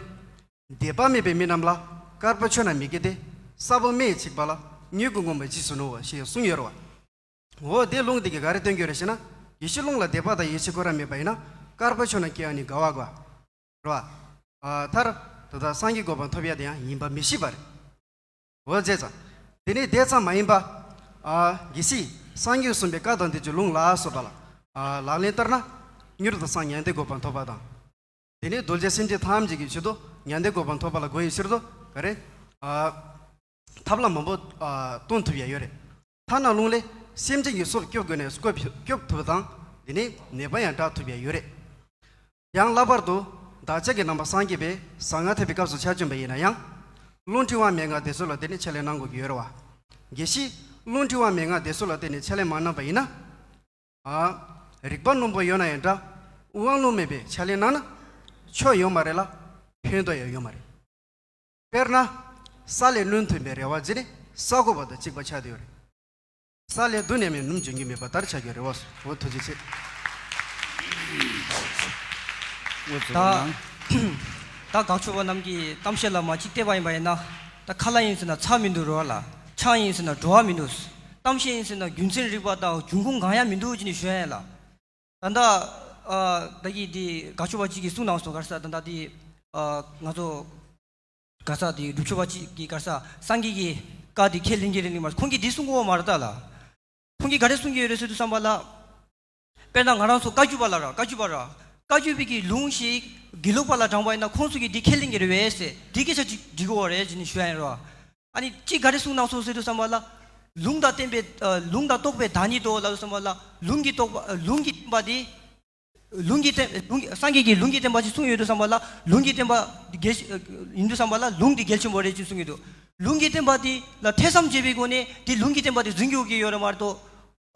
དད་པ་མེད་པའི་མི་རྣམས་ལ་དཀར་པོ་ཆོས་རྣམས་མི་སྐྱེ་སྟེ། ས་བོན་མེ་ཡིས་འཚིག་པ་ལ་མྱུ་གུ་ངོ་མ་ཇི་སྲིད་ནོ་ཞེས་གསུངས་ཡོད་རེད་བ། འོ་དེ་རླུང་དེ་གིས་ག་རེ་སྟོན་གྱི་ཡོད་རེད་ཞེ་ན། ཡེ་ཤེས་རླུང་ལ་དད་པ་དང་ཡིད་ཆེས་ཁོ་རང་མེད་པ་ཡིན་ན་དཀར་པོ་ཆོས་རྣམས་སྐྱེ་ཡ་ནི་འགལ་བ་དགོས། རེད་བ། ཨ། མཐར། ད་ལྟ་སངས་རྒྱས་གོ་འཕང་ཐོབ་ཡ་དེ་ཡང་ཡིན་པ་མི་ཤེས་པ་རེད། འོ་བྱས་ཙང་། དེ་ནས་དེ་ཙམ་མ་ཡིན་པ། ཨ། གལ་སྲིད་སངས་རྒྱས་གསུངས་པའི་བཀའ་དང་བསྟན་བཅོས་ལུང་ལ་སོགས་པ་ལ། ཨ། ལག་ལེན་བསྟར་ན། མྱུར་དུ་སངས་མྱང་འདས་གོ་འཕང་ཐོབ་པ་དང་། དེ་ནས་གདུལ་བྱ་སེམས་ཅན་ཐམས་ཅད་ཀྱི་ཆེད་དུ་མྱང་འདས་གོ་འཕང་ཐོབ་པ་ལ་དགོས་ཡོད་ཕྱིར་དུ་ག་རེ། ཨ། ཐབས་ལམ་མང་པོ། ཨ། སྟོན་ཐུབ་ཡ་ཡོད་རེད། ཐ་ན་རླུང་ལས་སེམས་ཅན་གྱི་སྲོག་སྐྱོབ་དགོས་ནས་སྐྱོབ་སྐྱོབ་ཐུབ་པ་དང་། དེ་ནས་ནད་པ་ཡང་དྲག་ཐུབ་ཡ་ཡོད་རེད། ཡང་ལྷག་པར་དུ་བདག་ཅག་གི་ནང་པ་སངས་རྒྱས་པས་ཟང་ངེ་ཐེག་པའི་སྐབས་སུ་ཆ་བྱུང་བ་ཡིན་ན་ཡང་། རླུང་མཁྲིས་དབང་མེད་ངག་བཟླས་སོགས་ལ་བརྟེན་ནས་ཕྱག་ལེན་གནང་དགོས་ཀྱི་ཡོད་རེད་བ། གལ་སྲིད་རླུང་མཁྲིས་དབང་མེད་ངག་བཟླས་སོགས་ལ་བརྟེན་ནས་ཕྱག་ལེན་མ་གནང་པ་ཡིན་ན། ཨ། རིག་པ་རྣོན་པོ་ཡོད་ན་ཡང་འདྲ། དབང་རླུང་མེད་པའི་ཕྱག་ལེན་གནང་ན། ཆོ་ཡོད་མ་རེད་ལ། ཕན་ཐོགས་ཡང་ཡོད་མ་རེད། དཔེར་ན། ས་ལས་སྣུམ་ཐོན་པའི་རེ་བ་བྱས་ནས་ས་རྐོ་བ་དང་གཅིག་པ་ཆགས་བསྡད་ཡོད་རེད། ས་ལས་རྡུལ་ནས་མའི་སྣུམ་འབྱུང་གི་མེད་པ་ལྟར་ཆགས་ཀྱི་རེད་བ། འོ་ཐུགས་རྗེ་ཆེ། ད་ད་དགག་ཕྱོགས་པ་རྣམས་ཀྱིས་གཏམ་བཤད་ལ་མ་གཅིག་བལྟས་པ་ཡིན་པ་ཡིན་ན། ད་ཁ་ལག་ཡིན་ཟེར་ན་ཚྭ་མི་འདུག་རོ་ལ། ཆང་ཡིན་ཟེར་ན་བྲོ་བ་མི་འདུག་གཏམ་བཤད་ཡིན་ཟེར་ན་རྒྱུ་མཚན་རིག་པ་དང་འབྱུང་ཁུངས་གང་ཡང་མི་འདུག་ཅེས་ནས་ཞུ་ཡ་ཡིན་ལ། ད་ལྟ། ཨ། ད་གི་འདི་དགག་ཕྱོགས་པ་གཅིག་གིས་གསུངས་གནང་སོང་། ག་རེ་ཟེར་ད་ལྟ་འདི། ཨ། ང་ཚོ། ག་རེ་ཟེར་འདི་སྒྲུབ་ཕྱོགས་པ་གཅིག་གིས་ག་རེ་ཟེར་སངས་རྒྱས་ཀྱི་བཀའ་འདི་ཁས་ལེན་གྱི་རེད་ལེན་མ། ཁོང་གིས་འདི་གསུང་གི་ཡོད་མ་རེད་ད་ལ། ཁོང་གིས་ག་རེ་གསུང་གི་ཡོད་རེད་ཟེར་དུས་ཙམ་པ་ལ། དཔེར་ན་ང་རང་ཚོ་བཀའ་བརྒྱུད་པ་ལ་ར། བཀའ་བརྒྱུད་པ་ར། བཀའ་བརྒྱུད་པའི་གི་ལུང་ཞིག་དགེ་ལུགས་པ་ལ་དྲངས་པ་ཡིན་ན་ཁོང་ཚོ་གིས་འདི་ཁས་ལེན་གྱི་རེད་པས་ཟེར་འདི་སྐད་ཆ་ཅིག་འདྲི་གི་ཡོད་རེད་ཅེས་ནས་ཞུ་ཡ་ཡིན་ར། ཨ་ནི་གཅིག་ག་རེ་གསུངས་གནང་སོང་ཟེར་དུས་ཙམ་པ་ལ། ལུང་དང་བསྟན་པའི། ཨ། ལུང་དང་རྟོགས་པའི་བདག་ཉིད་དོ་ལབ་དུས་ཙམ་པ་ལ་ལུང་གི་རྟོགས་པ། ཨ། ལུང་གི་བསྟན་པ་དེ། ལུང་གི་བསྟན། ལུང་གི། སངས་རྒྱས་ཀྱིས་ལུང་གི་བསྟན་པ་ཅིག་གསུངས་ཡོད་དུས་ཙམ་པ་ལ་ལུང་གི་བསྟན་པ་དེ་གལ་ཆེ། ཨ། ཡིན་དུས་ཙམ་པ་ལ་ལུང་དེ་གལ་ཆེན་པོ་རེད་ཅེས་གསུང་གི་འདུག་ལུང་གི་བསྟན་པ་དེ་ལ་ཐོས་བསམ་བྱེད་པའི་སྒོ་ནས་དེ་ལུང་གི་བསྟན་པ་དེ་འཛིན་དགོས་ཀྱི་ཡོད་རེད་མ་གཏོགས།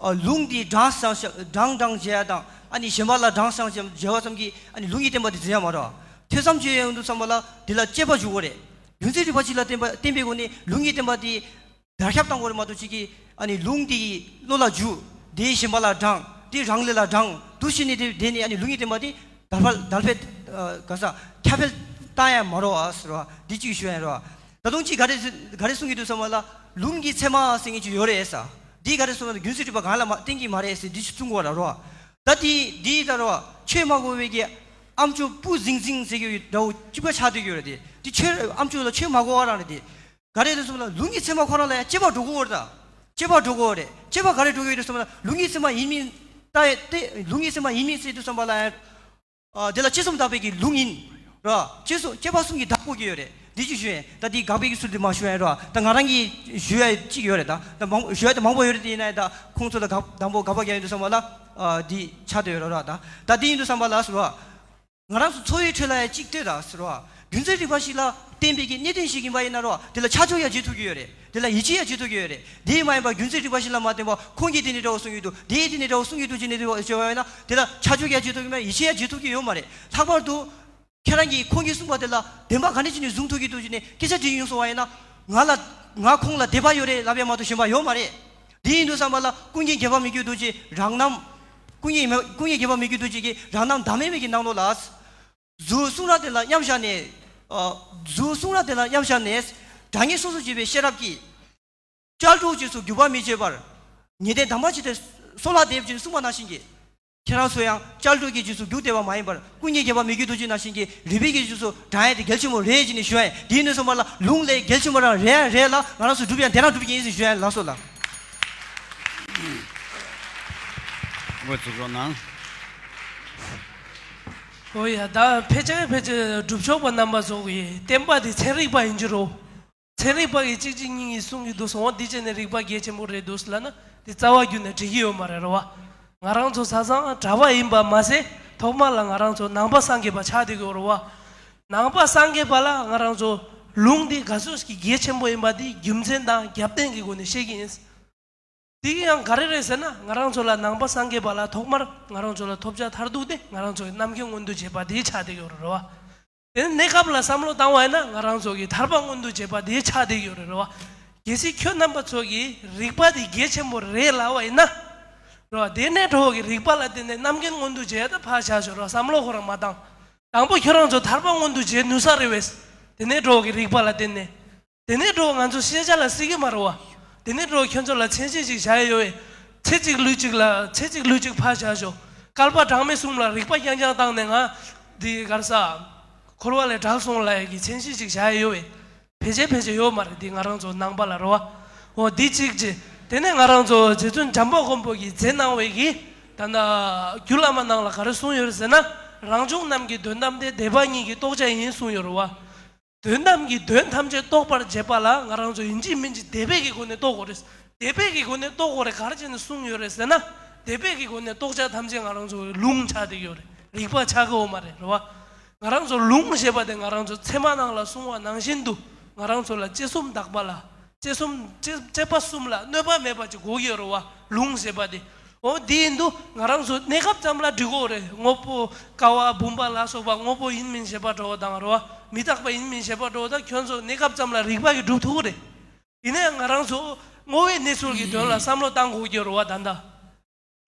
ཨ། ལུང་དེ་དྲངས་བཞག་དྲངས་དྲངས་བྱས་ཡ་དང་། ཨ་ནི་གཞན་པ་ལ་དྲངས་བཞག་བྱས་པ་ཙམ་གྱིས་ཨ་ནི་ལུང་གི་བསྟན་པ་དེ་འཛིན་ཡ་མ་རེད། ཐོས་བསམ་བྱེད་ཡ་ཡོང་དུས་ཙམ་པ་ལ་དེ་ལ་དཔྱད་པ་འཇུག་དགོས་རེད། རྒྱུ་མཚན་རིག་པ་གཅིག་ལ་བརྟེན་པ། བརྟེན་པའི་སྒོ་ནས་ལུང་གི་བསྟན་པ་དེ་དར་ཁྱབ་བཏང་དགོས་རེད་མ་གཏོགས། གཅིག་གིས་ཨ་ནི་ལུང་དེ་བློ་ལ་འཇུག་དེ་གཞན་པ་ལ་དྲངས། དེ་རང་ལུགས་ལ་དྲངས། འདུ་ཤེས་ནི་དེ་དེ་ནི་ཨ་ནི་ལུང་གི་བསྟན་པ་དེ་དར་འཕེལ། དར་འཕེལ། ཨ། ག་རེ་ཟེར། ཁྱབ་སྤེལ་བཏང་ཡ་མ་རེད་པ་ཟེར་བ་འདི་གཅིག་ཞུ་ཡ་ཡིན་ར། ད་དུང་གཅིག་ག་རེ་ག་རེ་གསུང་གི་འདུག་ཟེར་བ་ལ་ལུང་གི་ཚད་མ་ཟེར་མཁན་ཅིག་ཡོད་རེད་ཟེར། འདི་ག་རེ་གསུང་ན་རྒྱུ་མཚན་རིག་པ་གང་ལ་མ་བརྟེན་གྱི་མ་རེད་ཟེར་འདི་ཅིག་གསུང་གི་ཡོད་ར་ར། ད་དེ་འདི་ད་ར་ཆོས་མ་གོ་བའི་གི་ཨ་མཆོག་སྤུ་ཟིང་ཟིང་ཟེར་གྱི་འདྲ་བོ་གཅིག་པ་ཆགས་བསྡད་ཀྱི་ཡོད་རེད་དེ། དེ་ཆོས་ཨ་མཆོག་ལ་ཆོས་མ་གོ་བ་རང་རེད་དེ། ག་རེ་རེད་ཟེར་བ་ལ་ལུང་གི་ཚད་མ་ཁོ་རང་ལ་ཡང་དཔྱད་པ་འགྲོ་གི་ཡོད་རེད་ད། སྐྱེས་པ་འགྲོ་དགོས་རེད། སྐྱེས་པ་ག་རེ་འགྲོ་གི་ཡོད་རེད་བསམ་པ་ལ། ལུགས་གཉིས་ཚད་མ་ཡིན་མིན་ལྟ་ཡས་ཏེ། ལུགས་གཉིས་ཚད་མ་ཡིན་མིན་ཟེར་དུས་བསམ་པ་ལ། ཨ། དེ་ལ་ཅི་གསུངས་དག་པའི་གི་ལུང་ཡིན། ར། ཅི་གསུངས་སྐྱེས་པ་གསུམ་གྱིས་བདག་པོ་གི་ཡོད་རེད། འདི་ཅི་ཞུ་ཡིན། ད་འདི་དགག་པའི་གི་ཚུལ་དེ་མ་ཞུ་ཡིན་ར། ད་ང་རང་གིས་ཞུ་ཡ་གཅིག་ཡོད་རེད། ད་ད་མང་ཞུ་ཡ་དེ་མང་པོ་ཡོད་རེད། དེ་ཡིན་ན་ད་ཁོང་ཚོ་ལ་དགག་དང་པོ་དགག་པ་རྒྱག་ཡོང་དུས་བསམ་པ་ལ། ཨ། འདི་ཆགས་བསྡད་ཡོད་ར། ད་ད་འདི་ཡིན་དུས་བསམ་པ་ལ་ཟེར་བ། ང་རང་ཚོ་འཚོ་བའི་ཁྲོད་ལ་ཡང་གཅིག་ལྟོས་དང་ཟེར་བ། རྒྱུ་མཚན་རིག་པ་ཞིག་ལ་བརྟེན་པའི་གི་གནད་དོན་ཞིག་ཡིན་པ་ཡིན་ན་རོ། དེ་ལ་ཆ་འཇོག་ཡང་བྱེད་ཐུབ་ཀྱི་ཡོད་རེད། དེ་ལ་ཡིད་ཆེས་ཡང་བྱེད་ཐུབ་ཀྱི་ཡོད་རེད། དེ་མ་ཡིན་པར་རྒྱུ་མཚན་རིག་པ་ཞིག་ལ་མ་བརྟེན་པར་ཁོང་གིས་དེ་ནི་འདྲ་བོ་གསུང་གི་འདུག་དེས་དེ་ནི་འདྲ་བོ་གསུང་གི་འདུག་ཅེས་ནི་དེ་བ་ཞེས་པ་ཡིན་ན། དེ་ལ་ཆ་འཇོག་ཡང་བྱེད་ཐུབ་ཀྱི་མེད། ཡིད་ཆེས་ཡང་བྱེད་ཐུབ་ཀྱི་ཡོད་མ་རེད། ལྷག་པར་དུ་ཁྱེད་རང་གིས་ཁོང་གིས་གསུངས་པ་དེ་ལ་བདེན་པ་ག་ནས་ཅི་ནས་བཟུང་ཐུབ་ཀྱི་འདུག་ཅེས་ནས་སྐད་ཆ་དྲིས་ཡོང་སོང་བ་ཡིན་ན། ང་ལ་ང་ཁོང་ལ་དད་པ་ཡོད་རེད་ལབ་ཡ་མ་གཏོགས་གཞན་པ་ཡོད་མ་རེད། དེ་ཡིན་དུས་བསམ་པ་ལ་ཀུན་མཁྱེན་རྒྱལ་བ་མི་བསྐྱོད་རྡོ་རྗེ་རང་རྣམ། ཀུན་མཁྱེན་ཀུན་མཁྱེན་རྒྱལ་བ་མི་བསྐྱོད་རྡོ་རྗེ་གིས་རང་རྣམ་བདག་མེད་མའི་གི་ནང་ལོགས་ལ། གཟུགས་གསུང་རབ་དེ་ལ་མཉམ་བཞག་ནས། ཨ། གཟུགས་གསུང་རབ་དེ་ལ་མཉམ་བཞག་ནས། དྲང་ངེས་སོ་སོར་བྱེད་པའི་ཤེས་རབ་ཀྱིས། སྐྱབས་འགྲོ་རྗེས་སུ་འཇུག་པ་མི་བྱེད་པར། ཉེས་ལྟས་དམ་པ་ཇི་ལྟར་སོལ་བ་འདེབས་ཅེས་གསུངས་པ་ནང་བཞིན་གྱི། ཁྱེད་རང་ཚོ་ཡང་སྐྱབས་འགྲོ་གི་རྗེས་སུ་རྒྱུག་བསྡད་པ་མ་ཡིན་པར། ཀུན་མཁྱེན་རྒྱལ་བ་མི་བསྐྱོད་རྡོ་རྗེ་ནང་བཞིན་གྱི་རིག་པའི་གི་རྗེས་སུ་འབྲང་ཡ་དེ་གལ་ཆེན་པོ་རེད་ཅེས་ནས་ཞུ་ཡ་ཡིན། དེ་ཡིན་དུས་ཙམ་པ་ལ་ལུང་ལས་གལ་ཆེན་པོ་རང་རེད་ཡ་རེད་ལ། ང་རང་ཚོ་སྒྲུབ་ཡ་དེ་རང་སྒྲུབ་ཀྱི་ཡིན་ཟེར་ཞུ་ཡ་ཡིན། ལགས་སོ་ལགས། འགོ་ཚུགས་རོགས་གནང་། ཨོ་ཡ། ད་ཕལ་ཆེར་ཕལ་ཆེར་སྒྲུབ་ཆོག་པ་རྣམ་པ་ཚོ་གི་བསྟན་པ་དེ་ཚན་རིག་པ་ཡིན་གྱི་རོ། ཚན་རིག་པ་གིས་གཅིག་གཅིག་གཉིས་གཉིས་གསུང་གི་འདུག་སོང་། འདི་བྱས་ནས་རིག་པ་གལ་ཆེན་པོ་རེད་འདུག་ལབ་ན། འདི་རྩ་བ་བརྒྱུད་ནས་འགྲིག་གི་ཡོད་མ་རེད་རོ་བ། ང་རང་ཚོ་ས་སང་གྲྭ་པ་ཡིན་པ་མ་ཟད། ཐོག་མ་ལ་ང་རང་ཚོ་ནང་པ་སངས་རྒྱས་པ་ཆགས་བསྡད་ཀྱི་ཡོད་རོ་བ། ནང་པ་སངས་རྒྱས་པ་ལ་ང་རང་ཚོ་ལུང་འདི་ག་ཚོད་ཀྱི་གལ་ཆེན་པོ་ཡིན་པ་འདི་རྒྱུ་མཚན་དང་རྒྱབ་རྟེན་གྱི་སྒོ་ནས་བཤད་ཀྱི་ཡིན། དེ་ཡང་ག་རེ་རེད་ཟེར་ན། ང་རང་ཚོ་ལ་ནང་པ་སངས་རྒྱས་པ་ལ་ཐོག་མར་ང་རང་ཚོ་ལ་ཐོབ་བྱ་མཐར་ཐུག་དེ་ང་རང་ཚོ་གི་རྣམ་མཁྱེན་མངོན་དུ་བྱེད་པ་དེ་ཆགས་བསྡད་ཡོད་རེད་རེད་བ། དེ་ནས་གནས་སྐབས་ལ་བསམ་བློ་བཏང་བ་ཡིན་ན། ང་རང་ཚོ་གི་ཐར་པ་མངོན་དུ་བྱེད་པ་དེ་ཆགས་བསྡད་ཡོད་རེད་རེད་བ། གལ་སྲིད་ཁྱོད་རྣམ་པ་ཚོ་གིས་རིག་པ་དེ་གལ་ཆེན་པོ་རེད་ལབ་པ་ཡིན་ན། རེད་བ། དེ་ནས་གྲོགས་ཀྱི་རིག་པ་ལ་བརྟེན་ནས་རྣམ་མཁྱེན་མངོན་དུ་བྱེད་ཡ་ད་ཕར་བཞག་ཤོག་རེད་བ། བསམ་བློ་ཁོ་རང་མ་བཏང་། དང་པོ་ཁྱོད་རང་ཚོ་ཐར་པ་མངོན་དུ་བྱེད་ནུས་ས་རེད་བས། དེ་ནས་གྲོགས་ཀྱི་རིག་པ་ལ་བརྟེན་ནས། དེ་ནས་འགྲོ་ང་ཚོ་ཤེས་བྱ་ལ་སྲིད་ཀྱི་མ་རེད་བ། དེ་ནས་འགྲོ་ཁྱོད་ཚོ་ལ་མཚན་གཞི་ཅིག་བཞག་ཡ་ཡོད་བས། ཚེ་གཅིག་ལུས་གཅིག་ལ། ཚེ་གཅིག་ལུས་གཅིག་ཕར་བཞག་ཤོག་བསྐལ་པ་གྲངས་མེད་གསུམ་ལ་རིག་པ་རྐྱང་རྐྱང་བཏང་ནས། ང་འདི་ག་རེ་ཟ། འཁོར་བ་ལས་བསྒྲལ་སོང་ལབ་ཡ་གི་མཚན་གཞི་ཅིག་བཞག་ཡ་ཡོད་བས། ཕལ་ཆེར་ཕལ་ཆེར་ཡོད་མ་རེད། འདི་ང་རང་ཚོ་ནང་པ་ལ་རེད་བ། འོ་འདི་གཅིག་བྱས། དེ་ནས་ང་རང་ཚོ་རྗེ་བཙུན་བྱམས་པ་མགོན་པོ་གིས་མཛད་གནང་བའི་གི། ད་ལྟ་རྒྱུད་བླ་མ་ནང་ལ་ག་རེ་གསུངས་ཡོད་རེད་ཟེར་ན། རང་བྱུང་རྣམས་ཀྱི་དོན་དམ་སྟེ། དད་པ་ཉིད་ཀྱི་རྟོགས་བྱ་ཡིན་གསུངས་ཡོད་རེད་བ། དོན་དམ་གྱི་དོན་ཐམས་ཅད་རྟོགས་པར་བྱེད་པ་ལ་ང་རང་ཚོ་ཡིན་གཅིག་མིན་གཅིག་དད་པའི་གི་སྒོ་ནས་རྟོགས་དགོས་རེད། དད་པའི་གི་སྒོ་ནས་རྟོགས་དགོས་རེད། ག་རེ་བྱས་ནས་གསུངས་ཡོད་རེད་ཟེར་ན། དད་པའི་གི་སྒོ་ནས་རྟོགས་བྱ་ཐམས་ཅད་ང་རང་ཚོ་ལུང་ཆགས་བསྡད་ཡོད་རེད། རིག་པ་ཆགས་ཀྱི་ཡོད་མ་རེད། རེད་བ། ང་རང་ཚོ་ལུང་ཞེས་པ་དེ་ང་རང་ཚོ་ཚད་མ་ནང་ལ་གསུངས་པ་ནང་བཞིན་དུ། ང་རང་ཚོ་ལ་དཔྱད་གསུམ་དག་པ་ལ། དཔྱད་གསུམ་དཔྱད་དཔྱད་པ་གསུམ་ལ་གནོད་པ་མེད་པ་ཅིག་དགོས་ཀྱི་ཡོད་རེད་བ། ལུང་ཞེས་པ་དེ། འོ་དེ་ཡིན་དུས་ང་རང་ཚོ་གནས་སྐབས་ཙམ་ལ་འགྲིག་གོ་རེད། དངོས་པོ་ཀ་བ་བུམ་པ་ལ་སོགས་པ་དངོས་པོ་ཡིན་མིན་ཞེས་པ་འདྲ་བོ་དང་རེད་བ། མི་རྟག་པ་ཡིན་མིན་ཞེས་པ་འདྲ་བོ་དང་། ཁྱོད་ཚོ་གནས་སྐབས་ཙམ་ལ་རིག་པ་གིས་སྒྲུབ་ཐུབ་ཀྱི་རེད། ཡིན་ན་ཡང་ང་རང་ཚོ་བསྔོ་བའི་གནས་ཚུལ་གྱི་དོན་ལ་བསམ་བློ་བཏང་དགོས་ཀྱི་རེད་བ། ད་ལྟ་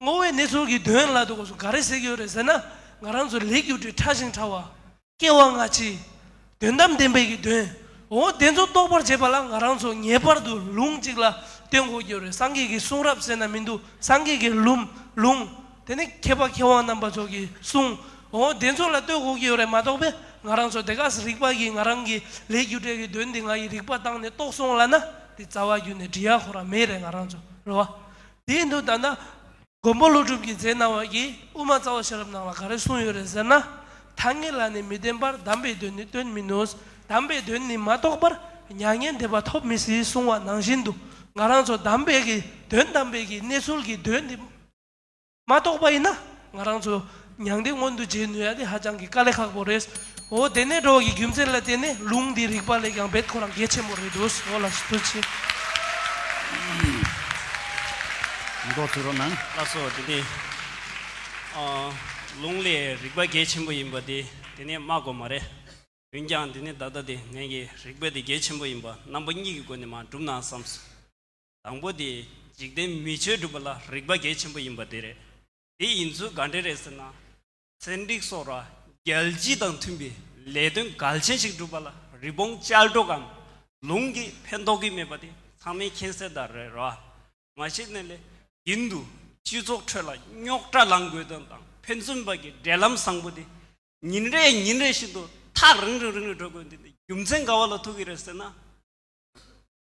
བསྔོ་བའི་གནས་ཚུལ་གྱི་དོན་ལ་དུ་ག་རེ་ཟེར་གྱི་ཡོད་རེད་ཟེར་ན། ང་རང་ཚོ་ལས་རྒྱུ་འབྲས་ཕྲ་ཞིང་ཕྲ་བ། སྐྱེ་བ་སྔ་ཕྱི། དོན་དམ་བདེན་པའི་གི་དོན། འོ་དེ་ཚོ་རྟོགས་པར་བྱེད་པ་ལ་ང་རང་ཚོ་ངེས་པར་དུ་ལུང་གཅིག་ལ་བརྟེན་དགོས་ཀྱི་ཡོད་རེད། སངས་རྒྱས་ཀྱི་གསུང་རབ་ཟེར་ན་མི་འདུག་སངས་རྒྱས་ཀྱི་ལུང་། ལུང་། དེ་ནས་མཁས་པ་མཁས་དབང་རྣམ་པ་ཚོ་གི་གསུང་། འོ་དེ་ཚོ་ལ་ལྟོས་དགོས་ཀྱི་ཡོད་རེད་མ་གཏོགས་པས། ང་རང་ཚོ་དེ་ག་སེ་རིག་པ་གིས་ང་རང་གི་ལས་རྒྱུ་འབྲས་ཀྱི་དོན་འདི་ང་ཡི་རིག་པ་བཏང་ནས་རྟོགས་སོང་ལབ་ན། དེ་རྩ་བ་བརྒྱུད་ནས་འགྲིག་ཡ་ཁོ་རང་མེད་རེད། ང་རང་ཚོ་རེད་བ། དེ་ཡིན་དུས་ད་ལྟ། མགོན་པོ་ཀླུ་སྒྲུབ་ཀྱིས་མཛད་གནང་བ་གི་དབུ་མ་རྩ་བ་ཤེས་རབ་ནང་ལ་ག་རེ་གསུངས་ཡོད་རེད་ཟེར་ན། ཐ་སྙད་ལ་ནི་མི་བརྟེན་པར། གདམས་པའི་དོན་ནི་སྟོན་མི་ནུས། གདམས་པའི་དོན་ནི་མ་རྟོགས་པར། མྱ་ངན་འདས་པ་ཐོབ་མི་སྲིད་གསུངས་པ་ནང་བཞིན་དུ། ང་རང་ཚོ་གདམས་པའི་གི་དོན་དམ་པའི་གི་གནས་ཚུལ་གྱི་དོན་དེ་མ་རྟོགས་པ་ཡིན་ན། ང་རང་ཚོ་མྱང་འདས་མངོན་དུ་བྱེད་ནུས་ཡ་དེ་ཧ་ཅང་གི་དཀའ་ལས་ཁག་པོ་རེད། འོ་དེ་ནས་འགྲོ་བ་གི་རྒྱུ་མཚན་ལ་བརྟེན་ནས་ལུང་འདི་རིག་པ་ལས་ཀྱང་རྦད་ཁོ་རང་གལ་ཆེན་པོ་རེད་འདུག་འོ་ལགས་སོ་ཐུགས་རྗེ་ཆེ། མདོ་ཚིག་རོ་ནང་། ལགས་སོ། དེ་ནི། ཨ། ལུང་ལས་རིག་པ་གལ་ཆེན་པོ་ཡིན་པ་དེ་དེ་ནས་སྨྲ་དགོས་མ་རེད། འོན་ཀྱང་དེ་ནི་ད་ལྟ་དེ་ངས་ཀྱི་རིག་པ་དེ་གལ་ཆེན་པོ་ཡིན་པ་རྣམ་པ་གཉིས་ཀྱི་སྒོ་ནས་མར་སྒྲུབ་ན་བསམས་སོང་། དང་པོ་དེ་འཇིག་རྟེན་མི་ཆོས་སྒྲུབ་པ་ལ་རིག་པ་གལ་ཆེན་པོ་ཡིན་པ་དེ་རེད། དེ་ཡིན་ཚུལ་ག་འདྲ་རེད་ཟེར་ན། ཚན་རིག་སོགས་ར་རྒྱལ་སྤྱི་དང་མཐུན་པའི་ལས་དོན་གལ་ཆེན་ཞིག་སྒྲུབ་པ་ལ་རི་བོང་ཅལ་འདྲོག་གམ་ལུང་གིས་ཕན་ཐོགས་ཀྱི་མེད་པ་དེ་ཚང་མས་མཁྱེན་གསལ་ལྟར་རེད་ར། མ་གཞི་ནས་ལས་ཡིན་དུ་སྤྱི་ཚོགས་ཁྲོད་ལ་རྙོག་དྲ་ལངས་དགོས་དོན་དང་ཕན་ཚུན་བར་གྱི་འབྲེལ་ལམ་བཟང་པོ་དེ་ཉིན་རེ་ཉིན་རེ་བཞིན་དུ་ཐག་རིང་རིང་རིང་རིང་འགྲོ་དགོས་འདི་རྒྱུ་མཚན་ག་བ་ལ་ཐུག་གི་རེད་ཟེར་ན།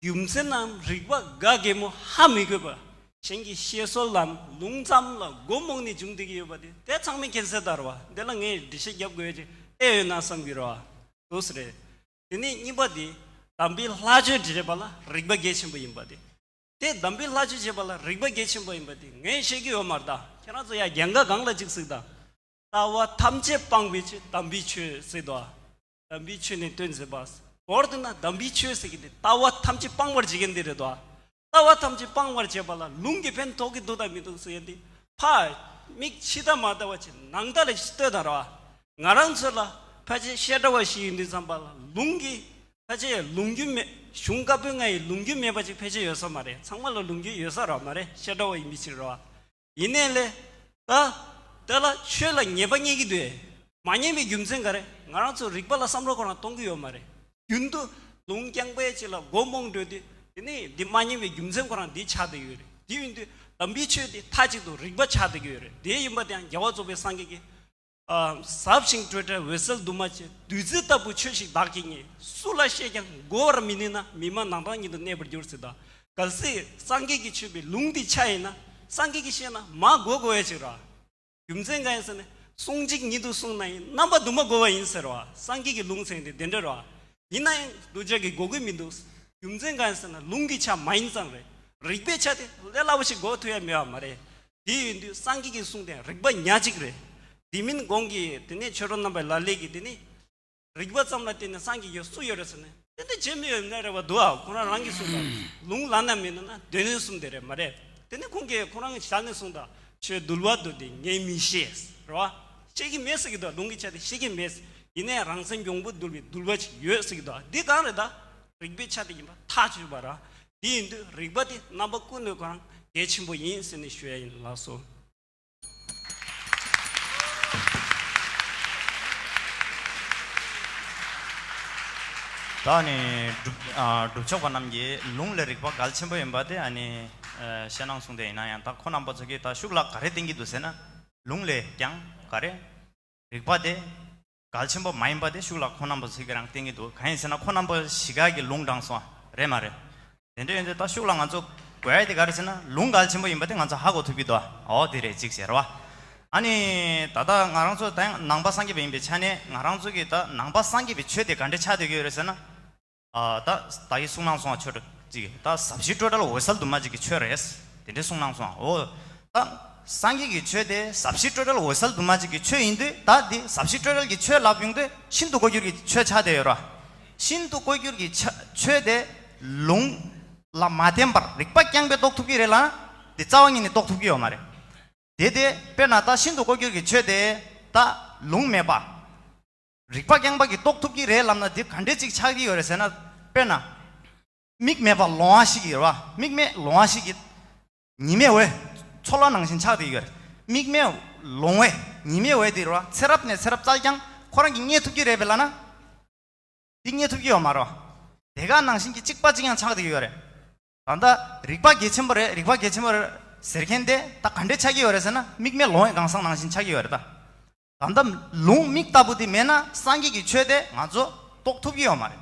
རྒྱུ་མཚན་ནམ་རིགས་པ་ག་གེ་མོ་ཧ་མི་གོ་བ། གཞན་གྱི་བཤད་སྲོལ་ལམ་ལུང་ཙམ་ལ་མགོ་རྨོངས་ནས་བྱུང་བསྡད་ཀྱི་ཡོད་པ་དེ་དེ་ཚང་མས་མཁྱེན་གསལ་ལྟར་བ། འདི་ལ་ངས་འགྲེལ་བཤད་རྒྱབ་དགོས་ཡ་ཅིག་ཨེ་ཡོད་ན་བསམ་གྱི་རེད་བ། འདུག་སེ་རེད། དེ་ནས་གཉིས་པ་དེ། དམ་པའི་ལྷ་ཆོས་འདྲི་བ་ལ་རིགས་པ་གལ་ཆེན་པོ་ཡིན་པ་དེ། དེ་དམ་པའི་ལྷ་ཆོས་བྱེད་པ་ལ་རིགས་པ་གལ་ཆེན་པོ་ཡིན་པ་དེ་ངས་བཤད་ཀྱི་ཡོད་མ་རེད་ད། ཁྱེད་རང་ཚོ་ཡ་རྒྱན་ག་གང་ལ་ཅིག་གཟིགས་དང་། ལྟ་བ་ཐམས་ཅད་སྤང་བའི་ཕྱིར་དམ་པའི་ཆོས་ཟེར་དོ། དམ་པའི་ཆོས་ནི་སྟོན་མཛད་པ། མདོར་བསྡུ་ན་དམ་པའི་ཆོས་ཟེར་གྱི་དེ་ལྟ་བ་ཐམས་ཅད་སྤང་བར་བྱེད་མཁན་དེ་རེད་དོ། ལྟ་བ་ཐམས་ཅད་སྤང་བར་བྱེད་པ་ལ་ལུང་གིས་ཕན་ཐོགས་ཀྱི་འདུག་དང་མི་འདུག་ཟེར་ཡ་དེ། ཕ། མིག་ཕྱི་ལྟ་མ་ལྟ་བ་ཅིག་ནང་ལྟ་ལ་ལྟོས་དང་ར། ང་རང་ཚོ་ལ་ཕལ་ཆེར་བཤད་གྲྭ་བ་ཞིག་ཡིན་དུས་ཙམ་པ་ལ་ལུང་གིས་ཕལ་ཆེར་ལུང་རྒྱུན་མེད། གཞུང་བཀའ་པོད་ལྔ་ཡི་ལུང་རྒྱུན་མེད་པ་ཅིག་ཕལ་ཆེར་ཡོད་ས་མ་རེད། ཚང་མ་ལ་ལུང་རྒྱུན་ཡོད་ས་ར་མ་རེད། བཤད་གྲྭ་བ་ཡིན་མི་ཕྱིར་ར། ཡིན་ནའི་ལས། ད། དེ་ལ་ཆོས་ལ་ཉེས་པ་རྙེད་ཀྱི་འདུག་མ་ཉེས་པའི་རྒྱུ་མཚན་ག་རེ། ང་རང་ཚོ་རིག་པ་ལ་བསམ་བློ་ཁོ་རང་གཏོང་གི་ཡོད་མ་རེད། རྒྱུན་དུ་ལུང་རྐྱང་པའི་ཆེད་ལ་མགོ་རྨོངས་འགྲོ་དུས། དེ་ནས་འདི་མ་ཉེས་པའི་རྒྱུ་མཚན་ཁོ་རང་འདི་ཆགས་བསྡད་ཡོད་རེད། དེ་ཡིན་དུས་དམ་པའི་ཆོས་དེ་མཐའ་གཅིག་ཏུ་རིག་པ་ཆགས་བསྡད་ཀྱི་ཡོད་རེད། དེ་ཡིན་པ་དེའང་རྒྱལ་བ་རྫོགས་པའི་སངས་རྒྱས་ཀྱིས། ཨ། ཟབ་ཞིང་སྤྲོས་བྲལ་འོད་གསལ་འདུས་མ་བྱས། བདུད་རྩི་ལྟ་བུ་ཆོས་ཤིག་བདག་གིས་རྙེད། སུ་ལ་བཤད་ཀྱང་གོ་བར་མི་ནུས་ན། མི་སྨྲ་ནགས་དང་ཉིད་དུ་གནས་པར་འགྱུར་ཟེར་ད། གལ་སྲིད་སངས་རྒྱས་ཀྱིས་ཆོད་པའི་ལུང་འདི་ཆ་ཡིན་ན། སངས་རྒྱས་ཀྱིས་བཤད་ན་མ་གོ་དགོས་ཡ་ཅིག་ར། རྒྱུ་མཚན་གང་ཡིན་ཟེར་ན། གསུང་གཅིག་ཉིད་དུ་གསུངས་ན་ཡང་རྣམ་པ་དུ་མ་གོ་བ་ཡིན་ཟེར་བ། སངས་རྒྱས་ཀྱི་ལུང་ཟེར་དེ་དེ་འདྲ་ར། ཡིན་ན་ཡང་གདུལ་བྱ་གིས་གོ་གི་མི་འདུག་རྒྱུ་མཚན་གང་ཡིན་ཟེར་ན། ལུང་གི་ཆ་མ་ཡིན་ཙང་རེད། རིགས་པའི་ཆ་དེ་ལས་སླ་པོ་ཞིག་གོ་ཐུབ་ཡ་མེད་པ་མ་རེད། དེ་ཡིན་དུས་སངས་རྒྱས་ཀྱིས་གསུངས་དེ་རིགས་པ་ཉག་གཅིག་རེད། དེ་མིན་གོང་གི་དེ་ནས་ཆོས་གྲོགས་རྣམ་པའི་ལ་ལས་ཀྱི་དེ་ནས། རིགས་པ་ཙམ་ལ་བརྟེན་ནས་སངས་རྒྱས་ཀྱི་སུ་ཡོད་རེད་ཟེར་ན། དེ་འདྲ་བྱེད་མི་ཡོད་ནི་རེད་བ་འདུག་ཨ། ཁོ་རང་རང་གིས་གསུངས་པ། ལུང་བླ་ན་མེད་ན་ན་སྡེ་སྣོད་གསུམ་དེ་རེད་མ་རེད། དེ་ནས་ཁོང་གིས་ཁོ་རང་གི་ཞལ་ནས་གསུངས་ད། ཆོས་འདུལ་བ་འདུལ་ཏེ་ངས་མི་ཤེས་རེད་བ། ཤེས་ཀྱི་མེད་ཟེར་གྱི་འདུག་ལུང་གི་ཆ་དེ་ཤེས་ཀྱི་མེད། ཡིན་ནའི་རང་སེམས་གྱོང་པོ་འདུལ་བའི་འདུལ་བ་ཅིག་ཡོད་ཟེར་གྱི་འདུག་འདི་གང་རེད་ད། རིགས་པའི་ཆ་དེ་ཡིན་པ་ཐག་ཆོད་པ་ར། དེ་ཡིན་དུས་རིགས་པ་དེ་རྣམ་པ་ཀུན་ནས་ཁོ་རང་གལ་ཆེན་པོ་ཡིན་ཟེར་ནས་ཞུ་ཡ་ཡིན། ལགས་སོ། ད་ནི་སྒྲུབ་ཨ་སྒྲུབ་ཆོག་པ་རྣམས་ཀྱིས་ལུང་ལས་རིགས་པ་གལ་ཆེན་པོ་ཡིན་པ་དེ་ཨ་ནི་ཨ་བཤད་གནང་གསུངས་ཏེ། ཡིན་ན་ཡང་ད་ཁོང་རྣམ་པ་ཚོ་གིས་ད་ཤུགས་ལ་ག་རེ་བསྟན་གྱི་འདུག་ཟེར་ན། ལུང་ལས་ཀྱང་ག་རེ། རིགས་པ་དེ་གལ་ཆེན་པོ་མ་ཡིན་པ་དེ་ཤུགས་ལ་ཁོང་རྣམ་པ་ཚོས་ཀྱི་རང་བསྟན་གྱི་འདུག་གང་ཡིན་ཟེར་ན་ཁོང་རྣམ་པ་གཞིས་ཀ་གི་ལུང་དྲངས་སོང་རེད་མ་རེད། དེ་འདྲ་ཡིན་དུས་ད་ཤུགས་ལ་ང་ཚོ་དགོས་ཡ་དེ་ག་རེ་ཟེར་ན་ལུང་གལ་ཆེན་པོ་ཡིན་པ་དེ་ང་ཚོ་ཧ་གོ་ཐུབ་ཀྱི་འདུག་འོ་དེ་རེད་གཅིག་བྱས་རེད་བ། ཨ་ནི་ད་ལྟ་ང་རང་ཚོ་ད་ཡང་ནང་པ་སངས་རྒྱས་པ་ཡིན་པའི་ཆ་ནས་ང་རང་ཚོ་གི་ད་ནང་པ་སངས་རྒྱས་པའི་ཆོས་དེ་ག་འདྲ་ཆགས་བསྡད་ཀྱི་ཡོད་རེད་ཟེར་ན། ཨ་ད་ད་གིན་གསུངས་གནང་སོང་བ། ཆོས་གྲོགས་ཅིག་གིས་ད་ཟབ་ཞི་སྤྲོས་བྲལ་འོད་གསལ་འདུས་མ་བྱས་ཀྱི་ཆོས་རེད། དེ་འདྲས་གསུངས་གནང་སོང་བ། འོ་ད་སངས་རྒྱས་ཀྱི་ཆོས་དེ་ཟབ་ཞི་སྤྲོས་བྲལ་འོད་གསལ་འདུས་མ་བྱས་ཀྱི་ཆོས་ཡིན་དུས། ད་འདི་ཟབ་ཞི་སྤྲོས་བྲལ་གྱི་ཆོས་ལབ་ཡོང་དུས་ཤིན་ཏུ་ལྐོག་གྱུར་གྱི་ཆོས་ཆགས་བསྡད་ཡོད་ར། ཤིན་ཏུ་ལྐོག་གྱུར་གྱི་ཆ་ཆོས་དེ་ལུང་ལ་མ་བརྟེན་པར་རིགས་པ་རྐྱང་པས་རྟོགས་ཐུབ་ཀྱི་རེད་ལ། འདི་རྩ་བ་ཉིད་ནས་རྟོགས་ཐུབ་ཀྱི་ཡོད་མ་རེད། དེ་དེ་དཔེར་ན་ད་ཤིན་ཏུ་ལྐོག་གྱུར་གྱི་ཆོས་དེ་ད་ལུང་མེད་པ། རིགས་པ་རྐྱང་པ་གིས་རྟོགས་ཐུབ་ཀྱི་རེད་ལབ་ན་འདི་ག་འདྲས་ཅིག་ཆགས་ཀྱི་ཡོད་རེད་ཟེར་ན། དཔེར་ན། མིག་མེད་པ་ལོང་བ་ཞིག་ཡོད་རེད་བ། མིག་མེད་ལོང་བ་ཞིག་གིས་ཉི་མའི་འོད་ཚོར་བ་ནང་བཞིན་ཆགས་བསྡད་ཡོད་རེད། མིག་མེད་ལོང་བས་ཉི་མའི་འོད་དེ་རེད་བ། ཚེ་རབས་ནས་ཚེ་རབས་བཙལ་ཀྱང་ཁོ་རང་གིས་རྙེད་ཐུབ་ཀྱི་རེད་པས་ལབ་ན། འདི་རྙེད་ཐུབ་ཀྱི་ཡོད་མ་རེད་བ། དེ་ག་ནང་བཞིན་གྱི་གཅིག་པ་གཅིག་རྐྱང་ཆགས་བསྡད་ཀྱི་ཡོད་རེད། ད་ལྟ་རིགས་པ་གལ་ཆེན་པོ་རེད། རིགས་པ་གལ་ཆེན་པོ་རེད་ཟེར་མཁན་དེ་ད་ག་འདྲས་ཆགས་ཀྱི་ཡོད་རེད་ཟེར་ན། མིག་མེད་ལོང་བའི་གང་ཟག་ནང་བཞིན་ཆགས་ཀྱི་ཡོད་རེད་ད། ད་ལྟ་ལུང་མིག་ལྟ་བུ་དེ་མེད་ན་སངས་རྒྱས་ཀྱི་ཆོས་དེ་ང་ཚོ་རྟོགས་ཐུབ་ཀྱི་ཡོད་མ་རེད།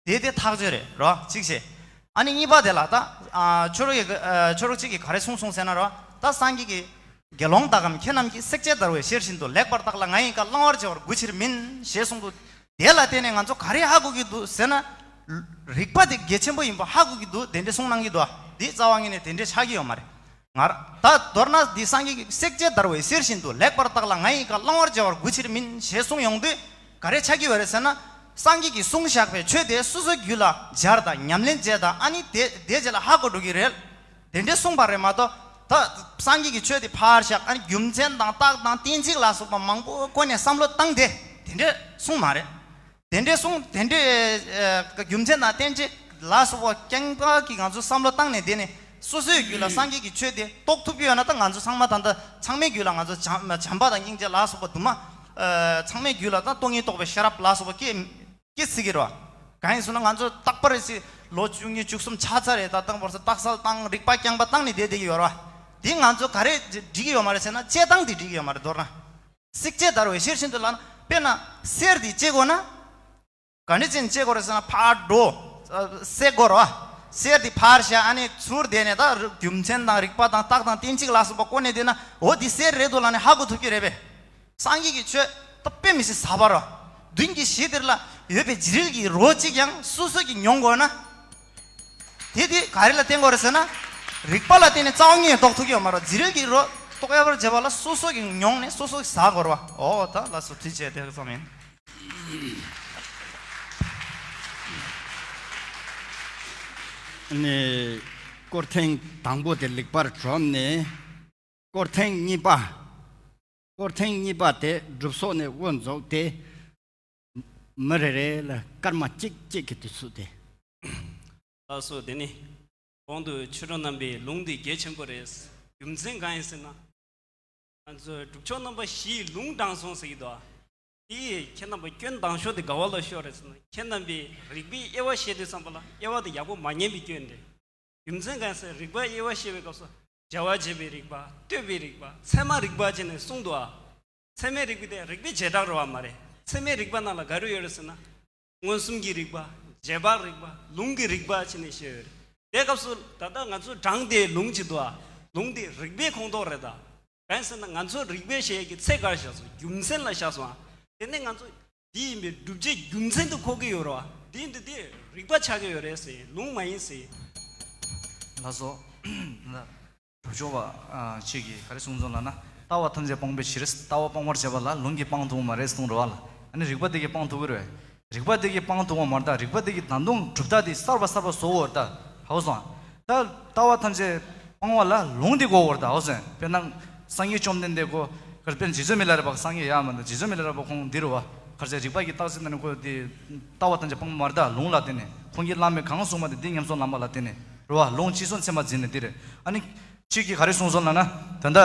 དེ་དེ་ཐག་ཆོད་རེད་རོ། གཅིག་བྱས། ཨ་ནི་གཉིས་པ་དེ་ལ་ད་ཨ་ཆོས་རོགས་ཀྱི་ཨ་ཆོས་རོགས་གཅིག་གིས་ག་རེ་གསུངས་སོང་ཟེར་ན་རོ། ད་སངས་རྒྱས་ཀྱིས་དགེ་སློང་དག་གམ་མཁས་རྣམས་ཀྱིས། བསྲེག་བཅད་བརྡར་བའི་ཤེར་བཞིན་དུ། ལེགས་པར་བརྟགས་ལ་ང་ཡི་བཀའ། བླང་བར་བྱ་བར་གུས་ཕྱིར་མིན། ཞེས་གསུངས་འདུག་དེ་ལ་བརྟེན་ནས་ང་ཚོ་ག་རེ་ཧ་གོ་གི་འདུག་ཟེར་ན། རིགས་པ་དེ་གལ་ཆེན་པོ་ཡིན་པ་ཧ་གོ་གི་འདུག་དེ་འདྲ་གསུངས་གནང་གི་འདུག་འདི་རྩ་བ་ཉིད་ནས་དེ་འདྲ་ཆགས་ཀྱི་ཡོད་མ་རེད། ང་ར་ད་མདོར་ན་འདི་སངས་རྒྱས་ཀྱིས། བསྲེག་བཅད་བརྡར་བའི་ཤེར་བཞིན་དུ། ལེགས་པར་བརྟགས་ལ་ང་ཡི་བཀའ། བླང་བར་བྱ་བར་གུས་ཕྱིར་མིན། ཞེས་གསུངས་ཡོང་དུས་ག་རེ་ཆགས་ཀྱི་ཡོད་རེད་ཟེར་ན། སངས་རྒྱས་ཀྱིས་གསུངས་བཞག་པའི་ཆོས་དེ་སོ་སོའི་རྒྱུད་ལ་སྦྱར་དང་ཉམས་ལེན་བྱས་དང་། ཨ་ནི་དེ་དེ་རྗེས་ལ་ཧ་གོ་འགྲོ་གི་རེད། དེ་འདྲས་གསུངས་པ་རེད་མ་གཏོགས། ད་སངས་རྒྱས་ཀྱི་ཆོས་དེ་ཕར་བཞག་ཨ་ནི་རྒྱུ་མཚན་དང་རྟགས་དང་གཏན་ཚིགས་ལ་སོགས་པ་མང་པོ་བཀོད་ནས་བསམ་བློ་བཏང་སྟེ་དེ་འདྲས་གསུངས་མ་རེད། དེ་འདྲས་གསུངས། དེ་འདྲས་ཨ་རྒྱུ་མཚན་དང་གཏན་ཚིགས་ལ་སོགས་པ་རྐྱང་པ་གིས་ང་ཚོ་བསམ་བློ་བཏང་ནས་བསྡད་ནས་སོ་སོའི་རྒྱུད་ལ་སངས་རྒྱས་ཀྱི་ཆོས་དེ་རྟོགས་ཐུབ་ཀྱི་ཡོད་ན། ད་ང་ཚོ་ཚང་མ་ད་ལྟ་ཚང་མའི་རྒྱུད་ལ་ང་ཚོ་བྱམས་བྱམས་པ་དང་སྙིང་རྗེ་ལ་སོགས་པ་དུ་མ་ཨ་ཚང་མའི་རྒྱུད་ལ་ད་སྟོང་ཉིད་རྟོགས་པའི་ཤེས་རབ་ལ་སོགས་པ་སྐྱེ་སྐྱེ་སྲིད་ཀྱི་རེད་བ། གང་ཡིན་ཟེར་ན་ང་ཚོ་རྟག་པར་སྲིད་ལོ་བཅུ་གཉིས་བཅུ་གསུམ་ཆགས་ཚར་རེད། ད་དང་པོར་ས་རྟགས་གསལ་བཏང་རིགས་པ་རྐྱང་པ་བཏང་ནས་བསྡད་བསྡད་ཀྱི་ཡོད་རེད་བ། དེ་ང་ཚོ་ག་རེ་འགྲིག་གི་ཡོད་མ་རེད་ཟེར་ན། དཔྱད་སྟངས་དེ་འགྲིག་གི་ཡོད་མ་རེད། མདོར་ན། བསྲེག་བཅད་བརྡར་བའི་ཤེར་བཞིན་དུ་ལབ་ན། དཔེར་ན་གསེར་དེ་དཔྱད་དགོས་ན། ག་འདྲ་ཅན་དཔྱད་དགོས་རེད་ཟེར་ན། ཕར་འགྲོ། གསེར་སྐོར་བ། གསེར་དེ་ཕར་བཞག་ཨ་ནི་ཚུར་བསྡད་ནས་ད་རྒྱུ་མཚན་དང་རིགས་པ་དང་རྟགས་དང་གཏན་ཚིགས་ལ་སོགས་པ་བཀོད་ནས་བསྡད་ན་འོ་དེ་གསེར་རེད་འདུག་ལབ་ནས་ཧ་གོ་ཐུབ་ཀྱི་རེད་པས། སངས་རྒྱས་ཀྱི་ཆོས་ད་དཔེ་མི་སྲིད་ཟབ་པ་ར། མདུན་གྱི་གཞི་དེར་ལ་ཡོད་པའི་རྗེས་རིགས་ཀྱི་རོ་གཅིག་ཀྱང་སོ་སོ་གིས་མྱོང་དགོས་ན། དེ་དེ་ག་རེ་ལ་བརྟེན་དགོས་རེད་ཟེར་ན། རིགས་པ་ལ་བརྟེན་ནས་རྩ་བ་ཉིད་ནས་རྟོགས་ཐུབ་ཀྱི་ཡོད་མ་རེད། རྗེས་རིགས་ཀྱི་རོ་རྟོགས་ཡག་པར་བྱེད་པ་ལ་སོ་སོ་གིས་མྱོང་ནས་སོ་སོ་གིས་ཟ་དགོས་རེད་བ། འོ་ད་ལགས་སོ། དུས་བྱས་དེ་ཙམ་ཡིན། ནི། སྐོར་ཐེངས་དང་པོ་དེ་ལེགས་པར་གྲུབ་ནས། སྐོར་ཐེངས་གཉིས་པ། སྐོར་ཐེངས་གཉིས་པ་དེ་སྒྲུབ་སོགས་ནས་དབུ་འཛུགས་ཏེ། མི་རེ་རེ་ལ་སྐར་མ་གཅིག་གཅིག་གི་དུས་ཚོད་དེ། ལགས་སོ། དེ་ནི་གོང་དུ་ཆོས་གྲོགས་རྣམ་པས་ལུང་འདི་གལ་ཆེན་པོ་རེད། རྒྱུ་མཚན་གང་ཡིན་ཟེར་ན། ང་ཚོས་སྒྲུབ་ཕྱོགས་རྣམ་པ་བཞིའི་ལུང་དྲངས་སོང་ཟེར་གྱི་འདུག་དེ་ཁྱེད་རྣམ་པ་སྐྱོན་དང་ཤོས་དེ་ག་བ་ལ་ཤོར་རེད་ཟེར་ན། ཁྱེད་རྣམ་པས་རིགས་པའི་དབྱེ་བ་བཤད་དུས་ཙམ་པ་ལ་དབྱེ་བ་དེ་ཡག་པོ་མ་ཉན་པའི་སྐྱོན་རེད། རྒྱུ་མཚན་གང་ཟེར། རིགས་པ་དབྱེ་བ་བཤད་པའི་སྐབས་སུ་བྱ་བ་བྱེད་པའི་རིགས་པ། ལྟོས་པའི་རིགས་པ། ཚད་མ་རིགས་པ་བྱས་ནས་གསུངས་འདུག་ཨ། ཚད་མའི་རིགས་པ་དེ་རིགས་པའི་བྱེ་བྲག་རེད་བ་མ་རེད། ཚད་མའི་རིགས་པ་ནང་ལ་ག་རེ་ཡོད་རེད་ཟེར་ན། མངོན་སུམ་གྱི་རིགས་པ། རྗེས་དཔག་རིགས་པ། ལུང་གི་རིགས་པ་བྱས་ནས་བཤད་ཡོད་རེད། དེ་སྐབས་སུ་ད་ལྟ་ང་ཚོ་དྲངས་ཏེ་ལུང་བྱེད་འདུག་ཨ། ལུང་དེ་རིགས་པའི་ཁོངས་གཏོགས་རེད་ད། གང་ཟེར་ན་ང་ཚོ་རིགས་པས་དཔྱད་ཡས་ཀྱི་ཚད་ག་རེ་བཞག་སོང་། རྒྱུ་མཚན་ལ་བཞག་སོང་ཨ། དེ་ནས་ང་ཚོ་འདི་ཡིན་པའི་སྒྲུབ་བྱེད་རྒྱུ་མཚན་དུ་འཁོར་གྱི་ཡོད་རེད་བ། འདི་འདི་དེ་རིགས་པ་ཆགས་ཀྱི་ཡོད་རེད་ཟེར། ལུང་མ་ཡིན་ཟེར། ལགས་སོ། སྒྲུབ་ཕྱོགས་པ་ཨ་ཁྱེད་ཀྱིས་ག་རེ་གསུངས་སོང་ལབ་ན། ལྟ་བ་ཐམས་ཅད་སྤངས་པའི་ཕྱིར། ལྟ་བ་སྤང་བར་བྱ་བ་ལ་ལུང་གིས་སྤང་ཐུབ་མ་རེད་གསུངས་རེད་བ་ལ། ཨ་ནི་རིགས་པ་དེ་གིས་སྤང་ཐུབ་ཀྱི་རེད། རིགས་པ་དེ་གིས་སྤང་ཐུབ་པ་མ་རེད་ད། རིགས་པ་དེ་གིས་ད་དུང་གྲུབ་མཐའ་དེ་གསར་པ་གསར་པ་བཟོ་དགོས་རེད་ད། ཧ་གོ་སོང་ཨ། ད་ལྟ་བ་ཐམས་ཅད་སྤང་བ་ལ་ལུང་དེ་དགོས་པ་རེད་ད། ཧ་གོ་སོང་ཨ། དཔེར་ན་སངས་རྒྱས་བཅོམ་ལྡན་འདས་ཁོ་ག་རེ། དཔེར་ན་རྗེ་བཙུན་མི་ལ་རས་པ། སངས་རྒྱས་ཡ་མ་ད་རྗེ་བཙུན་མི་ལ་རས་པ་ཁོང་འདི་རེད་བ། ག་རེ་ཟེར། རིགས་པ་གི་རྟགས་གཅིག་ནང་ནས་ཁོ་དེ་ལྟ་བ་ཐམས་ཅད་སྤང་བ་མ་རེད་ད། ལུང་ལ་བརྟེན་ནས། ཁོང་གིས་བླ་མས་གང་གསུངས་པ་དེ་འདི་ཉམས་སུ་བླངས་པ་ལ་བརྟེན་ནས་རེད་བ། ལུང་སྤྱི་གཙུག་ཚད་མ་འཛིན་ནས་འདི་རེད། ཨ་ནི། ཁྱེད་ཀྱིས་ག་རེ་གསུངས་སོང་ལབ་ན། ད་ལྟ་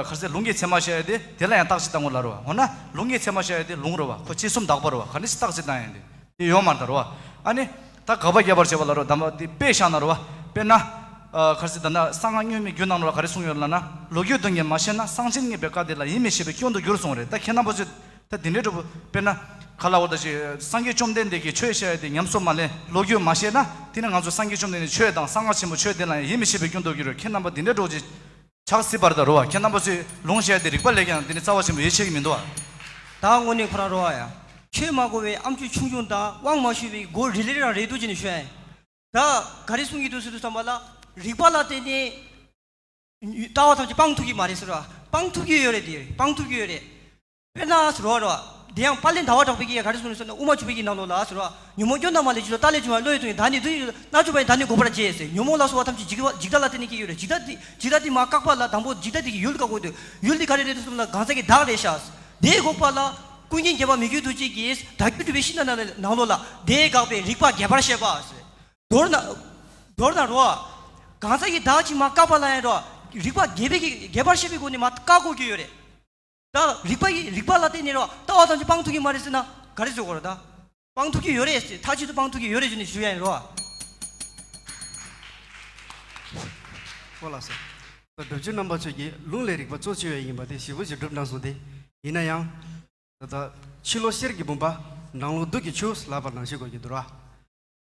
ག་རེ་ཟེར། ལུང་གི་ཚད་མ་བཤད་ཡ་དེ་དེ་ལ་ཡང་རྟགས་གཅིག་བཏང་དགོས་ལབ་རེད་བ། འོ་ན་ལུང་གི་ཚད་མ་བཤད་ཡ་དེ་ལུང་རེད་བ། ཁོ་སྤྱི་གསུམ་དག་པ་རེད་བ། ག་ནས་རྟགས་གཅིག་བཏང་ཡ་དེ་དེ་ཡོད་མ་རེད་ད། རེད་བ། ཨ་ནི། ད་དགག་པ་རྒྱག་པར་བྱེད་པ་ལ་རེད་བ། དམ་པ་དེ་དཔེ་བཞག་ན་རེད་བ། དཔེར་ན། ག་རེ་ཟེར། ད་ལྟ་གསང་སྔགས་བསྙོན་མའི་རྒྱུད་ནང་ལ་ག་རེ་གསུངས་ཡོད་ལབ་ན། ལོ་རྒྱུས་དོན་གྱིས་མ་ཤེས་ན། གསང་ཆེན་བརྙེས་པའི་བཀའ་དེ་ལ་ཡིད་མི་ཆེས་པའི་སྐྱོན་དུ་འགྱུར་གསུངས་རེད། ད་ཁྱེད་རྣམ་པ་ཚོས་ད་དེ་འདྲའི་འགྲོ་བ། དཔེར་ན། ག་ལ་བར་ད་ཅིག་སངས་རྒྱས་བཅོམ་ལྡན་འདས་ཀྱིས་ཆོས་བཤད་ཡ་དེ་ཉམས་སུ་མ་ལེན། ལོ་རྒྱུས་མ་ཤེས་ན། དེ་ནི་ང་ཚོ་སངས་རྒྱས་བཅོམ་ལྡན་འདས་ཆོས་དང་གསང་སྔགས་ཆེན་པོ་ཆོས་དེ་ལ་ཡང་ཡིད་མི་ཆེས་པའི་སྐྱོན་དུ་འགྱུར་རེད། ཁྱེད་རྣམ་པ་དེ་འདྲའི་འགྲོ་བ་ཅིག་ཆགས་སྲིད་པ་རེད་ད། རེད་བ། ཁྱེད་རྣམ་པ་ཚོས་ལུང་བཤད་དེ་རིགས་པ་ལས་ཀྱང་དེ་ནི་རྩ་བ་ཆེན་པོ་ཡིད་ཆེས་ཀྱི་མི་འདུག་བ། ད་དངོས་གནས་ཁོ་རང་རེད་བ་ཡ། ཆོས་མ་གོ་བའི་ཨམ་ཆོས་ཆུང་ཆུང་དང་དབང་མ་ཞུས་པའི་མགོ་རིལ་རིལ་རང་རེད་འདུག་ཅེས་ནས་ཞུ་ཡ་ཡིན། ད་ག་རེ་གསུང་གི་འདུག་ཟེར་དུས་ཙམ་པ་ལ། རིགས་པ་ལ་བརྟེན་ནས་ལྟ་བ་ཐམས་ཅད་སྤང་ཐུབ་ཀྱི་མ་རེད་ཟེར་བ། སྤང་ཐུབ་ཀྱི་ཡོད་རེད་དེ། སྤང་ཐུབ་ཀྱི་ཡོད་རེད། དཔེར་ན་ཟེར་བ་རེད་བ། དེ་ཡང་དཔལ་ལྡན་ཟླ་བ་གྲགས་པའི་གིས་ག་རེ་གསུངས་ནས་ཟེར་ན། དབུ་མ་འཇུག་པའི་གི་ནང་ལོགས་ལ་ཟེར་བ། ཉོན་མོངས་སྐྱོན་དང་མ་ལུས་འཇིག་ལྟ་ལས་བྱུང་བའི་བློ་ཡི་དོན་ཡིན། བདག་ནི་དུ་ཡིན། རྣལ་འབྱོར་པ་ཡིན། བདག་ནི་འགོག་པར་བྱེད་ཟེར། ཉོན་མོངས་ལ་སོགས་པ་ཐམས་ཅད་འཇིག་པ་འཇིག་ལྟ་ལ་བརྟེན་ནས་སྐྱེ་ཡོད་རེད། འཇིག་ལྟ་དེ་འཇིག་ལྟ་དེ་མར་བཀག་པ་ལ་དང་པོ་འཇིག་ལྟ་དེ་གི་ཡུལ་བཀག་དགོས་འདུག་ཡུལ་དེ་ག་རེ་རེད་ཟེར་ན་གང་ཟག་གི་བདག་རེད་ཤག་དེ་འགོག་པ་ལ་ཀུན་མཁྱེན་རྒྱལ་བ་མི་བསྐྱོད་རྡོ་རྗེ་གིས་བདག་རྒྱུད་སྒྲུབ་པའི་ཤིང་རྟ་ནང་ལོགས་ལ། དེ་དགག་པའི་རིགས་པ་རྒྱས་པར་བཤད་པ་ཟེར། མདོར་ན། མདོར་ན་རོ། གང་ཟག་གི་བདག་ཅིག་མར་བཀག་པ་ལ་ཡང་རོ། རིགས་པ་རྒྱས་པའི་གི་རྒྱས་པར་བཤད་པའི་སྒོ་ནས་མར་བཀག་དགོས་ཀྱི་ཡོད་རེད། ད་རིགས་པ་ཡི་རིགས་པ་ལ་བརྟེན་ནས་རོ། ལྟ་བ་ཐམས་ཅད་སྤང་ཐུབ་ཀྱི་མ་རེད་ཟེར་ན་ག་རེ་ཟེར་དགོས་རེད་ད། སྤང་ཐུབ་ཀྱི་ཡོད་རེད་ཟེར། མཐའ་གཅིག་ཏུ་སྤང་ཐུབ་ཀྱི་ཡོད་རེད་ཟེར་ནས་ཞུ་ཡ་ཡིན་རོ། ཨོ་ལགས་སོ། ད་སྒྲུབ་བརྒྱུད་རྣམ་པ་ཚོས་ཀྱིས་ལུང་ལས་རིགས་པ་གཙོ་ཆེ་བ་ཡིན་པ་དེ་ཞིབ་པོ་ཞིག་སྒྲུབ་གནང་སོང་སྟེ། ཡིན་ན་ཡང་། ད་ལྟ་ཕྱི་ལོགས་གསེར་གྱི་བུམ་པ། ནང་ལོགས་རྡོ་གི་ཆུ་ལབ་པ་ནང་བཞིན་དགོས་ཀྱི་འདུག་ར།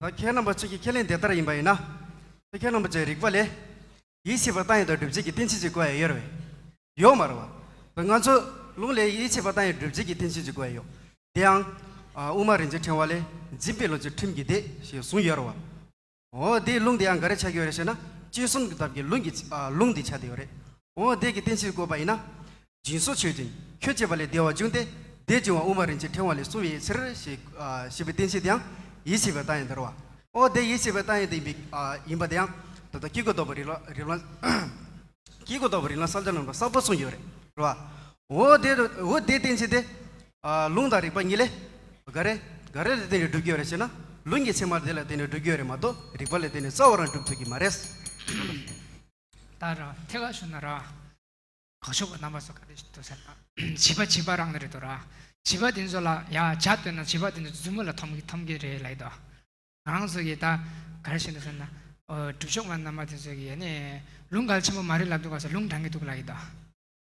ད་ཁྱེད་རྣམ་པ་ཚོ་གི་ཁས་ལེན་དེ་ལྟར་ཡིན་པ་ཡིན་ན། ད་ཁྱེད་རྣམ་པ་ཚོས་རིགས་པ་ལས། ཡིད་ཆེས་པ་རྟགས་ཡིན་དང་སྒྲུབ་བྱེད་ཀྱི་གཏན་ཚིགས་ཅིག་དགོས་ཡ་ཡོད་རེད་པས། ཡོད་མ་རེད་པ། ད་ང་ཚོ་ལུང་ལས་ཡིད་ཆེས་པ་རྟགས་ཡིན་སྒྲུབ་བྱེད་ཀྱི་གཏན་ཚིགས་ཅིག་དགོས་ཡ་ཡོད། དེ་ཡང་། ཨ་དབུ་མ་རིན་ཆེན་ཕྲེང་བ་ལས། འཛིན་པའི་བློ་ཆོས་ཁྲིམས་ཀྱི་སྡེ་ཞེས་གསུངས་ཡོད་རེད་པ། འོ་དེའི་ལུང་དེ་ཡང་ག་རེ་ཆགས་ཀྱི་ཡོད་རེད་ཟེར་ན། སྤྱི་གསུམ་གྱི་ཐབས་ཀྱི་ལུང་གི་ཨ་ལུང་དེ་ཆགས་བསྡད་ཡོད་རེད། འོ་དེ་གི་གཏན་ཚིགས་བཀོད་པ་ཡིན་ན། སྦྱིན་སོགས་ཆོས་ཅན། ཁྱོད་བསྐྱེད་པ་ལས་བདེ་བ་འབྱུང་སྟེ། དེ་འབྱུང་བ་དབུ་མ་རིན་ཆེན་ཕྲེང་བ་ལས་གསུངས་པའི་ཕྱིར་ཞེས་ཨ་ཞེས་པའི་གཏན་ཚིགས་དེའང་ཡིད་ཆེས་པའི་རྟགས་ཡིན་ཟེར་བ། འོ་དེ་ཡིད་ཆེས་པའི་རྟགས་ཡིན་དེ་ཡིན་པའི་ཨ་ཡིན་པ་དེའང་ད་ལྟ་དཀྱིལ་འཁོར་རྟོགས་པའི་རིགས་ལམ་རིགས་ལམ། དཀྱིལ་འཁོར་རྟོགས་པའི་རིགས་ལམ་གསལ་བྱེད་ནང་ལ་གསལ་པོ་གསུངས་ཡོད་རེད། རེད་བ། འོ་དེ་འོ་དེ་གཏན་ཚིགས་དེ། ཨ་ལུང་དང་རིགས་པ་གཉིས་ལས། ག་རེ། ག་རེ་ལ་བརྟེན་ནས་སྒྲུབ་ཀྱི་ཡོད་རེད་ཟེར་ན། ལུང་གི་ཚད་མ་དེ་ལ་བརྟེན་ནས་སྒྲུབ་ཀྱི་ཡོད་རེད་མ་གཏོགས་རིགས་པ་ལ་བརྟེན་ནས་རྩ་བ་རང་སྒྲུབ་ཐུབ་ཀྱི་མ་རེད། ད་ར་ཐད་ཀར་ཞུ་ན་ར། འགོག་ཆོག་པ་རྣམ་པ་ཚོ་ག་རེ་ཞིག་འདུག་ཟེར་ན། བྱིས་པ་བྱིས་པ་རང་ནི་རེད་དོ་ར། བྱིས་པ་དེ་ཚོ་ལ་ཡ་ཇ་སྟོན་ན་བྱིས་པ་དེ་ཚོ་མཛུབ་མོ་ལ་འཐོམ་གི་འཐོམ་གི་རེད་ལབ་ཀྱི་འདུག་ང་རང་ཚོ་གིས་ད་ག་རེ་བྱས་འདུག་ཟེར་ན། ཨོ་སྒྲུབ་ཆོག་པ་རྣམ་པ་དེ་ཚོ་གིས་ཡ་ནི་ལུང་གལ་ཆེན་པོ་མ་རེད་ལབ་འདུག་ག་ཟེར། ལུང་དྲང་གི་འདུག་ལབ་ཀྱི་འདུག་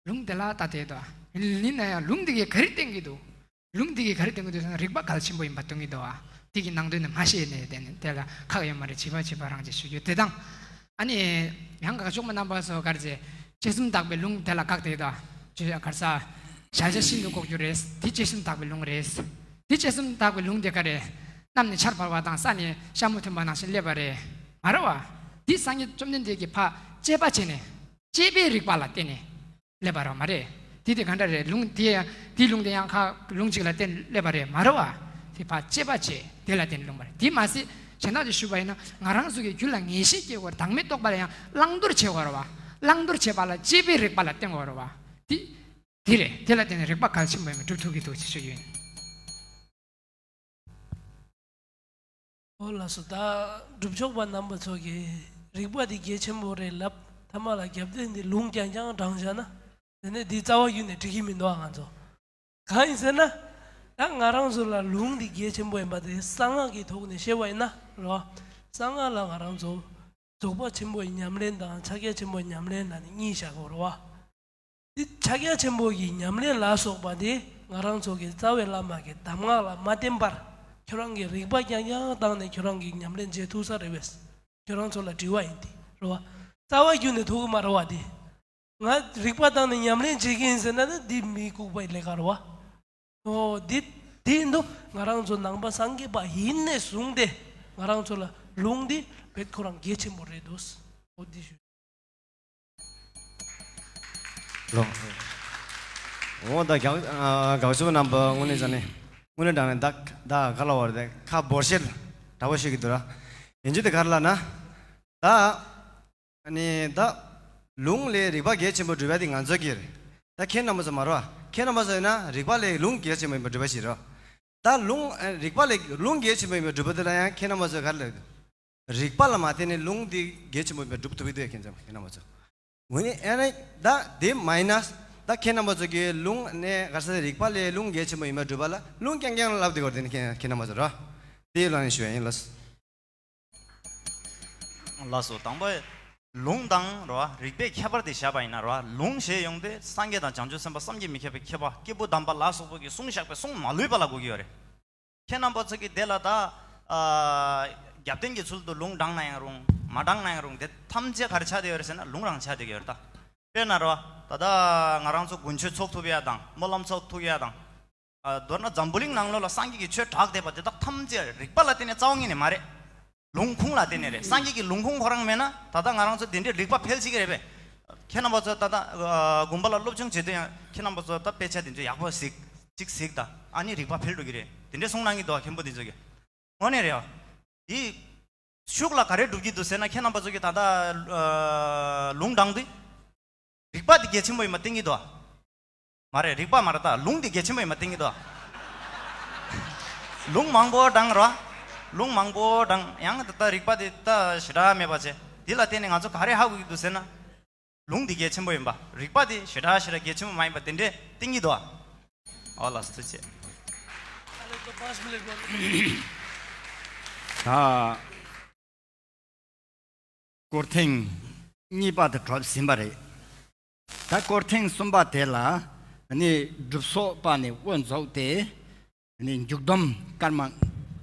ལུང་དེ་ལ་ལྟ་བསྡད་འདུག་ཡིན་ན་ཡང་ལུང་དེ་གིས་ག་རེ་བསྟན་གྱི་འདུག་ལུང་དེ་གིས་ག་རེ་བསྟན་གྱི་འདུག་ཟེར་ན་རིགས་པ་གལ་ཆེན་པོ་ཡིན་པ་སྟོན་གྱི་འདུག་བ། དེ་གི་ནང་དོན་ནི་མ་ཤེས་ནས་དེ་ནི་དེ་ལ་ཁག་ཡོད་མ་རེད། བྱིས་པ་བྱིས་པ་རང་ཅེས་ཞུ་རྒྱུ་དེ་དང་། ཨ་ནི་ཡང་དགག་ཕྱོགས་མ་རྣམ་པ་ཚོ་ག་རེ་ཟེར། དཔྱད་གསུམ་དག་པའི་ལུང་དེ་ལ་དགག་དེ་དང་ཅེས་ག་རེ་ཟེར། བྱ་བྱེད་ཤིན་ཏུ་ལྐོག་གྱུར་རེད། དེ་དཔྱད་གསུམ་དག་པའི་ལུང་རེད། དེ་དཔྱད་གསུམ་དག་པའི་ལུང་དེ་ག་རེ། གནམ་ནས་ཆར་འབབ་པ་དང་ས་ནས་ཤ་མུ་ཐོན་པ་ནང་བཞིན་སླེབས་པ་རེད། མ་རེད་བ། དེ་སངས་རྒྱས་བཅོམ་ལྡན་འདས་ཀྱིས་ཕར་དཔྱད་པ་བྱས་ནས། དཔྱད་པའི་རིགས་པ་ལ་བརྟེན་ནས་སླེབས་པ་རེད་མ་རེད། དེ་དེ་ག་འདྲ་རེད། ལུང་དེ་ཡང་དེའི་ལུང་དེ་ཡང་ཁ་ལུང་གཅིག་ལ་བརྟེན་སླེབས་པ་རེད་མ་རེད་བ། དེ་ཕར་དཔྱད་པ་བྱས་དེ་ལ་བརྟེན་ནས་ལུང་པ་རེད། དེ་མ་ཟད་བྱས་ན་དེ་ཞུས་པ་ཡིན་ན་ང་རང་ཚོ་གི་རྒྱུད་ལ་ངེས་ཤེས་སྐྱེ་དགོས་རེད། བདག་མེད་རྟོགས་པ་ལ་ཡང་བླང་དོར་བྱེད་དགོས་རེད་བ། བླང་དོར་བྱེད་པ་ལ་དཔྱད་པའི་རིགས་པ་ལ་བརྟེན་དགོས་རེད་བ། དེ་དེ་རེད། དེ་ལ་བརྟེན་ནས་རིགས་པ་གལ་ཆེན་པོ་ཡིན་པ་སྒྲུབ་ཐུབ་ཀྱི་འདུག་ཅེས་ཞུ་རྒྱུ་ཡིན། ཨོ་ལགས་སོ། ད་སྒྲུབ་ཕྱོགས་པ་རྣམ་པ་ཚོ་གིས་རིགས་པ་འདི་གལ་ཆེན་པོ་རེད་ལབ། ཐ་མ་ལ་རྒྱབ་རྟེན་འདི་ལུང་རྐྱང་རྐྱང་དྲངས་བཞག་ན། དེ་ནས་འདི་རྩ་བ་བརྒྱུད་ནས་འགྲིག་གི་མི་འདུག་ང་ཚོ་གང་ཡིན་ཟེར་ན། ད་ང་རང་ཚོ་ལ་ལུང་འདི་གལ་ཆེན་པོ་ཡིན་པ་དེ་གསང་སྔགས་ཀྱི་ཐོག་ནས་བཤད་པ་ཡིན་ན་རེད་བ། གསང་སྔགས་ལ་ང་རང་ཚོ་རྫོགས་པ་ཆེན་པོའི་ཉམས་ལེན་དང་ཕྱག་རྒྱ་ཆེན་པོའི་ཉམས་ལེན་ལ་ནི་གཉིས་བཞག་དགོས་རེད་བ། འདི་ཕྱག་རྒྱ་ཆེན་པོ་གི་ཉམས་ལེན་ལ་སོགས་པ་འདི་ང་རང་ཚོ་གི་རྩ་བའི་བླ་མ་གི་གདམས་ངག་ལ་མ་བརྟེན་པར་ཁྱོད་རང་གི་རིག་པ་རྐྱང་རྐྱང་བཏང་ནས་ཁྱོད་རང་གི་ཉམས་ལེན་བྱེད་ཐུབ་ས་རེད་པས། ཁྱོད་རང་ཚོ་ལ་དྲི་བ་ཡིན་ཏེ་རེད་བ། རྩ་བ་བརྒྱུད་ནས་ཐུབ་ཀྱི་མ་རེད་བ། འདི་ང་རིག་པ་བཏང་ནས་ཉམས་ལེན་བྱེད་ཀྱི་ཡིན་ཟེར་ན་ནི་འདི་མི་ལྐུགས་པའི་ལས་ཀ་རེད་བ། ཨོ་འདི་འདི་ཡིན་དུས་ང་རང་ཚོ་ནང་པ་སངས་རྒྱས་པ་ཡིན་ནས་བཟུང་སྟེ་ང་རང་ཚོ་ལ་ལུང་འདི་བེད་ཁོ་རང་གལ་ཆེན་པོ་རེད་འདུག་ཨོ་འདི་ཞུ། ལོ། འོ་ད་དགག་ཨ་དགག་ཞུ་བ་རྣམ་པ་དངོས་གནས་ཙང་ནས་དངོས་གནས་དྲང་ནས་ད་ད་ག་ལ་བར་དེ་ཁ་འབོར་ཤེལ་འདྲ་བོ་ཞིག་གི་འདུག་ར། ཡིན་རྒྱུ་དེ་ག་རེ་ལབ་ན། ད་ཨ་ནི་ད་ལུང་ལས་རིགས་པ་གལ་ཆེན་པོ་སྒྲུབ་ཡ་དེ་ང་ཚོ་གི་རེད། ད་ཁྱེད་རྣམ་པ་ཚོ་མ་རེད་བ། ཁྱེད་རྣམ་པ་ཚོ་ཡིན་ན་རིགས་པ་ལས་ལུང་གལ་ཆེན་པོ་ཡིན་པ་སྒྲུབ་པ་ཞིག་རེད། ད་ལུང་ཨ་རིགས་པ་ལས་ལུང་གལ་ཆེན་པོ་ཡིན་པ་སྒྲུབ་པ་དེ་ལ་ཡང་ཁྱེད་རྣམ་པ་ཚོས་ག་རེ་ལབ་འདུག་རིགས་པ་ལ་མ་བརྟེན་ནས་ལུང་འདི་གལ་ཆེན་པོ་ཡིན་པ་སྒྲུབ་ཐུབ་ཀྱི་འདུག་ཁྱེད་ཚོ་ཁྱེད་རྣམ་པ་ཚོ། འོ་ནི་ཨ་ནི་ད་དེ་མ་ཡིན་ན་ད་ཁྱེད་རྣམ་པ་ཚོ་གིས་ལུང་ནས་ག་རེ་ཟེར་རིགས་པ་ལས་ལུང་གལ་ཆེན་པོ་ཡིན་པ་སྒྲུབ་པ་ལ་ལུང་རྐྱང་རྐྱང་ལབ་དེ་གོ་དེ་ནི་ཁྱེད་ཁྱེད་རྣམ་པ་ཚོ་ར། དེ་ལ་ནི་ཞུ་ཡ་ཡིན་ལགས། ལགས་སོ། དང་པོ་ལུང་དང་རོ་རིགས་པའི་ཁྱད་པར་དེ་བཞག་པ་ཡིན་ན་རོ་ལུང་ཞེས་ཡོང་དུས་སངས་རྒྱས་དང་བྱང་ཆུབ་སེམས་དཔའ་བསམ་གྱིས་མི་ཁྱབ་པའི་མཁས་པ་སྐྱེས་བུ་དམ་པ་ལ་སོགས་པ་གིས་གསུངས་བཞག་པའི་གསུང་མ་ལུས་པ་ལ་གོ་གི་ཡོད་རེད། ཁྱེད་རྣམ་པ་ཚོ་གིས་དེ་ལ་ད་ཨ་རྒྱབ་རྟེན་གྱི་ཚུལ་དུ་ལུང་དྲངས་ན་ཡང་རུང་མ་དྲངས་ན་ཡང་རུང་དེ་ཐམས་ཅད་ག་རེ་ཆགས་བསྡད་ཡོད་རེད་ཟེར་ན་ལུང་རང་ཆགས་བསྡད་ཀྱི་ཡོད་རེད་ད། དཔེར་ན་རོ། ད་ལྟ་ང་རང་ཚོ་དགུན་ཆོས་ཚོགས་ཐུབ་ཡ་དང་སྨོན་ལམ་ཚོགས་ཐུབ་ཡ་དང་། ཨ་མདོར་ན་འཛམ་བུ་གླིང་ནང་ལོགས་ལ་སངས་རྒྱས་ཀྱི་ཆོས་གྲགས་བསྡད་པ་དེ་དག་ཐམས་ཅད་རིགས་པ་ལ་བརྟེན་ནས་རྩ་བ་ཉིད་ནས་མ་རེད། ལུང་ཁུངས་ལ་བརྟེན་ནས་རེད། སངས་རྒྱས་ཀྱི་ལུང་ཁུངས་ཁོ་རང་མེད་ན་ད་ལྟ་ང་རང་ཚོ་དེ་འདྲའི་རིགས་པ་འཕེལ་ཅིག་རེད་པས། ཁྱེད་རྣམ་པ་ཚོ་ད་ལྟ་ཨ་དགོན་པ་ལ་སློབ་སྦྱོང་བྱེད་དུས་ཡང་ཁྱེད་རྣམ་པ་ཚོ་ད་དཔེ་ཆ་དེ་ཚོ་ཡག་པོ་གཟིགས་ཅིག་གཟིགས་དང་ཨ་ནི་རིགས་པ་འཕེལ་འགྲོ་གི་རེད། དེ་འདྲའི་གསུང་གནང་གི་འདུག་མཁན་པོ་དེ་ཚོ་གིས། དངོས་གནས་རེད་ཨ། དེ། ཤུགས་ལ་ག་རེ་སྒྲུབ་ཀྱི་འདུག་ཟེར་ན་ཁྱེད་རྣམ་པ་ཚོ་གིས་ད་ལྟ་ཨ་ལུང་དྲངས་དུས། རིགས་པ་འདི་གལ་ཆེན་པོ་ཡིན་པ་བསྟན་གྱི་འདུག་ཨ། མ་རེད་རིགས་པ་མ་རེད་ད་ལུང་འདི་གལ་ཆེན་པོ་ཡིན་པ་བསྟན་གྱི་འདུག་ཨ། ལུང་མང་པོ་དྲངས་རོ། ལུང་མང་པོ་དྲངས་ཡང་ད་ལྟ་རིགས་པ་འདི་ད་ཞེ་དྲག་མེད་པ་བྱས་འདི་ལ་བརྟེན་ནས་ང་ཚོ་ག་རེ་ཧ་གོ་གི་འདུག་ཟེར་ན། ལུང་འདི་གལ་ཆེན་པོ་ཡིན་པ། རིགས་པ་འདི་ཞེ་དྲག་ཞེ་དྲག་གལ་ཆེན་པོ་མ་ཡིན་པ་དེ་འདྲས་བསྟན་གྱི་འདུག་ཨ། ཨོ་ལགས་སོ་ཐུགས་རྗེ་ཆེ། ད་སྐོར་ཐེངས་གཉིས་པ་དེ་གྲུབ་ཟིན་པ་རེད། ད་སྐོར་ཐེངས་གསུམ་པ་དེ་ལ་ནི་སྒྲུབ་སོགས་པ་ནས་དབུ་འཛུགས་ཏེ་ནི་མཇུག་སྡོམ་སྐར་མ་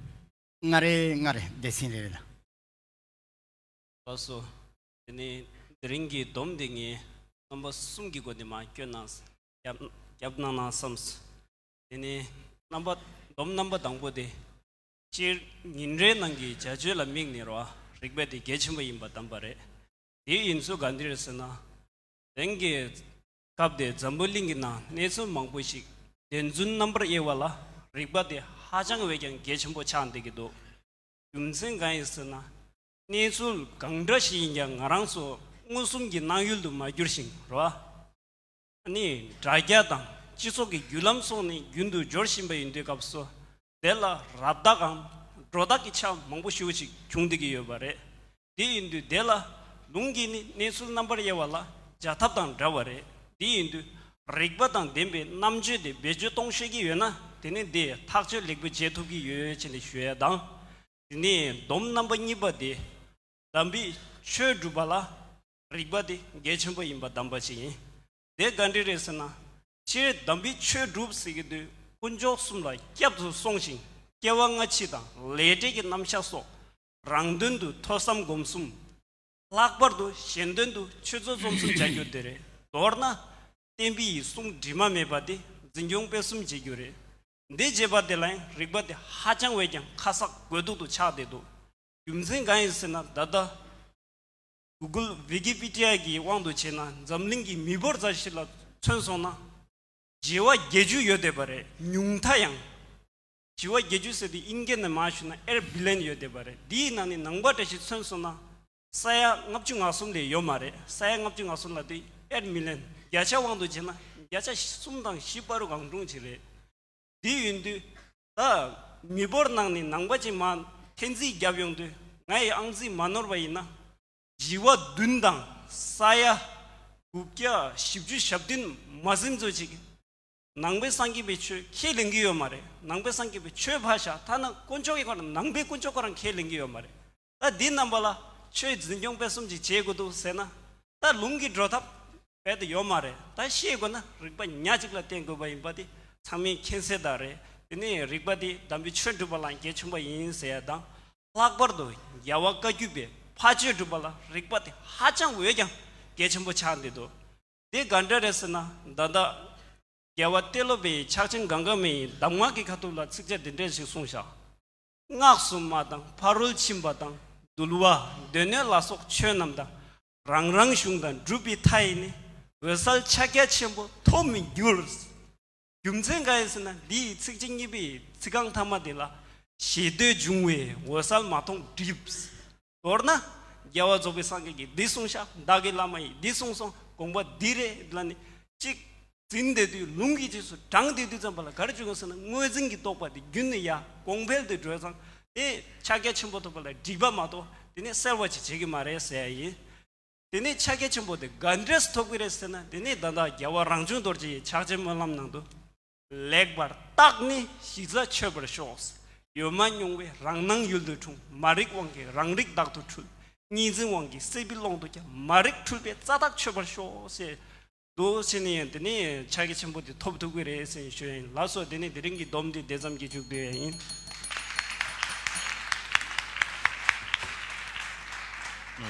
ལྔ་རེ་ལྔ་རེ་སྡེ་ཚན་རེ་རེ་ལ། ལགས་སོ། དེ་ནས་དེ་རིང་གི་སྡོམ་དེ་ངས་རྣམ་པ་གསུམ་གྱི་སྒོ་ནས་མར་སྐྱོན་གནང་རྒྱབ་རྒྱབ་གནང་ན་བསམས། དེ་ནས་རྣམ་པ་སྡོམ་རྣམ་པ་དང་པོ་དེ། སྤྱིར་ཉིན་རེའི་ནང་གི་བྱ་སྤྱོད་ལ་དམིགས་ནས་རོ་རིགས་པ་དེ་གལ་ཆེན་པོ་ཡིན་པ་གདམས་པ་རེད། དེ་ཡིན་ཚུལ་ག་འདྲ་རེད་ཟེར་ན། དེང་གི་སྐབས་དེ་འཛམ་བུ་གླིང་གི་ནང་གནས་ཚུལ་མང་པོ་ཞིག་བདེན་རྫུན་རྣམ་པར་དབྱེ་བ་ལ་རིགས་པ་དེ་ཧ་ཅང་བས་ཀྱང་གལ་ཆེན་པོ་ཆགས་བསྡད་ཀྱི་འདུག་རྒྱུ་མཚན་གང་ཡིན་ཟེར་ན། གནས་ཚུལ་གང་འདྲ་ཞིག་ཡིན་ཀྱང་ང་རང་ཚོ་མངོན་སུམ་གྱི་སྣང་ཡུལ་དུ་མ་གྱུར་ཞིང་རོ། ནི་དྲ་རྒྱ་དང་སྤྱི་ཚོགས་ཀྱི་བརྒྱུད་ལམ་སོགས་ནས་རྒྱུན་དུ་འབྱོར་བཞིན་པ་ཡིན་དུས་སྐབས་སུ་དེ་ལ་ར་བཏགས་གམ་སྒྲོ་བཏགས་ཀྱི་ཆ་མང་པོ་ཞེ་པོ་ཅིག་བྱུང་བསྡད་ཀྱི་ཡོད་པ་རེད། དེ་ཡིན་དུས་དེ་ལ་ལུང་གིས་ནི་གནས་ཚུལ་རྣམ་པར་དབྱེ་བ་ལ་སྦྱར་ཐབས་དང་འདྲ་བ་རེད། དེ་ཡིན་དུས་རིགས་པ་དང་ལྡན་པའི་རྣམ་དཔྱོད་དེ་བེད་སྤྱོད་གཏོང་ཤེས་ཀྱི་ཡོད་ན་དེ་ནི་དེ་ཐག་གཅོད་ལེགས་པོ་བྱེད་ཐུབ་ཀྱི་ཡོད་ཅེས་ནས་ཞུ་ཡ་དང་། དེ་ནས་སྡོམ་རྣམ་པ་གཉིས་པ་དེ། དམ་པའི་ཆོས་སྒྲུབ་པ་ལ་རིགས་པ་དེ་གལ་ཆེན་པོ་ཡིན་པ་གདམས་པ་ཞིག་ཡིན། དེ་ག་འདྲ་རེད་ཟེར་ན། སྤྱིར་དམ་པའི་ཆོས་སྒྲུབ་ཟེར་གྱི་དུས་དཀོན་མཆོག་གསུམ་ལ་བསྐྱབ་ཏུ་སོང་ཞིང་ སྐྱེ་བ་སྔ་ཕྱི་དང་ལས་འབྲས་ཀྱི་རྣམ་གཞག་སོགས། རང་དོན་དུ་ཐོས་བསམ་སྒོམ་གསུམ། ལྷག་པར་དུ་གཞན་དོན་དུ་ཆོས་ཚོགས་རྩོམ་གསུམ་བྱ་རྒྱུ་དེ་རེད། མདོར་ན། བསྟན་པའི་ཡིག་གསུང་དྲི་མ་མེད་པ་དེ་འཛིན་སྐྱོང་སྤེལ་གསུམ་བྱེད་རྒྱུ་རེད། འདི་བྱེད་པ་དེ་ལ་ཡང་རིག་པ་དེ་ཧ་ཅང་བས་ཀྱང་ཁ་གསག་དགོས་གཏུག་ཏུ་ཆགས་བསྡད་འདུག་རྒྱུ་མཚན་གང་ཡིན་ཟེར་ན། ད་ལྟ་གུ་གུལ་ཝི་ཀི་པི་ཏི་ཡ་གི་དབང་དུ་བྱས་ན། འཛམ་གླིང་གི་མི་འབོར་རྩ་གཞི་ལ་མཚོན་སོང་ན། བྱེ་བ་བརྒྱད་ཅུ་ཡོད་བསྡད་པ་རེད། ཉུང་མཐའ་ཡང་། བྱེ་བ་བརྒྱད་ཅུ་ཟེར་དུས་དབྱིན་སྐད་ནས་མར་ཞུས་ན་ཨེར་བི་ལན་ཡོད་བསྡད་པ་རེད། འདིའི་ནང་ནས་ནང་པ་བཀྲ་ཤིས་མཚོན་སོང་ན། ས་ཡ་ལྔ་བཅུ་ང་གསུམ་ལས་ཡོད་མ་རེད། ས་ཡ་ལྔ་བཅུ་ང་གསུམ་ལ་དེ་ཨེར་མི་ལན། བརྒྱ་ཆ་དབང་དུ་བྱས་ན་བརྒྱ་ཆ་གསུམ་དང་བཞི་བར་དུ་གང་རུང་ཅིག་རེད། དེ་ཡིན་དུས་ད་མི་འབོར་ནང་ནས་ནང་པ་ཅིག་མར་འཐེན་རྩིས་བརྒྱབ་ཡོང་དུས། ང་ཡི་ཨང་རྩིས་མ་ནོར་བ་ཡིན་ན། བྱེ་བ་བདུན་དང་ས་ཡ་དགུ་བརྒྱ་བཞི་བཅུ་ཞེ་བདུན་མ་ཟིན་ཙམ་ཅིག་ནང་པའི་སངས་རྒྱས་པའི་ཆོས་ཁས་ལེན་གྱི་ཡོད་མ་རེད། ནང་པའི་སངས་རྒྱས་པའི་ཆོས་ཕར་བཞག་ཐ་ན་དཀོན་མཆོག་གི་ཁོ་རང་ནང་པའི་དཀོན་མཆོག་ཁོ་རང་ཁས་ལེན་གྱི་ཡོད་མ་རེད། ད་འདི་རྣམ་པ་ལ་ཆོས་འཛིན་སྐྱོང་སྤེལ་གསུམ་ཅིག་བྱེད་དགོས་འདུག་ཟེར་ན། ད་ལུང་གིས་འགྲོ་ཐབས་རྦད་དེ་ཡོད་མ་རེད། ད་ཤེས་དགོས་ན་རིག་པ་ཉག་གཅིག་ལ་བརྟེན་དགོས་པ་ཡིན་པ་དེ་ཚང་མས་མཁྱེན་གསལ་ལྟར་རེད། དེ་ནས་རིག་པ་དེ་དམ་པའི་ཆོས་སྒྲུབ་པ་ལ་གལ་ཆེན་པོ་ཡིན་ཟེར་ཡ་དང་། ལྷག་པར་དུ་རྒྱལ་བ་བཀའ་བརྒྱུད་པའི་ཕ་ཆོས་སྒྲུབ་པ་ལ་རིག་པ་དེ་ཧ་ཅང་འོས་ཀྱང་གལ་ཆེན་པོ་ཆགས་བསྡད་འདུག་དེ་ག་འདྲ་རེད་ཟེར་ན། ད་ལྟ་རྒྱལ་བ་ཏེ་ལོ་པའི་ཕྱག་ཆེན་གངྒཱ་མའི་གདམས་ངག་གི་ཁ་ཐུག་ལ་ཚིགས་བཅད་འདི་འདྲ་ཞིག་གསུངས་བཞག་སྔགས་སུ་མ་དང་ཕ་རོལ་ཕྱིན་པ་དང་། འདུལ་བ་སྡེ་སྣོད་ལ་སོགས་ཆོས་རྣམས་དང་། རང་རང་གཞུང་དང་སྒྲུབ་པའི་མཐའ་ཡས་ནས། འོད་གསལ་ཕྱག་རྒྱ་ཆེན་པོ་ཐོབ་མི་འགྱུར། རྒྱུ་མཚན་གང་ཡིན་ཟེར་ན། འདིའི་ཚིགས་བཅད་གཉིས་པའི་ཚིག་རྐང་ཐ་མ་དེ་ལ། ཞེ་འདོད་འབྱུང་བས་འོད་གསལ་མ་མཐོང་འགྲིབ། མདོར་ན། རྒྱལ་བ་རྫོགས་པའི་སངས་རྒྱས་ཀྱིས་འདི་གསུངས་ཤག་བདག་གི་བླ་མ་ཡིས་འདི་གསུངས་སོང་། དགོངས་པ་འདི་རེད་ལབ་ནས་གཅིག་འཛིན་བསྡད་དུས། ལུང་གི་རྗེས་སུ་འབྲངས་བསྡད་དུས་ཙམ་པ་ལ་ག་རེ་བྱུང་ཟེར་ན། དངོས་འཛིན་གྱི་རྟོག་པ་དེ་རྒྱུན་ནས་ཡར་གོང་འཕེལ་དུ་འགྲོ་ཙང་། དེ་ཕྱག་རྒྱ་ཆེན་པོ་ཐོབ་པ་ལ་འགྲིག་པ་མ་གཏོགས་དེ་ནས་གསལ་བ་ཅིག་བྱེད་ཀྱི་མ་རེད་ཟེར་ཡ་ཡིན། དེ་ནས་ཕྱག་རྒྱ་ཆེན་པོ་དེ་ག་འདྲས་ཐོབ་ཀྱི་རེད་ཟེར་ན། དེ་ནས་ད་ལྟ་རྒྱལ་བ་རང་བྱུང་རྡོ་རྗེ་ཡི་ཕྱག་ཆེན་སྨོན་ལམ་ནང་དུ། ལེགས་པར་བརྟགས་ནས་གཞི་རྩ་ཆོད་པར་ཤོག་ཡོད་མ་མྱོང་བས་རང་སྣང་ཡུལ་དུ་འཁྲུངས། མ་རིག་དབང་གིས་རང་རིག་བདག་ཏུ་འཁྲུལ། གཉིས་འཛིན་དབང་གིས་སྲེད་པའི་ཀློང་དུ་ཀྱང་། མ་རིག་འཁྲུལ་པས་རྩ་བརྟག་ཆོད་པར་ཤོག་ཟེར་འདུག་ཟེར་ནས་ཡང་དེ་ནས་ཕྱག་རྒྱ་ཆེན་པོ་དེ་ཐོབ་ཐུབ་ཀྱི་རེད་ཟེར་ནས་ཞུ་ཡ་ཡིན། ལགས་སོ། དེ་ནས་དེ་རིང་གི་སྡོམ་འདི་དེ་ཙམ་གྱིས་མཇུག་བསྡུ་ཡ་ཡིན།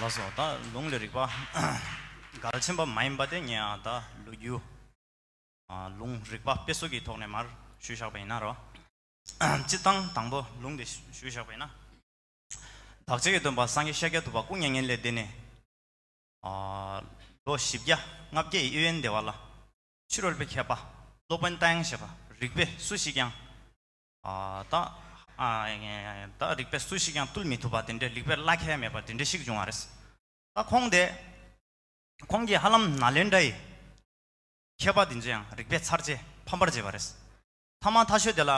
ལགས་སོ། ད་ལུང་ལས་རིག་པ་གལ་ཆེན་པ་མ་ཡིན་པ་དེ་ངས་ད་ལོ་རྒྱུས། ཨ། ལུང་རིག་པ་དཔེ་སྲོལ་གྱི་ཐོག་ནས་མར་ཞུས་བཞག་པ་ཡིན་ན་རོ། སྤྱིར་བཏང་དང་པོ་ལུང་དེ་ཞུས་བཞག་པ་ཡིན་ན། བདག་ཅག་གི་སྟོན་པ་སངས་རྒྱས་ཤཱཀྱ་ཐུབ་པ་སྐུ་མྱ་ངན་ལས་འདས་ནས། ཨ། ལོ་བཞི་བརྒྱ་ལྔ་བརྒྱ་ཡི་ཡུན་དེ་བ་ལ། ཕྱི་རོལ་པའི་མཁས་པ་སློབ་དཔོན་རྟ་དབྱངས་བཞད་པ་རིག་པས་སུ་ཞིག་ཀྱང་། ཨ། ད། ཨ། ད་རིག་པས་སུ་ཞིག་ཀྱང་བཏུལ་མི་ཐུབ་པ་དེ་འདྲའི། རིག་པའི་བླ་ཁྱད་མེད་པ་དེ་འདྲ་ཞིག་བྱུང་བ་རེད། ད་ཁོང་དེ། ཁོང་གིས་ཧ་ལམ་ནཱ་ལེནྡྲ་ཡི་མཁས་པ་དེ་ཚོ་ཡང་རིག་པའི་ཚར་བཅད་ཕམ་པར་བྱས་པ་རེད། ཐ་མ་མཐའ་ཤོས་དེ་ལ།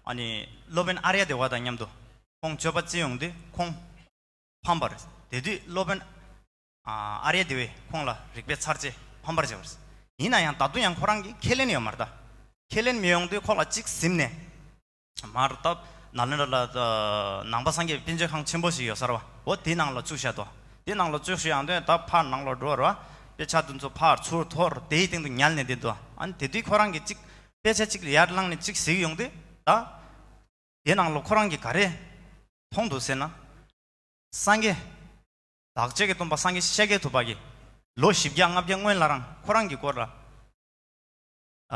ཨ་ནི་སློབ་དཔོན་ཨཱརྱ་དེ་བ་དང་མཉམ་དུ་ཁོང་སྤྱོད་པ་རྩིས་ཡོང་དུས་ཁོང་ཕམ་པ་རེད། དེ་དུས་སློབ་དཔོན་ཨཱརྱ་དེ་བས་ཁོང་ལ་རིག་པའི་ཚར་བཅད་ཕམ་པར་བྱས་པ་རེད། ཡིན་ན་ཡང་ད་དུང་ཡང་ཁོ་རང་གིས་ཁས་ལེན་ཡོད་མ་རེད་ད། ཁས་ལེན་མི་ཡོང་དུས་ཁོ་ལ་གཅིག་ཟིན་ནས། མར་ད་ནཱ་ལེནྡྲ་ལ་ནང་པ་སངས་རྒྱས་པའི་པཎ་ཆེན་ཁང་ཆེན་པོ་ཞིག་ཡོད་ས་རེད་བ། འོ་དེའི་ནང་ལ་བཅུག་བཞག་འདུག་དེའི་ནང་ལ་བཅུག་བཞག་ཡང་དེ་ད་ཕར་ནང་ལ་འགྲོ་བ་རེད་བ། དཔེ་ཆ་དེ་ཚོ་ཕར་ཚུར་འཐོར། དེའི་སྟེང་དུ་ཉལ་ནས་བསྡད་འདུག་ཨ་ནི་དེ་དུས་ཁོ་རང་གིས་གཅིག་དཔེ་ཆ་གཅིག་ལ་ཡར་བླངས་ནས་གཅིག་གཟིགས་ཡོང་དུས། ད་དེའི་ནང་ལ་ཁོ་རང་གིས་ག་རེ་མཐོང་འདུག་ཟེར་ན། སངས་རྒྱས། བདག་ཅག་གི་སྟོན་པ་སངས་རྒྱས་ཤཱཀྱ་ཐུབ་པ་གིས་ལོ་བཞི་བརྒྱ་ལྔ་བརྒྱ་སྔོན་ལ་རང་ཁོ་རང་གི་སྐོར་ལ།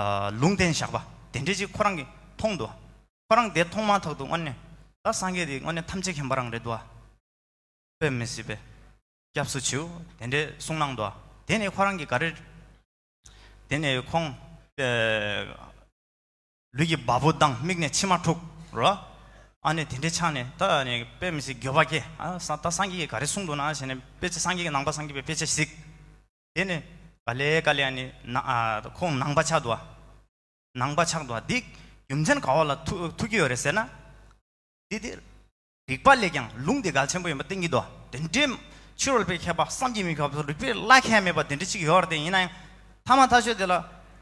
ཨ། ལུང་བསྟན་བཞག་པ་དེ་འདྲ་ཅིག་ཁོ་རང་གིས་མཐོང་འདུག་ཁོ་རང་དེ་མཐོང་མ་ཐག་ཏུ་དངོས་གནས་ད་སངས་རྒྱས་དེ་དངོས་གནས་ཐམས་ཅད་མཁྱེན་པ་རང་རེད་འདུག་དཔེ་མི་སྲིད་པའི་སྐྱབས་སུ་མཆིའོ་དེ་འདྲའི་གསུང་གནང་འདུག་དེ་ནས་ཁོ་རང་གིས་ག་རེ། དེ་ནས་ཁོང་། ཨེ། ལུས་ཀྱི་བ་སྤུ་ལྡང་། མིག་ནས་མཆི་མ་འཁྲུག་རོ། ཨ་ནི་དེ་འདྲའི་ཆ་ནས་ད་ནི་དཔེ་མི་སྲིད་འགྱོད་པ་སྐྱེས། ཨ། ད་སངས་རྒྱས་ཀྱིས་ག་རེ་གསུངས་འདུག་ན་ཟེར་ནས་དཔེ་ཆ་སངས་རྒྱས་ཀྱི་ནང་པ་སངས་རྒྱས་པའི་དཔེ་ཆ་གཟིགས། དེ་ནས་ག་ལེ་ག་ལེ་ཨ་ནི་ན། ཨ། ཁོང་ནང་པ་ཆགས་འདུག་ནང་པ་ཆགས་འདུག་འདི་རྒྱུ་མཚན་ག་བ་ལ་ཐུག་ཐུག་གི་ཡོད་རེད་ཟེར་ན། འདི་དེ་རིག་པ་ལས་ཀྱང་ལུང་དེ་གལ་ཆེན་པོ་ཡིན་པ་བསྟན་གྱི་འདུག་དེ་འདྲའི་ཕྱི་རོལ་པའི་མཁས་པ་བསམ་གྱིས་མི་ཁྱབ་པ། རིག་པའི་བླ་ཁྱད་མེད་པ་དེ་འདྲ་ཅིག་ཡོད་རེད་དེ། ཡིན་ན་ཡང་ཐ་མ་མཐའ་ཤོས་དེ་ལ་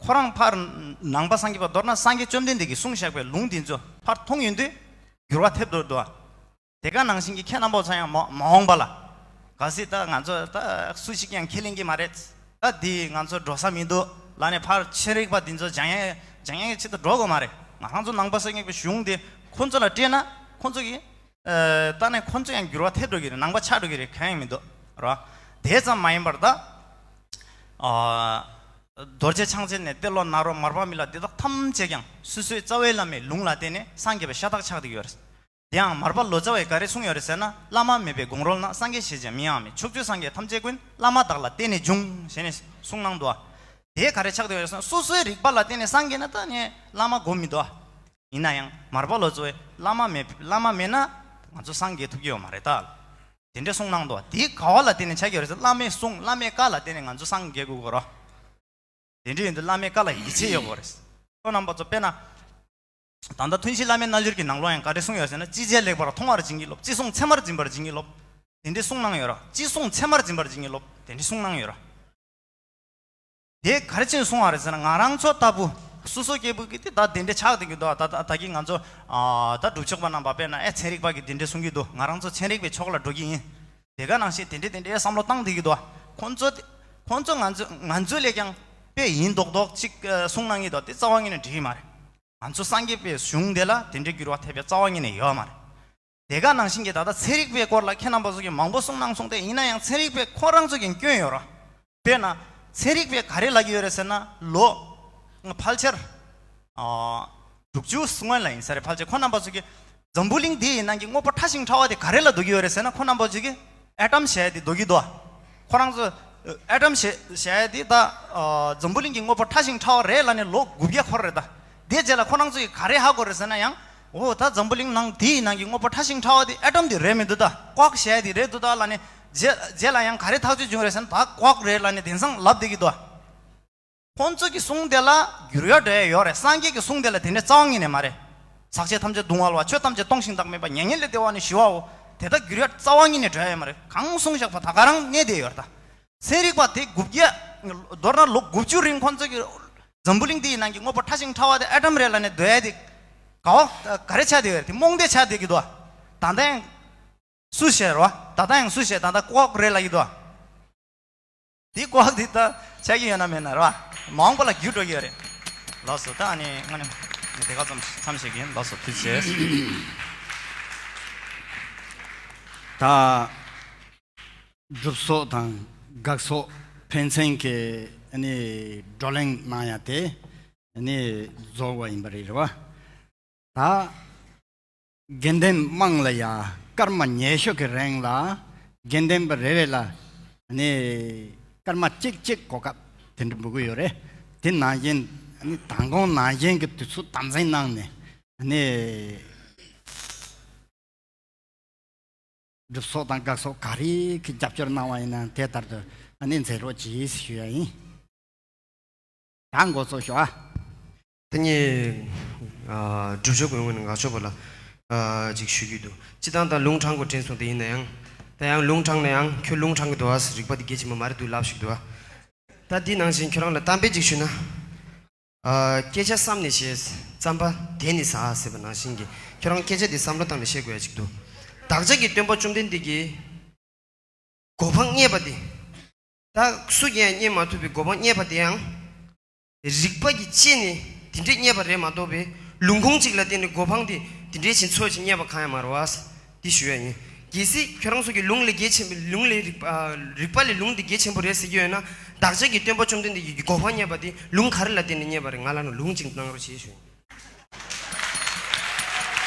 ཁོ་རང་ཕར་ནང་པ་སངས་རྒྱས་པ། མདོར་ན་སངས་རྒྱས་བཅོམ་ལྡན་འདས་ཀྱིས་གསུངས་བཞག་པའི་ལུང་དེ་ཚོ་ཕར་མཐོང་ཡོང་དུས་འགྱུར་བ་ཐེབས་འགྲོ་འདུག་དེ་ག་ནང་བཞིན་གྱི་ཁྱེད་རྣམ་པ་ཚོ་ཡང་མ་མ་འོངས་པ་ལ། གལ་སྲིད་ད་ང་ཚོ་ད་སུ་ཞིག་ཀྱང་ཁས་ལེན་གྱི་མ་རེད། ད་འདི་ང་ཚོ་འགྲོ་ས་མི་འདུག་ལབ་ནས་ཕར་ཕྱི་རིག་པ་འདི་ཚོ་སྦྱང་ཡས་སྦྱང་ཡས་ཆེད་དུ་འགྲོ་དགོས་མ་རེད། ང་རང་ཚོ་ནང་པ་སངས་རྒྱས་པའི་གཞུང་འདི་ ཁོང་ཚོ་ལ་སྤྲད་ན་ཁོང་ཚོ་གིས། ཨ། ད་ནི་ཁོང་ཚོ་ཡང་འགྱུར་བ་ཐེབས་འགྲོ་གི་རེད། ནང་པ་ཆགས་འགྲོ་གི་རེད། གང་ཡང་མི་འདུག་ར། དེ་ཙམ་མ་ཡིན་པར་ད། ཨ། རྡོ་རྗེ་འཆང་ཆེན་ནས་ཏེ་ལོ་ནཱ་རོ་མར་པ་མི་ལ་འདི་དག་ཐམས་ཅད་ཀྱང་སོ་སོའི་རྩ་བའི་བླ་མའི་ལུང་ལ་བརྟེན་ནས་སངས་རྒྱས་པའི་ཤ་སྟག་ཆགས་བསྡད་ཡོད་རེད། དེའང་མར་པ་ལོ་ཙཱ་བས་ག་རེ་གསུངས་ཡོད་རེད་ཟེར་ན། བླ་མ་མེད་པའི་དགོངས་རོལ་ན། སངས་རྒྱས་ཞེས་བྱ་མིང་ཡང་མེད། ཕྱོགས་བཅུའི་སངས་རྒྱས་ཐམས་ཅད་ཀུན། བླ་མ་དག་ལ་བརྟེན་ནས་འབྱུང་། ཞེས་ནས་གསུངས་གནང་འདུག་བ། དེ་ག་རེ་ཆགས་བསྡད་ཡོད་རེད་ཟེར་ན། སོ་སོའི་རིག་པ་ལ་བརྟེན་ནས་སངས་རྒྱས་ན་ད་ནི་བླ་མ་དགོས་མི་འདུག་བ། ཡིན་ན་ཡང་མར་པ་ལོ་ཙཱ་བས་བླ་མ་མེད། བླ་མ་མེད་ན་ང་ཚོ་སངས་རྒྱས་ཐུབ་ཀྱི་ཡོད་མ་རེད་ད། དེ་འདྲས་གསུངས་གནང་འདུག་བ། དེ་ག་བ་ལ་བརྟེན་ནས་ཆགས་ཀྱི་ཡོད་རེད་ཟེར། བླ་མའི་གསུང་བླ་མའི་བཀའ་ལ་བརྟེན་ནས་ང་ཚོ་སངས་རྒྱས་དགོས་ཀྱི་རེད། དེ་འདྲ་ཡིན་དུས་བླ་མའི་བཀའ་ལ་ཡིད་ཆེས་ཡོད་དགོས་རེད། ཁྱེད་རྣམ་པ་ཚོ་དཔེར་ན། ད་ལྟ་ཐུན་བཞིའི་བླ་མའི་རྣལ་འབྱོར་གྱི་ནང་ལོགས་ཡང་ག་རེ་གསུངས་ཡོད་ཟེར་ན། ཅི་བྱས་ལེགས་པར་མཐོང་བར་བྱིན་གྱིས་རློབས། ཅི་གསུང་ཚད་མར་འཛིན་པར་བྱིན་གྱིས་རློབས། དེ་འདྲའི་གསུང་གནང་ཡོད་ར། ཅི་གསུང་ཚད་མར་འཛིན་པར་བྱིན་གྱིས་རློབས། དེ་འདྲའི་གསུང་གནང་ཡོད་ར། དེ་ག་རེ་བྱས་གསུང་བ་རེད་ཟེར་ན། ང་རང་ཚོ་ལྟ་བུ་སོ་སོ་སྐྱེ་བོ་གི་དེ་ད་དེ་འདྲའི་ཆགས་བསྡད་ཀྱི་འདུག་ད་ད་ད་གིན་ང་ཚོ་ཨ་ད་སྒྲུབ་ཕྱོགས་པ་རྣམ་པ་དཔེར་ན་ཨེ་ཚན་རིག་པ་གིས་དེ་འདྲའི་གསུང་གི་འདུག་ང་རང་ཚོ་ཚན་རིག་པའི་ཕྱོགས་ལ་འགྲོ་གི་ཡིན། དེ་ག་ནང་བཞིན་དེ་འདྲའི་དེ་འདྲའི་བསམ་བློ་བཏང་བསྡད་ཀྱི་འདུག་ཁོང་ཚོ་ཁོང་ཚོ་ང་ཚོ་ང་ཚོ་ལས་ཀྱང་དཔེ་ཡིན་མདོག་མདོག་ཅིག་ཨ་གསུང་གནང་གི་འདུག་དེ་རྩ་བ་ཉིད་ནས་འགྲིག་གི་མ་རེད། ང་ཚོ་སངས་རྒྱས་པའི་གཞུང་དེ་ལ་དེ་འདྲའི་འགྱུར་བ་ཐེབས་པའི་རྩ་བ་ཉིད་ནས་ཡོད་མ་རེད། དེ་ག་ནང་བཞིན་གྱི་ད་ལྟ་ཚན་རིག་པའི་སྐོར་ལ་ཁྱེད་རྣམ་པ་ཚོ་གིས་མང་པོ་གསུང་གནང་སོང་སྟེ། ཡིན་ན་ཡང་ཚན་རིག་པས་ཁོ་རང་ཚོ་གིས་སྐྱོན་ཡོད་ར། དཔེར་ན་ཚན་རིག་པས་ག་རེ་ལབ་ཀྱི་ཡོད་རེད་ཟེར་ན། ལོ་ཕལ་ཆེར་ཨ་དྲུག་ཅུ་སྔོན་ལ་ཡིན་ས་རེད། ཕལ་ཆེར་ཁོ་རྣམ་པ་ཚོ་གིས་འཛམ་བུ་གླིང་འདི་ཡི་ནང་གི་དངོས་པོ་ཕྲ་ཞིང་ཕྲ་བ་དེ་ག་རེ་ལ་འདོད་ཀྱི་ཡོད་རེད་ཟེར་ན། ཁོ་རྣམ་པ་ཚོ་གིས་ཨེ་ཊམ་ཞེས་དེ་འདོད་ཀྱི་འདུག་ཁོ་རང་ཚོ་ཨེ་ཊམ་ཞེས་ཞེས་དེ་ད་ཨ་འཛམ་བུ་གླིང་གི་དངོས་པོ་ཕྲ་ཞིང་ཕྲ་བ་རེད་ལབ་ནས་ལོ་དགུ་བརྒྱ་འཁོར་རེད་ད། དེ་རྗེས་ལ་ཁོ་རང་ཚོ་གིས་ག་རེ་ཧ་གོ་རེད་ཟེར་ན། ཡང་འོ་ད་འཛམ་བུ་གླིང་ནང་དེའི་ནང་གི་དངོས་པོ་ཕྲ་ཞིང་ཕྲ་བ་དེ་ཨེ་ཊམ་དེ་རེད་མི་འདུག་ད་ཀོག་ཞེས་དེ་རེད་འདུག་ད་ལབ་ནས། རྗེས་རྗེས་ལ་ཡང་ག་རེ་ཐག་གཅོད་བྱུང་རེད་ཟེར་ན། ད་ཀོག་རེད་ལབ་ནས་དེང་སང་ལབ་བསྡད་ཀྱི་འདུག་ཁོང་ཚོ་གི་གསུང་དེ་ལ་འགྱུར་བ་འགྲོ་ཡ་ཡོད་རེད། སངས་རྒྱས་ཀྱི་གསུང་དེ་ལ་དེ་འདྲ་རྩ་བ་ཉིད་ནས་མ་རེད། ཟག་བཅས་ཐམས་ཅད་གདུང་བ་ལ། ཆོས་ཐམས་ཅད་སྟོང་ཞིང་བདག་མེད་པ། མྱ་ངན་ལས་འདས་པ་ནི་ཞི་བའོ། དེ་དག་འགྱུར་བ་རྩ་བ་ཉིད་ནས་འགྲོ་ཡ་མ་རེད། གང་གསུངས་བཞག་པ་ད་ག་རང་གནས་བསྡད་ཡོད་རེད་ད། ཚན་རིག་པ་དེ་དགུ་བརྒྱ། མདོར་ན་ལོ་དགུ་བཅུ་རིང་ཁོང་ཚོ་གིས་འཛམ་བུ་གླིང་འདི་ཡི་ནང་གི་དངོས་པོ་ཕྲ་ཞིང་ཕྲ་བ་དེ་ཨེ་ཊམ་རེད་ལབ་ནས་འདོད་ཡ་དེ་ག་བ་ག་རེ་ཆགས་བསྡད་ཡོད་རེད། དེ་རྨོངས་དད་ཆགས་བསྡད་ཀྱི་འདུག་ད་ལྟ་ཡང་སུས་བཤད་རོ། ད་ལྟ་ཡང་སུས་བཤད། ད་ལྟ་ཀོག་རེད་ལབ་ཀྱི་འདུག་དེ་ཀོག་དེ་ད་ཆགས་ཀྱི་ཡོད་ན་མེད་ན་རོ། མ་འོངས་པ་ལ་འགྱུར་འགྲོ་གི་ཡོད་རེད། ལགས་སོ། ད་ཨ་ནི་ང་ནི་དེ་ག་ཙམ་མཚམས་བཞག་གི་ཡིན། ལགས་སོ། ཐུགས་རྗེ་ཆེ། ད་སྒྲུབ་སོགས་དང་དགག་སོགས་ཕན་ཚུན་གྱི་ཨ་ནི་བགྲོ་གླེང་གནང་ཡ་དེ་ཨ་ནི་རྫོགས་པ་ཡིན་པ་རེད་རེད་བ། ད་དགེ་འདུན་དམངས་ལ་ཡ་སྐར་མ་ཉི་ཤུ་གི་རིང་ལ་དགེ་འདུན་པ་རེ་རེ་ལ་ཨ་ནི་སྐར་མ་གཅིག་གཅིག་གོ་སྐབས་དེ་འདྲ་འབུལ་གི་ཡོད་རེད། དེ་ནང་བཞིན་ཨ་ནི་མདང་དགོང་ནང་བཞིན་གྱི་དུས་ཚོད་དམ་འཛིན་གནང་ནས་ཨ་ནི། སྒྲུབ་སོགས་དང་དགག་སོགས་ག་རེ་གི་རྒྱབ་སྐྱོར་གནང་བ་ཡིན་ན་དེ་ལྟར་དུ་ཨ་ནི་མཛད་རོགས་གྱིས་ཞུ་ཡ་ཡིན། ད་འགོ་ཚུགས་ཤོག་ཨ། ད་ངས་ཨ་སྒྲུབ་ཕྱོགས་ཀྱི་ངོས་ནས་དགག་ཕྱོགས་པ་ལ་ཨ་ཅིག་ཞུ་རྒྱུ་འདུག་སྤྱིར་བཏང་ད་ལུང་དྲངས་དགོས་དྲན་སོང་། དེ་ཡིན་ན་ཡང་ད་ཡང་ལུང་དྲངས་ན་ཡང་ཁྱོད་ལུང་དྲངས་ཀྱི་འདུག་ཨ། རིགས་པ་འདི་གལ་ཆེན་པོ་མ་རེད་འདུག་ལབ་ཞིག་འདུག་ཨ། ད་འདི་ནང་བཞིན་ཁྱོད་རང་ལ་གཏམ་དཔེ་ཅིག་ཞུས་ན། ཨ། སྐད་ཆ་བསམ་ནས་བཤད། རྩམ་པ་དེད་ནས་ཟ་ཟེར་བ་ནང་བཞིན་གྱི་ཁྱོད་རང་སྐད་ཆ་འདི་བསམ་བློ་བཏང་ནས་བཤད་དགོས་ཡ་ཅིག་འདུག་བདག་ཅག་གི་སྟོན་པ་བཅོམ་ལྡན་འདས་ཀྱིས་གོ་འཕང་བརྙེས་པ་དེ། ད་སུ་གིས་ཡང་བརྙེས་མ་ཐུབ་པའི་གོ་འཕང་བརྙེས་པ་དེ་ཡང་། རིགས་པ་གིས་དཔྱད་ནས་དེ་འདྲས་བརྙེས་པ་རེད་མ་གཏོགས་པའི་ལུང་ཁུངས་གཅིག་ལ་བརྟེན་ནས་གོ་འཕང་དེ་དེ་འདྲས་ཞིག་འཚོལ་ཞིག་བརྙེས་པ་གང་ཡང་མ་རེད་བ། འདི་ཞུ་ཡ་ཡིན། གལ་སྲིད་ཁྱོད་རང་ཚོ་གི་ལུང་ལས་གལ་ཆེན་པོ་ལུང་ལས་རིགས་པ་རིགས་པ་ལས་ལུང་འདི་གལ་ཆེན་པོ་རེད་ཟེར་གྱི་ཡོད་ན། བདག་ཅག་གི་སྟོན་པ་བཅོམ་ལྡན་འདས་ཀྱིས་གོ་འཕང་བརྙེས་པ་དེ་ལུང་ག་རེ་ལ་བརྟེན་ནས་བརྙེས་པ་རེད། ང་ལ་ནི་ལུང་གཅིག་གནང་རོགས་ཞེས་ཞུ།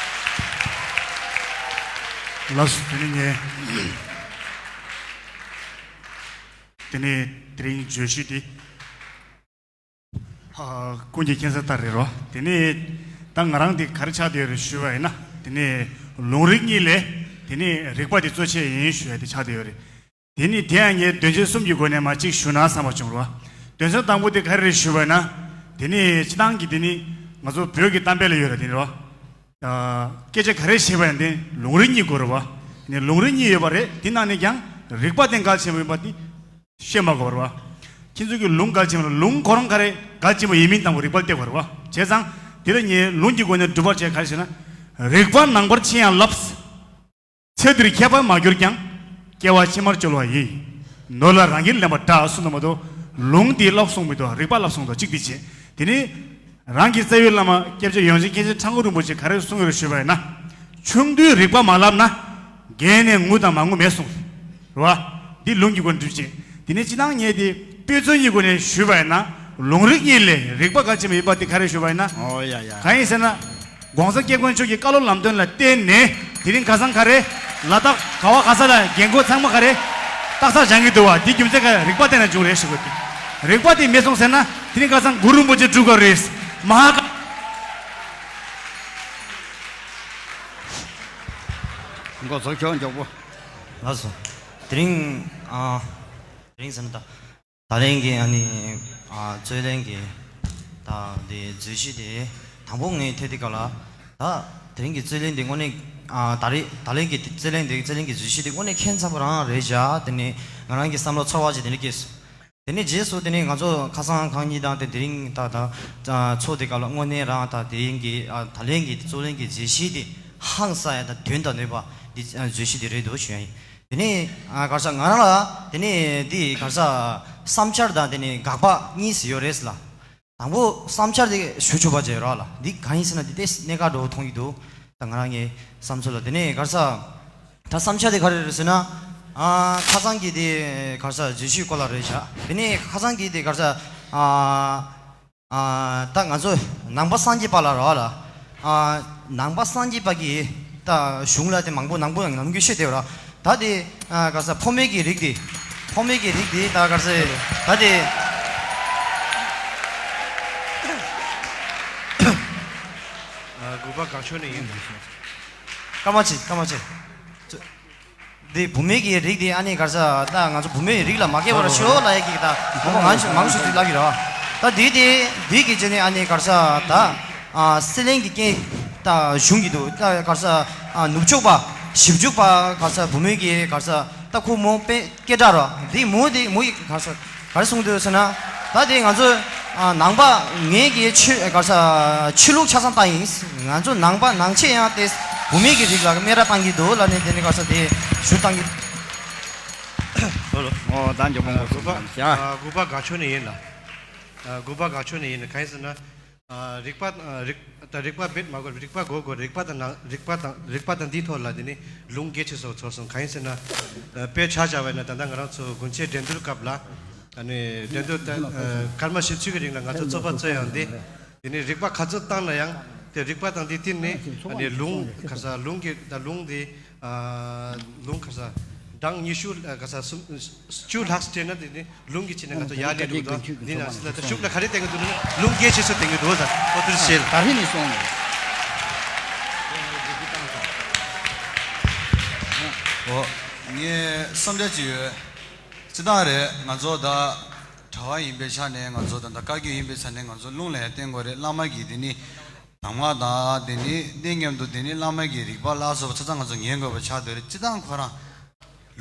ལགས་སོ། དེ་ནི་ངས་དེ་ནི་དེ་རིང་བརྗོད་གཞི་འདི། ཨ། ཀུན་གྱིས་མཁྱེན་གསལ་ལྟར་རེད་རོ། དེ་ནི་ད་ང་རང་འདི་ག་རེ་ཆགས་བསྡད་ཡོད་རེད་ཞུས་པ་ཡིན་ན། དེ་ནི་ལུང་རིགས་གཉིས་ལས་དེ་ནི་རིགས་པ་འདི་གཙོ་ཆེ་ཡིན་ཞུ་ཡ་དེ་ཆགས་བསྡད་ཡོད་རེད། དེ་ནི་དེ་ཡང་ངས་དོན་ཚན་གསུམ་གྱི་སྒོ་ནས་མར་གཅིག་ཞུ་ན་བསམ་པ་བྱུང་རོ། དོན་ཚན་དང་པོ་དེ་ག་རེ་རེད་ཞུས་པ་ཡིན་ན། དེ་ནི་སྤྱིར་བཏང་གི་དེ་ནི་ང་ཚོ་བོད་ཀྱི་གཏམ་དཔེ་ལ་ཡོད་རེད་དེ་ནི་རོ། ཨ། སྐད་ཆ་ག་རེ་བཤད་པ་ཡང་དེ་ལུང་རིགས་གཉིས་དགོས་རེད་བ། ནི་ལུང་རིགས་གཉིས་ཡོད་པ་རེད། དེ་ནང་ནས་ཀྱང་རིགས་པ་དེ་གལ་ཆེན་པོ་ཡིན་པ་དེ་བཤད་མ་དགོས་པ་རེད་བ། ཁྱེད་ཚོ་གི་ལུང་གལ་ཆེན་པོ་ལ་ལུང་ཁོ་རང་ག་རེ་གལ་ཆེན་པོ་ཡིན་མིན་དང་པོ་རིགས་པ་ལ་བལྟས་དགོས་རེད་བ། བྱས་ཙང་དེ་ལ་ངས་ལུང་གི་སྒོ་ནས་སྒྲུབ་པར་བྱས། ག་རེ་ཟེར་ན། རིགས་པ་ནང་པར་ཕྱིན་ཡང་ལབ། ཚེ་འདིར་ཁྱད་པར་མ་གྱུར་ཀྱང་། སྐྱེ་བ་ཕྱི་མར་བཅོལ་བ་ཡི། ནོར་ལ་རང་གིས་ལེན་པ་འདྲ་གསུངས་དང་མ་གཏོགས། ལུང་འདིས་ལབ་གསུངས་མི་འདུག་རིགས་པ་ལབ་གསུངས་འདུག་གཅིག་འདི་བྱས། དེ་ནི། རང་གི་རྩ་བའི་བླ་མ་སྐྱབས་རྗེ་ཡོངས་འཛིན་མཁན་ཆེན་ཁྲ་འགུ་རིན་པོ་ཆེས་ག་རེ་གསུངས་ཡོད་རེད་ཞུས་པ་ཡིན་ན། ཆུང་དུས་རིག་པ་མ་བསླབས་ན། རྒས་ནས་ངུ་དང་མ་ངུ་མེད་གསུངས། རེད་བ། འདི་ལུང་གི་སྒོ་ནས་འགྲུབ་ཅིང་། དེ་ནས་སྤྱི་བཏང་ངས་དེ་དཔེ་མཚོན་གྱི་སྒོ་ནས་ཞུས་པ་ཡིན་ན། ལུང་རིགས་གཉིས་ལས་རིག་པ་གལ་ཆེན་པོ་ཡིན་པ་དེ་ག་རེ་ཞུས་པ་ཡིན་ན། ཨོ་ཡ་ཡ། གང་ཡིན་ཟེར་ན། ༸གོང་ས་༸སྐྱབས་མགོན་མཆོག་གི་བཀའ་སློབ་ལམ་སྟོན་ལ་བརྟེན་ནས་དེ་རིང་ཁ་སང་ག་རེ། ལ་དྭགས་ག་བ་ག་ས་ལ་རྒན་རྒོན་ཚང་མ་ག་རེ། སྟག་ཚང་སྦྱང་གི་འདུག་བ། དེ་རྒྱུ་མཚན་ག་རེ། རིག་པ་བསྟེན་ནས་བྱུང་རེད་ཞུ་དགོས་ཏེ། རིག་པ་དེ་མེད་སོང་ཟེར་ན་དེ་རིང་ཁ་སང་གུ་རུ་རིན་པོ་ཆེ་སྒྲུབ་དགོས་རེད། མ་ཧཱ་ག་འགོ་ཚོགས་ཁྱོད་མགྱོགས་པོ། ལགས་སོ། དེ་རིང་ཨ། དེ་རིང་ཟེར་ན་ད། ད་ལན་གྱི་ཨ་ནི་ཨ་རྩོད་ལེན་གྱི་ད་དེ་རྫུན་བཤད་དེ་དང་པོ་ངས་ཐད་དེ་ག་ལ་ད་དེ་རིང་གི་རྩོད་ལེན་དེ་དངོས་གནས་ཨ་ད་རེས་ད་ལན་གྱི་རྩོད་ལེན་དེ་རྩོད་ལེན་གྱི་རྫུན་བཤད་དེ་དངོས་གནས་ཁྱད་མཚར་པོ་རང་རེད་བཞག་དེ་ནས་ང་རང་གི་བསམ་བློ་ཚོར་བ་ཅིག་དེ་འདྲ་སྐྱེས་སོང་། དེ་ནས་རྗེས་སུ་དེ་ནས་ང་ཚོ་ཁ་སང་ཁང་གཉིས་དང་དེ་དེ་རིང་ད་ད་ཚོགས་དེ་ག་ལ་དངོས་གནས་རང་ད་དེ་རིང་གི་ཨ་ད་ལན་གྱི་རྩོད་ལེན་གྱི་རྫུན་བཤད་དེ་ཧང་སང་ཡ་ད་དོན་དང་ནུས་པ་འདི་རྫུན་བཤད་དེ་རེད་འདུག་ཞུ་ཡ་ཡིན། དེ་ནས་ཨ་ག་རེ་ཟེར་ང་རང་ལ་དེ་ནས་འདི་ག་རེ་ཟེར་བསམ་འཆར་དང་དེ་ནས་དགག་པ་གཉིས་སུ་ཡོད་རེད་ལ། དང་པོ་བསམ་འཆར་དེ་ཞུ་ཆོག་པ་བྱས་རོགས་ལ། འདི་གང་ཡིན་ཟེར་ན་འདི་ཏོག་ཙམ་གནད་འགག་འདྲ་བོ་མཐོང་གི་འདུག་ད་ང་རང་གི་བསམ་ཚུལ་ལ། དེ་ནས་ག་རེ་ཟེར་ད་བསམ་འཆར་དེ་ག་རེ་རེད་ཟེར་ན། ཨ་ཁ་སང་གི་དེ་ག་རེ་ཟེར་རྫུན་བཤད་སྐོར་ལ་རེད་བཞག་དེ་ནས་ཁ་སང་གི་དེ་ག་རེ་ཟེར་ཨ། ཨ་ད་ང་ཚོ་ནང་པ་སངས་རྒྱས་པ་ལ་རོགས་ལ། ཨ་ནང་པ་སངས་རྒྱས་པ་གི་ད་གཞུང་ལ་དེ་མང་པོ་ནང་པོ་ནང་གི་བཤད་དེ་ར། ད་དེ་ཨ་ག་ས་ཕོ་མོའི་གི་རིགས་དེ། ཕོ་མོའི་གི་རིགས་དེ་ད་ག་ས་ད་དེ། ཨ་དགུ་པ་དགའ་ཆོས་ནས་ཡིན། སྐར་མ་གཅིག་སྐར་མ་གཅིག་འདི་བུད་མེད་ཀྱི་རིགས་འདི་ཨ་ནི་ག་རེ་ཟེར་ད་ང་ཚོ་བུད་མེད་རིགས་ལ་མ་སྐྱེ་བར་ཤི་འོ་ལ་ཡ་གི་ད་ངོ་མ་ང་ཚོ་མང་ཤོས་ཅིག་ལབ་ཀྱི་རེད་བ། ད་འདི་དེ་འདི་གི་རྗེས་ནས་ཨ་ནི་ག་རེ་ཟེར་ད་ཨ་སྲིད་བློན་གྱི་རྐྱེན་ད་བྱུང་གི་འདུག་ད་ག་རེ་ཟེར་ཨ་ནུབ་ཕྱོགས་པ་ཞིབ་འཇུག་པ་ག་རེ་ཟེར་བུད་མེད་ཀྱི་ག་རེ་ཟེར་ད་ཁོ་མོ་དཔེ་སྐད་གྲགས་རེད་བ། འདི་མོ་འདི་མོ་ཡི་ག་རེ་ཟེར། ག་རེ་གསུངས་འདུག་ཟེར་ན། ད་དེ་ང་ཚོ་ཨ་ནང་པ་ངེད་ཀྱི་ཆོས་ག་རེ་ཟེར་ཆོས་ལུགས་ཆ་ཚང་བཏང་ཡིན། ང་ཚོ་ནང་པ་ནང་ཆོས་ཡང་དེ་བུད་མེད་ཀྱི་རིགས་ལ་སྨད་ར་བཏང་གི་འདུག་ལབ་ནས་དེ་ནས་ག་རེ་ཟེར་དེ་ཞུ་བཏང་གི། ཨོ་ད་མགྱོགས་པོ་ཨ་དགུ་པ་ཨ་དགུ་པ་དགའ་ཆོས་ནས་ཡིན་ལ། ཨ་དགུ་པ་དགའ་ཆོས་ནས་ཡིན་ལ་གང་ཡིན་ཟེར་ན། ཨ་རིག་པ་ཨ་རིག་ད་རིག་པ་བེད་མ་དགོས། རིག་པ་དགོས་དགོས། རིག་པ་དང་ནང་རིག་པ་དང་རིག་པ་དང་འདིའི་ཐོག་ལ་དེ་ནི་ལུང་གལ་ཆེ་སོགས་ཚོར་སོང་། གང་ཡིན་ཟེར་ན། ཨ་དཔེ་ཆ་བཞག་པ་ཡིན་ན་ད་ལྟ་ང་རང་ཚོ་དགུན་ཆོས་འགྲན་བསྡུར་སྐབས་ལ། ཨ་ནི་འགྲན་བསྡུར་ད་ཨ་སྐར་མ་བཞི་བཅུ་གི་རིང་ལ་ང་ཚོ་རྩོད་པ་རྩོད་ཡོང་དུས། དེ་ནི་རིག་པ་ག་ཚོད་བཏང་ན་ཡང་དེ་རིག་པ་དང་དེ་བསྟུན་ནས་ཨ་ནི་ལུང་ག་ས་ལུང་གི་ད་ལུང་དེ་ཨ་ལུང་ག་ས་གྲངས་ཉི་ཤུ་ཨ་ག་ས་སུམ་བཅུ་ལྷག་སྤྲད་ན་དེ་ནི། ལུང་གི་ཆ་ནས་ང་ཚོ་ཡར་སླེབས་འདུག་འདི་ན་སི་ལ་ད་ཤུགས་ལ་ག་རེ་བསྟན་གྱི་འདུག་ན་ལུང་སྐད་ཆེ་ཤོས་བསྟན་གྱི་འདུག་ཟེར་ཁོ་ཚོར་བཤད། ད་ཧི་ནི་སོང་། ཨོ། ངས་བསམ་འཆར་ཅིག་ཡོད། སྤྱི་བཏང་རེད་ང་ཚོ་ད་གྲྭ་བ་ཡིན་པའི་ཆ་ནས་ང་ཚོ་ད་ད་བཀའ་བརྒྱུད་ཡིན་པའི་ཆ་ནས་ང་ཚོ་ལུང་ལ་ཡང་བསྟེན་དགོས་རེད། བླ་མ་གི་དེ་ནི་གདམས་ངག་དང་དེ་ནི་དེ་མཉམ་དུ་དེ་ནི་བླ་མ་གི་རིག་པ་ལ་སོགས་པ་ཆ་ཚང་ང་ཚོ་ཉན་དགོས་པ་ཆགས་བསྡད་རེད། སྤྱི་བཏང་ཁོ་རང་།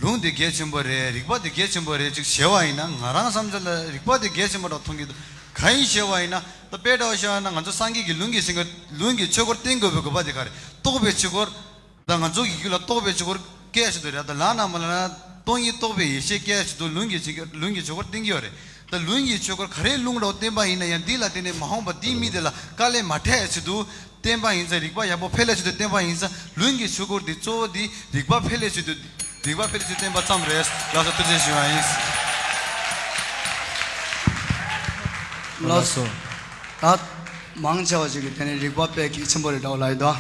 ལུང་དེ་གལ་ཆེན་པོ་རེད། རིག་པ་དེ་གལ་ཆེན་པོ་རེད་ཅིག་བྱས་པ་ཡིན་ན། ང་རང་བསམ་ཚུལ་ལ་རིག་པ་དེ་གལ་ཆེན་པོ་འདྲ་མཐོང་གི་འདུག་གང་ཡིན་བྱས་པ་ཡིན་ན། ད་དཔེ་འདྲ་བོ་བཤད་ན་ང་ཚོ་སངས་རྒྱས་ཀྱི་ལུང་གི་ཆོས་སྐོར་ལུང་གི་ཆོས་སྐོར་བསྟན་དགོས་པའི་དགོས་པ་དེ་ག་རེད། རྟོགས་པའི་ཆོས་སྐོར། ད་ང་ཚོ་ཡི་གུ་ལ་རྟོགས་པའི་ཆོས་སྐོར་སྐད་ཆ་དེ་རེད། ད་ལབ་ན་མ་ལབ་ན་སྟོང་ཉིད་རྟོགས་པའི་ཡེ་ཤེས་སྐད་ཆ་དེ་ལུང་གི་ཆོས་ལུང་གི་ཆོས་སྐོར་བསྟན་གྱི་ཡོད་རེད། ད་ལུང་གི་ཆོས་སྐོར་ག་རེ་ལུང་འདྲ་བོ་བསྟན་པ་ཡིན་ན་ཡང་འདི་ལ་བརྟེན་ནས་མ་འོངས་པ་འདིའི་མི་དེ་ལ་དཀའ་ལས་མ་འཕྲད་ཆེད་དུ། བསྟན་པ་ཡིན་ཙང་རིག་པ་ཡག་པོ་འཕེལ་ལ་ཆེད་དུ་བསྟན་པ་ཡིན་ཙང་ལུང་གི་ཆོས་སྐོར་འདི་གཙོ་བོ་འདི་རིག་པ་འཕེལ་ལ་ཆེད་དུ་རིག་པ་འཕེལ་ལ་ཆེད་དུ་བསྟན་པ་ཙམ་རེད། ལགས་སོ། ཐུགས་རྗེ་ཆེ་ཞུ་བ་ཡིན། ལགས་སོ། ད་མང་ཆེ་བ་ཞིག་གིས་དེ་ནས་རིག་པ་དཔེ་གལ་ཆེན་པོ་རེད་འདྲ་བོ་ལབ་ཡོད་དོ།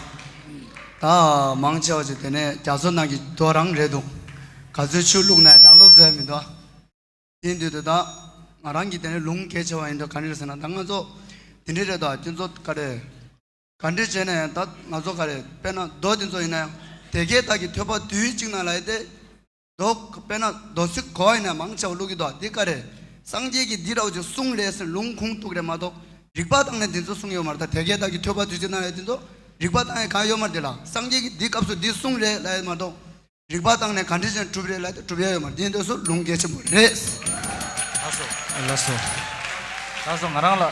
ད་མང་ཆེ་བ་ཞིག་དེ་ནས་རྒྱ་མཚོ་ནང་གི་རྡོ་རང་རེད་འདུག་ག་ཚོད་ཆུ་བླུགས་ན་ནང་ལོགས་བཟོས་མི་འདུག་དེ་ཡིན་དུས་ད་ང་རང་གིས་དེ་ནས་ལུང་གལ་ཆེ་བ་ཡིན་དུས་ག་འདྲ་རེད་ཟེར་ན། ད་ང་ཚོ་དེ་འདྲ་རེད་དོ། ཁྱེད་ཚོ་ག་རེ། ག་འདྲ་བྱས་ན་ཡང་ད་ང་ཚོ་ག་རེ། དཔེར་ན་རྡོ་དེ་ཚོ་ཡིན་ན་ཡང་དེ་གའི་བདག་གི་ཐོས་པ་དུས་གཅིག་ན་ལབ་ཡ་དེ། རྡོ་དཔེར་ན་རྡོ་སོལ་ག་བ་ཡིན་ན་མང་ཆེ་བ་བླུག་གི་འདུག་འདི་ག་རེ། སངས་རྒྱས་ཀྱིས་འདི་འདྲ་བོ་ཅིག་གསུངས་རེད་ཟེར་ལུང་ཁུངས་གཏུགས་རེད་མ་གཏོགས་རིག་པ་བཏང་ནས་འདི་ཚོ་གསུངས་ཡོད་མ་རེད། ད་དེ་གའི་བདག་གི་ཐོས་པ་དུས་གཅིག་ན་ལབ་ཡ་འདི་ཚོ་རིག་པ་བཏང་ཡ་གང་ཡོད་མ་རེད། དེ་ལ་སངས་རྒྱས་ཀྱིས་འདི་སྐབས་སུ་འདི་གསུངས་རེད་ལབ་ཡ་མ་གཏོགས། རིག་པ་བཏང་ནས་ག་འདྲ་བྱས་ནས་སྒྲུབ་རེད་ལབ་དེ་སྒྲུབ་ཡ་ཡོད་མ་རེད། དེ་འདྲ་སོགས་ལུང་གལ་ཆེན་པོ་རེད། ལགས་སོ། ལགས་སོ། ལགས་སོ། ང་རང་ལ་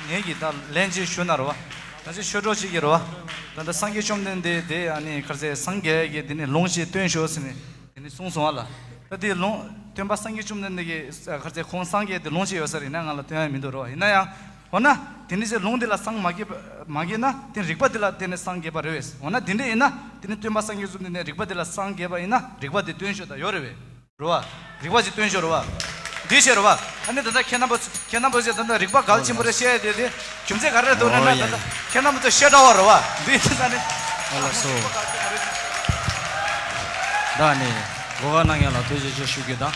ངེད་ཀྱིས་ད་ལན་ཅིག་ཞུ་ན་རེད་བ། ད་ཅིག་ཤོད་གྲོགས་ཅིག་གིས་རེད་བ། ད་ལྟ་སངས་རྒྱས་བཅོམ་ལྡན་འདས་དེ་ཨ་ནི་ག་རེ་ཟེར་སངས་རྒྱས་ཀྱིས་དེ་ནི་ལུང་ཅིག་སྟོན་ཤོག་ཟེར་ནས་དེ་ནི་གསུངས་སོང་བ་ལ། ད་དེ་ལུང་སྟོན་པ་སངས་རྒྱས་བཅོམ་ལྡན་འདས་ཀྱིས་ག་རེ་ཟེར་ཁོང་སངས་རྒྱས་དེ་ལུང་ཅིག་ཡོད་ས་རེད་ན་ང་ལ་སྟོན་ཡ་མི་འདུག་རེད་བ། ཡིན་ན་ཡང་། འོ་ན་དེ་ནི་ཟེར་ལུང་འདི་ལ་སངས་མ་རྒྱས་པ་མ་རྒྱས་ན་དེ་རིག་པ་འདི་ལ་བརྟེན་ནས་སངས་རྒྱས་པ་རེད་བས། འོ་ན་དེ་འདྲ་ཡིན་ན་དེ་ནི་སྟོན་པ་སངས་རྒྱས་གསུམ་འདི་ནི་རིག་པ་འདི་ལ་སངས་རྒྱས་པ་ཡིན་ན་རིག་པ་འདི་སྟོན་ཤོག་ད་ཡོད་རེད་བས། རེད་བ། རིག་པ་ཞིག་སྟོན་ཤོག་རེད་བ། འདི་བཤད་རེད་བ། ཨ་ནི་ད་ལྟ་ཁྱེད་རྣམ་པ་ཚོ་ཁྱེད་རྣམ་པ་ཚོས་ད་ལྟ་རིག་པ་གལ་ཆེན་པོ་རེད་བཤད་དེ་དེ་རྒྱུ་མཚན་ག་རེ་འདུག་ན་ཨོ་ན་ད་ཡ་ལྟ་ཁྱེད་རྣམ་པ་ཚོ་བཤད་འདྲ་བ་རེད་བ། འདི་ད་ནི་ཨ་ལགས་སོ། ད་ནི་གོ་སྐབས་གནང་མཁན་ལ་ཐུགས་རྗེ་ཆེ་ཞུ་གི་ད།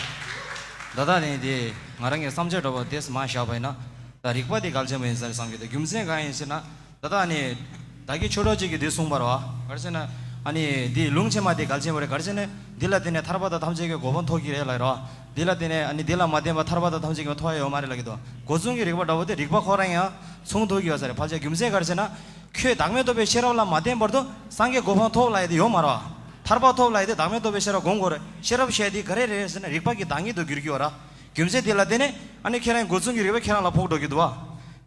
ད་ད་ནི་དེ་ང་རང་གི་བསམ་འཆར་འདྲ་བ་དེ་མ་བཞག་པ་ཡིན་ན། ད་རིག་པ་དེ་གལ་ཆེན་པོ་ཡིན་ས་རེད་བསམ་གི་འདུག་རྒྱུ་མཚན་གང་ཡིན་ཟེར་ན། ད་ལྟ་ཨ་ནི་ད་གི་ཆོས་གྲོགས་གཅིག་གིས་འདི་གསུངས་པ་རེད་བ། ག་རེ་ཟེར་ན། ཨ་ནི་འདི་ལུང་ཆེན་མ་དེ་གལ་ཆེན་པོ་རེད། ག་རེ་ཟེར་ན་འདི་ལ་བརྟེན་ནས་ཐར་པ་དང་ཐམས་ཅད་ཀྱི་གོ་འཕང་ཐོབ་ཀྱི་རེད་ལབ་རེད་བ། འདི་ལ་བརྟེན་ནས་ཨ་ནི་འདི་ལ་མ་བརྟེན་པར་ཐར་པ་དང་ཐམས་ཅད་ཀྱི་ཐོབ་ཡ་ཡོད་མ་རེད་ལབ་ཀྱི་འདུག་སྒོ་མཚུངས་ཀྱི་རིག་པ་འདྲ་བོ་དེ་རིག་པ་ཁོ་རང་ཡང་མཚུངས་ཐུག་གི་ཡོད་ས་རེད། ཕལ་ཆེར་རྒྱུ་མཚན་ག་རེ་ཟེར་ན། ཁྱོད་བདག་མེད་རྟོགས་པའི་ཤེས་རབ་ལ་མ་བརྟེན་བར་དུ་སངས་རྒྱས་གོ་འཕང་ཐོབ་ལབ་ཡ་དེ་ཡོད་མ་རེད་བ། ཐར་པ་ཐོབ་ལབ་ཡ་དེ་བདག་མེད་རྟོགས་པའི་ཤེས་རབ་སྒོམ་དགོས་རེད། ཤེས་རབ་བཤད་དེ་ག་རེ་རེད་ཟེར་ན་རིག་པ་གི་བདག་ཉིད་དུ་འགྱུར་གྱི་ཡོད་ར། རྒྱུ་མཚན་དེ་ལ་བརྟེན་ནས་ཨ་ནི་ཁྱེད་རང་གི་སྒོ་མཚུངས་ཀྱི་རིག་པ་ཁྱེད་རང་ལ་ཕོག་འགྲོ་གི་འདུག་བ།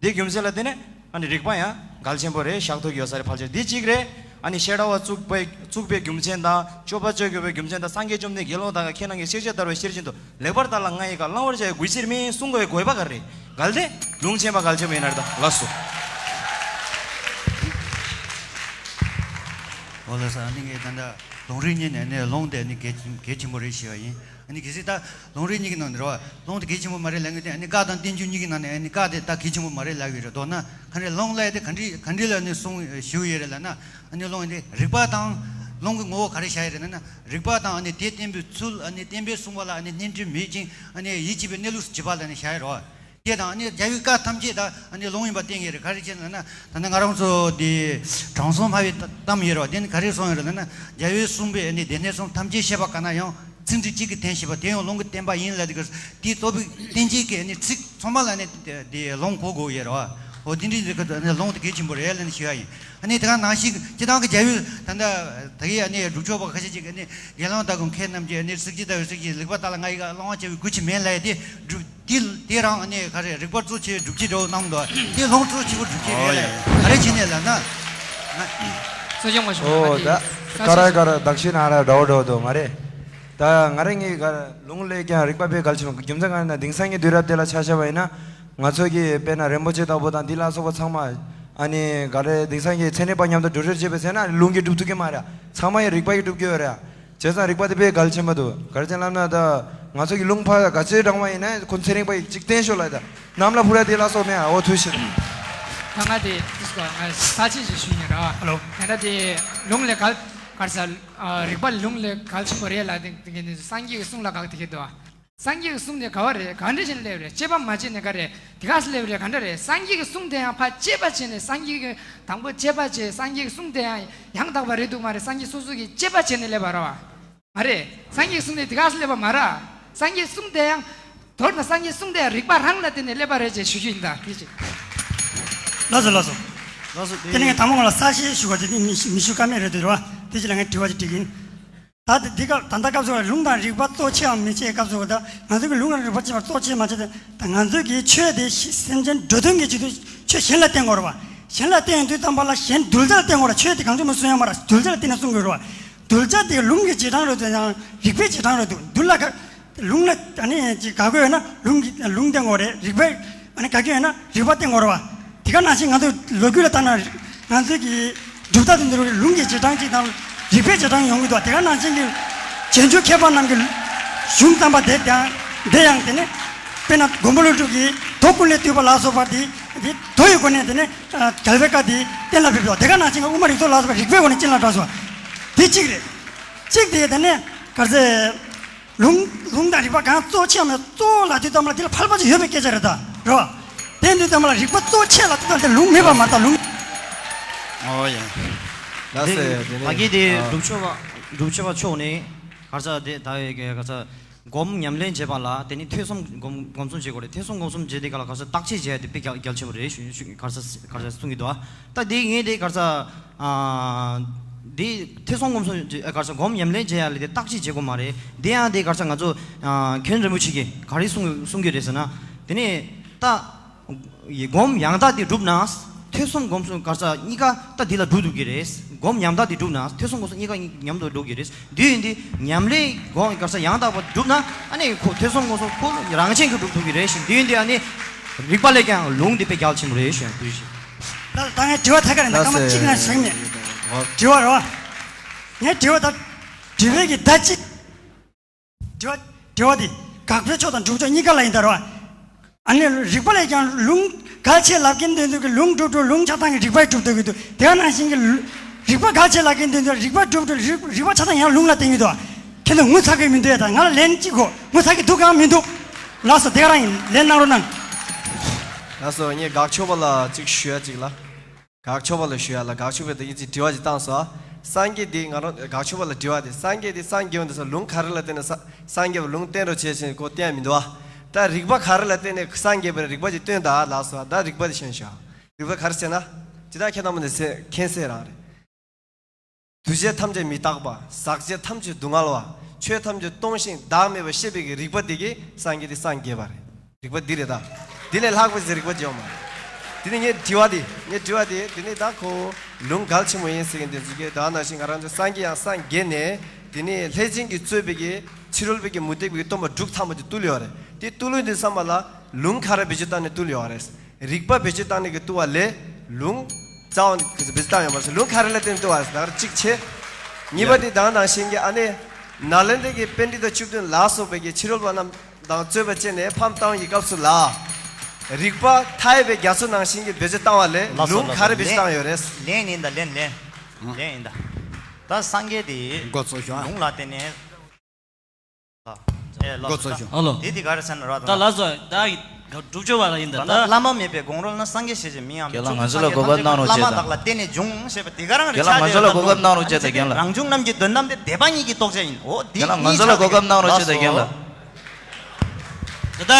དེ་རྒྱུ་མཚན་ལ་བརྟེན་ནས་ཨ་ནི་རིག་པ་ཡང་གལ་ཆེན་པོ་རེད། བཞག་ཐུབ་ཀྱི་ཡོད་ས་རེད། ཕལ་ཆེར་འདི་གཅིག་རེད། ཨ་ནི་བཤད་གྲྭ་བ་བཙུགས་པའི་བཙུགས་པའི་རྒྱུ་མཚན་དང་སྤྱོད་པ་སྤྱོད་དགོས་པའི་རྒྱུ་མཚན་དང་སངས་རྒྱས་བཅོམ་ལྡན་འདས་དགེ་སློང་དག་ཁྱེད་རང་གི་ཤེས་བྱ་ལྟར་བའི་ཤེར་ཕྱིན་དུ་ལེགས་པར་ལྟ་ལ་ང་ཡི་བཀའ། བླང་བར་བྱ་བའི་གུས་ཕྱིར་མིན། བསྲུང་དགོས་པའི་དགོས་པ་ག་རེ་རེད། གལ་ཏེ་ལུང་ཆེན་པ་གལ་ཆེན་པོ་ཡིན་ན་རེད་ད། ལགས་སོ། འོ་ལགས་སོ། ཨ་ནི་ངས་ད་ལྟ་ལུང་རིགས་གཉིས་ནས་ནས་ལུང་དེ་ནི་གལ་གལ་ཆེན་པོ་རེད་ཞེས་པ་ཡིན། ཨ་ནི་གལ་སྲིད་ད་ལུང་རིགས་གཉིས་ཀྱི་ནང་ནས་རེད་བ། ལུང་དེ་གལ་ཆེན་པོ་མ་རེད་ལབ་མཁན་དེ་ཨ་ནི་བཀའ་དང་བསྟན་བཅོས་གཉིས་ཀྱི་ནང་ནས་ཨ་ནི་བཀའ་དེ་ད་གལ་ཆེན་པོ་མ་རེད་ལབ་ཀྱི་རེད། མདོར་ན་ག་རེ་ལུང་ལབ་ཡ་དེ་ག་འདྲི་ག་འདྲི་ལ་ནི་གསུང་ཞུ་ཡི་རེད་ལབ་ན། ཨ་ནི་ལུང་དེ་རིགས་པ་དང་ལུང་གི་ངོ་བོ་ག་རེ་བཞག་ཡི་རེད་ལབ་ན། རིགས་པ་དང་ཨ་ནི་དེ་བསྟན་པའི་ཚུལ། ཨ་ནི་བསྟན་པས་གསུངས་པ་ལ་ཨ་ནི་སྣེ་ཁྲིད་མེད་ཅིང་ཨ་ནི་ཡིད་ཆེས་པའི་གནས་ལུགས་སུ་བྱེད་པ་ལ་ནི་བཞག་ཡི་རེད། དེ་དང་ཨ་ནི་རྒྱལ་བའི་བཀའ་ཐམས་ཅད་ད་ཨ་ནི་ལུང་ཡིན་པ་བསྟན་གྱི་རེད། ག་རེ་བྱས་ན་ན་ད་ནི་ང་རང་ཚོ་དེ་དྲང་སྲོང་སྨྲ་བའི་གཏམ་ཡོད་རེད་བ། དེ་ནི་ག་རེ་གསུངས་ཡོད་རེད་ལབ་ན། རྒྱལ་བས་གསུངས་པའི་ཨ་ནི་སྡེ་སྣོད་གསུམ་ཐམས་ཅད་ཤེས་པ་ག་ན་ཡང་། ཚིག་འབྲུ་གཅིག་གིས་བརྟེན་ཤེས་པ་དེ་ཡང་ལུང་གི་བསྟན་པ་ཡིན་ལབ། དེ་ག་དེའི་རྟོགས་པའི་བསྟན་བྱེད་ཀྱི་ཨ་ནི་ཚིག་ཚང་མ་ལ་ནི་དེ་ལུང་གོ་དགོས་ཡོད་རེད་བ། འོ་དེ་འདྲའི་ལས་ཀ་ཨ་ནི་ལུང་དེ་གལ་ཆེན་པོ་རེད་ལབ་ནས་ཞུ་བ་ཡིན། ཨ་ནི་དེ་ག་ནང་བཞིན་སྤྱི་བཏང་གི་རྒྱལ་བས་ད་ལྟ་ད་གི་ཨ་ནི་སྒྲུབ་ཕྱོགས་པ་ཁ་ཤས་ཅིག་ཨ་ནི་དགེ་སློང་དག་གམ་མཁས་རྣམས་ཀྱིས་ཨ་ནི་ཚིག་གཅིག་ལྟ་བུའི་ཚིག་གཅིག་ལེགས་པར་ལྟ་ལ་ང་ཡི་བཀའ། བླང་བར་བྱ་བའི་གུས་ཕྱིར་མིན་ལབ་ཡ་དེ་སྒྲུབ། དེ་དེ་རང་ཨ་ནི་ག་རེ་རིགས་པ་གཙོ་ཆེ་བའི་སྒྲུབ་བྱེད་འདྲ་བོ་གནང་འདུག་དེ་ལུང་གཙོ་ཆེ་བོ་སྒྲུབ་བྱེད་རེད་ལ། ག་རེ་བྱས་ནས་ལབ་ན། གསོ་སྐྱོང་མ་ཞུ་ཨོ་ད་ཀ་ར་ཀ་ར་དག་ཤི་ན་ར་འདྲ་བོ་འདྲ་བོ་འདུག་མ་རེད། ད་ང་རང་གི་ག་རེ་ལུང་ལས་ཀྱང་རིགས་པ་དཔེ་གལ་ཆེན་པོ། རྒྱུ་མཚན་གང་ཡིན་ན་དེང་སང་གི་དུས་རབས་དེ་ལ་ཆ་བཞག་པ་ཡིན་ན། ང་ཚོ་གི་དཔེར་ན་རིན་པོ་ཆེ་ལྟ་བུ་དང་དེ་ལ་སོགས་པ་ཚང་མ་ཨ་ནི་ག་རེ་དེང་སང་གི་ཚན་རིག་པ་མཉམ་དུ་འགྲོ་གྲོན་བྱེད་པ་ཟེར་ན་ལུང་གིས་སྒྲུབ་ཐུབ་ཀྱི་མ་རེད། ཚང་མ་ཡི་རིགས་པ་ཡིས་སྒྲུབ་ཀྱི་ཡོད་རེད། བྱས་ཙང་རིགས་པ་དེ་དཔེ་གལ་ཆེན་པོ་འདུག་ག་རེ་བྱས་ལབ་ན་ད་ང་ཚོ་གི་ལུང་ཕར་ག་ཚོད་དྲང་བ་ཡིན་ན་ཁོ་ཚན་རིག་པ་ཡིས་གཅིག་བསྟན་ཤོག་ལབ་ད། གནམ་ལ་འཕུར་ཡ་དེ་ལ་སོགས་མེད་ཨ། འོ་ཐུགས་རྗེ་ཆེ། ད་ང་དེ་ང་ས་ཆེ་ཞིག་ཞུ་ཡིན་ར། ཧ་ལོ། ད་ལྟ་དེ་ལུང་ལས་གལ་གར་ས་རིགས་པ་ལུང་ལས་གལ་ཆེན་པོ་རེད་ལབ་དེ་དེ་གི་ནི་སངས་རྒྱས་ཀྱི་གསུང་ལ་དགག་དེ་གི་འདུག་ཨ། སངས་རྒྱས་ཀྱི་གསུང་དེ་ག་བ་རེད། ག་འདྲ་བྱས་ནས་སླེབས་རེད། དཔྱད་པ་མ་བྱས་ནས་ག་རེད། དེ་ག་སེ་སླེབས་རེད། ག་འདྲ་རེད། སངས་རྒྱས་ཀྱི་གསུང་དེ་ཡང་ཕར་དཔྱད་པ་བྱས་ནས་སངས་རྒྱས་ཀྱི་དང་པོ་དཔྱད་པ་བྱས། སངས་རྒྱས་ཀྱི་གསུང་དེ་ཡང་ཡང་དག་པ་རེད་འདུག་མ་རེད། སངས་རྒྱས་སོ་སོ་གིས་དཔྱད་པ་བྱས་ནས་སླེབས་པ་རེད་བ། མ་རེད། སངས་རྒྱས་ཀྱི་གསུང་དེ་དེ་ག་སེ་སླེབས་པ་མ་རེད། སངས་རྒྱས་གསུང་དེ་ཡང་མདོར་ན་སངས་རྒྱས་གསུང་དེ་ཡང་རིགས་པ་རང་ལ་བརྟེན་ནས་སླེབས་པ་རེད་ཅེས་ཞུ་རྒྱུ་ཡིན་ད། དེ་ཅི། ལགས་སོ་ལགས་སོ། ལགས་སོ་དེ། དེ་ནས་ངས་དང་པོ་ང་ལ་གསལ་བཤད་ཞུ་དགོས་དེ་དེ་མི་ཞུ་མི་ཞུ་ཀ་མེད་རེད་དེ་རེད་བ། དེ་ཅི་ལ་ངས་དྲི་བ་ཅིག་དྲི་གིན། ད་དེ་འདི་སྐབས་ད་ལྟ་སྐབས་སུ་ལུང་དང་རིགས་པ་གཙོ་ཆེའམ་མི་ཆེའི་སྐབས་སུ་ད་ང་ཚོ་གི་ལུང་དང་རིགས་པ་ཆེ་བ་གཙོ་ཆེ་མ་ཆེ་དེ་ད་ང་ཚོ་གི་ཆོས་དེ་སེམས་ཅན་འགྲོ་དོན་གྱི་ཆེད་དུ་ཆོས་གཞན་ལ་བརྟེན་དགོས་རེད་བ། གཞན་ལ་བརྟེན་ཡོང་དུས་ཙམ་པ་ལ་གཞན་གདུལ་བྱ་ལ་བརྟེན་དགོས་རེད། ཆོས་དེ་གང་བྱུང་མི་གསུང་ཡ་མ་རེད། གདུལ་བྱ་ལ་བརྟེན་ནས་གསུང་དགོས་རེད་བ། གདུལ་བྱ་དེ་ལུང་གི་རྗེས་འབྲང་རེད་དོ་ཡང་རིགས་པའི་རྗེས་འབྲང་རེད་འདུག་འདུལ་ལ་ག་ལུང་ལ་ཨ་ནི་ཅིག་དགག་དགོས་ཡོད་ན་ལུང་གི་ལུང་བསྟན་དགོས་རེད། རིགས་པའི་ཨ་ནི་དགག་རྒྱུ་ཡོད་ན་རིགས་པ་བསྟན་དགོས་རེད་བ། དེ་ག་ནང་བཞིན་ང་ཚོ་ལོ་རྒྱུས་ལ་ལྟ་ན་ང་ཚོའི་གི་གྲུབ་མཐའ་དེ་འདུལ་བའི་ལུང་གི་རྗེས་འབྲང་ཅིག་དང་རིགས་པའི་རྗེས་འབྲང་ཡོང་གི་འདུག་དེ་ག་ནང་བཞིན་གྱི་རྗེས་འཇུག་མཁས་པ་རྣམས་ཀྱི་གཞུང་བརྩམས་པ་དེ་ཡང་དེ་ཡང་དེ་ནི་དཔེར་ན་མགོན་པོ་ཀླུ་སྒྲུབ་ཀྱིས་མདོ་ཀུན་ལས་བཏུས་པ་ལ་སོགས་པ་དེ་དེ་མདོ་ཡི་སྒོ་ནས་དེ་ནི་རྒྱལ་བའི་བཀའ་དེ་གཏན་ལ་ཕེབས་འདུག་དེ་ག་ནང་བཞིན་གྱི་དབུ་མ་རིགས་ཚོགས་ལ་སོགས་པ་རིགས་པའི་སྒོ་ནས་གཏན་ལ་ཕེབས་སོང་། དེ་གཅིག་རེད། གཅིག་དེ་དེ་ནས་ག་ཚད། ལུང་ལུང་དང་རིགས་པ་གང་གཙོ་ཆེ་བ་མེད། གཙོ་བོ་ལ་དུས་ཙམ་ལ་དེ་ལ་ཕལ་པ་ཅིག་ཡོད་པའི་སྐད་ཆ་རེད་ད། རེད་བ། དེ་དུས་ཙམ་ལ་རིགས་པ་གཙོ་ཆེ་ལ་དུས་ཙམ་དེ་ལུང་མེད་པ་མ་རེད་ད་ལུང་། ཨོ་ཡ། ལགས་སེ། དེ་ནི་ད་གིན་དེ་ཨ་སྒྲུབ་མཆོད་པ་སྒྲུབ་མཆོད་པ་མཆོག་ནས་ག་ས་དེ་ད་ཡི་གེ་ག་ས་སྒོམ་ཉམས་ལེན་བྱེད་པ་ལ་དེ་ནི་ཐོས་བསམ་སྒོམ་སྒོམ་གསུམ་བྱེད་དགོས་རེད། ཐོས་བསམ་སྒོམ་གསུམ་བྱེད་དེ་ག་ལ་ག་ས་བརྟག་དཔྱད་བྱས་ཏེ་དཔེ་གལ་གལ་ཆེན་པོ་རེད་ཞུ་ཞུ་ག་ས་ག་ས་གསུང་གི་འདུག་ད་དེ་ངས་དེ་ག་ས། ཨ། འདི་ཐོས་བསམ་སྒོམ་གསུམ་ག་ས་སྒོམ་ཉམས་ལེན་བྱེད་ཡ་ལས་དེ་བརྟག་དཔྱད་བྱེད་དགོས་མ་རེད། འདི་ཡང་དེ་ག་ས་ང་ཚོ་ཨ་མཁན་རིན་པོ་ཆེ་གིས་ག་རེ་གསུང་གསུང་གི་རེད་ཟེར་ན། དེ་ནས་ད་སྒོམ་ཡང་དག་དེ་སྒྲུབ་ན་ཐོས་བསམ་སྒོམ་གསུམ་ག་ས་གཉིས་ཀ་ད་འདི་ལ་འགྲོ་ཐུབ་ཀྱི་རེད། སྒོམ་ཉམས་དག་དེ་སྒྲུབ་ན་ཐོས་བསམ་སྒོམ་གསུམ་གཉིས་ཀ་མཉམ་དུ་འགྲོ་གི་རེད། འདི་ཡིན་དེ་ཉམས་ལེན་སྒོམ་ག་ས་ཡང་དག་པ་སྒྲུབ་ན་ཨ་ནི་ཁོ་ཐོས་བསམ་སྒོམ་གསུམ་ཁོ་རང་བཞིན་གྱིས་འགྲུབ་ཐུབ་ཀྱི་རེད་ཞིང་། འདི་ཡིན་དེ་ཨ་ནི། རིག་པ་ལས་ཀྱང་ལུང་འདི་དཔེ་གལ་ཆེན་པོ་རེད་ཞུ་ཡ། ཐུགས་རྗེ་ཆེ། ད་ད་ངས་དྲི་བ་ཐད་ཀར་ཡིན་ད་སྐར་མ་གཅིག་ན་ཞིག་ནས་དྲི་བ་རོ། ངས་དྲི་བ་ད་དྲི་བའི་གི་ད་ཅི། དྲི་བ་དྲི་བ་འདི་དགག་པའི་ཕྱོགས་དང་སྒྲུབ་ཕྱོགས་གཉིས་ཀ་ལ་ཡིན་ད་རོ། ཨ་ནི་རིག་པ་ལས་ཀྱང་ལུང་གལ་ཆེ་ལབ་མཁན་དེ་ཚོ་གི་ལུང་སྒྲུབ་སྒྲུབ་ལུང་ཆགས་སྟངས་ཀྱི་རིག་པས་སྒྲུབ་ཐུབ་ཀྱི་འདུག་དེ་ག་ནང་བཞིན་གྱི་ལུ་རིག་པ་གལ་ཆེ་ལབ་མཁན་དེ་ཚོ་རིག་པ་སྒྲུབ་སྒྲུབ་རིག་རིག་པ་ཆགས་སྟངས་ཡང་ལུང་ལ་བརྟེན་གྱི་འདུག་ཁྱེད་ཚོ་ངོ་ཚ་གི་མི་འདུག་ད་ང་ལ་ལན་གཅིག་གོ་ངོ་ཚ་གི་འདུག་གམ་མི་འདུག་ལགས་སོ། དེ་ག་རང་ཡིན། ལན་གནང་རོགས་གནང་། ལགས་སོ། ངས་དགག་ཕྱོགས་པ་ལ་གཅིག་ཞུ་ཡ་གཅིག་ལ། དགག་ཕྱོགས་པ་ལ་ཞུ་ཡ་ལ། དགག་ཕྱོགས་པས་ད་ཡིན་ཅིག་དྲི་བ་ཅིག་བཏང་སོང་། སངས་རྒྱས་འདི་ང་རང་དགག་ཕྱོགས་པ་ལ་དྲི་བ་དེ། སངས་རྒྱས་འདི་སངས་རྒྱས་འོང་དུས་སུ་ལུང་ག་རེ་ལ་བརྟེན་ནས་ས་སངས་རྒྱས་པ་ལུང་བསྟན་རོགས་བྱེད་ཅེས་ཁོ་བསྟན་ཡ་མི་འདུག་ཨ། ད་རིག་པ་ག་རེ་ལ་བརྟེན་ནས་སངས་རྒྱས་པའི་རིག་པ་ཅིག་སྟོན་ད་ལགས་སོ། ད་རིག་པ་དེ་ཤེས་ཤོག་རིག་པ་ག་རེ་བྱས་ན། ཇི་ལྟར་ཁྱེད་རྣམ་པ་ནས་མཁྱེན་གསལ་རང་རེད། འདུས་བྱས་ཐམས་ཅད་མི་རྟག་པ། ཟག་བཅས་ཐམས་ཅད་སྡུག་བསྔལ་བ། ཆོས་ཐམས་ཅད་སྟོང་ཞིང་བདག་མེད་པ་ཤེས་པའི་གི་རིག་པ་དེ་གིས་སངས་རྒྱས་དེ་སངས་རྒྱས་པ་རེད། རིག་པ་འདི་རེད་ད། འདི་ལས་ལྷག་པ་ཞིག་རིག་པ་ཅིག་ཡོད་མ་རེད། དེ་ནི་ངའི་དྲི་བ་དེ། ངའི་དྲི་བ་དེ། དེ་ནི་ད་ཁོ་ལུང་གལ་ཆེན་པོ་ཡིན་ཟེར་མཁན་དེ་ཚོ་གིས་ད་ནང་བཞིན་ང་རང་ཚོ་སངས་རྒྱས་ཡང་སངས་རྒྱས་ནས། དེ་ནི་ལྷས་བྱིན་གྱིས་གཙོས་པའི་གི་ཕྱི་རོལ་པའི་གི་མུ་སྟེགས་པའི་གི་སྟོན་པ་དྲུག་ཚང་མ་དེ་བཏུལ་ཡོད་རེད། དེ་བཏུལ་ལུགས་འདི་ཚང་མ་ལ་ལུང་ག་རེ་བེད་སྤྱོད་བཏང་ནས་བཏུལ་ཡོད་རེད། རིག་པ་བེད་སྤྱོད་བཏང་ནས་ཀྱི་བཏུལ་བ་ལས་ལུང་རྩ་བ་ནས་བེད་སྤྱོད་བཏང་ཡོད་མ་རེད། ལུང་ག་རེ་ལ་བརྟེན་བཏུལ་བ་རེད། ད་གཅིག་བྱས། གཉིས་པ་དེ་དང་དང་ཤེས་ཀྱི་ཨ་ནི་ནཱ་ལེནྡྲ་གི་པཎྜི་ཏ་བཅུ་བདུན་ལ་སོགས་པའི་གི་ཕྱི་རོལ་པ་རྣམས་དང་རྩོད་པ་བྱས་ནས་ཕམ་བཏང་བའི་སྐབས་སུ་ལ། རིག་པ་མཐའ་ཡས་པའི་རྒྱ་མཚོ་ནང་བཞིན་གྱི་བེད་སྤྱོད་བཏང་བ་ལས་ལགས་སོ། ལུང་ག་རེ་བེད་སྤྱོད་བཏང་ཡོད་རེད། ལན་ཡིན་ད་ལན་ལན། ལན་ཡིན་ད། ད་སངས་རྒྱས་དེ་འགོ་ཚུགས་ཤོག་ཨ། ལུང་ལ་བརྟེན་ནས། ཨེ་ལགས་སོ། འགོ་ཚུགས་ཤོག་ཨ་ལོ། དེ་དེ་ག་རེ་ཟེར་ན་ར་ད། ད་ལགས་སོ། ད་སྒྲུབ་ཕྱོགས་པ་ལ་ཡིན་ད། ད་ད་བླ་མ་མེད་པའི་དགོངས་རོལ་ན། སངས་རྒྱས་ཞེས་བྱའི་མིང་ཡང་མི་ཁྱེད་ལ་ང་ཚོ་ལ་གོ་སྐབས་གནང་རོགས་བྱེད་ད། བླ་མ་དག་ལ་བརྟེན་ནས་འབྱུང་ཞེས་པ་དེ་ག་རང་རེད། ཁྱེད་ལ་ང་ཚོ་ལ་གོ་སྐབས་གནང་རོགས་བྱེད་ད་རྒན་ལགས། རང་བྱུང་རྣམས་ཀྱི་དོན་དམ་སྟེ། དད་པ་ཉིད་ཀྱི་རྟོགས་བྱ་ཡིན། འོ་དེ་ཁྱེད་ལ་ང་ཚོ་ལ་གོ་སྐབས་གནང་རོགས་བྱེད་ད་རྒན་ལགས། ད་ལྟ་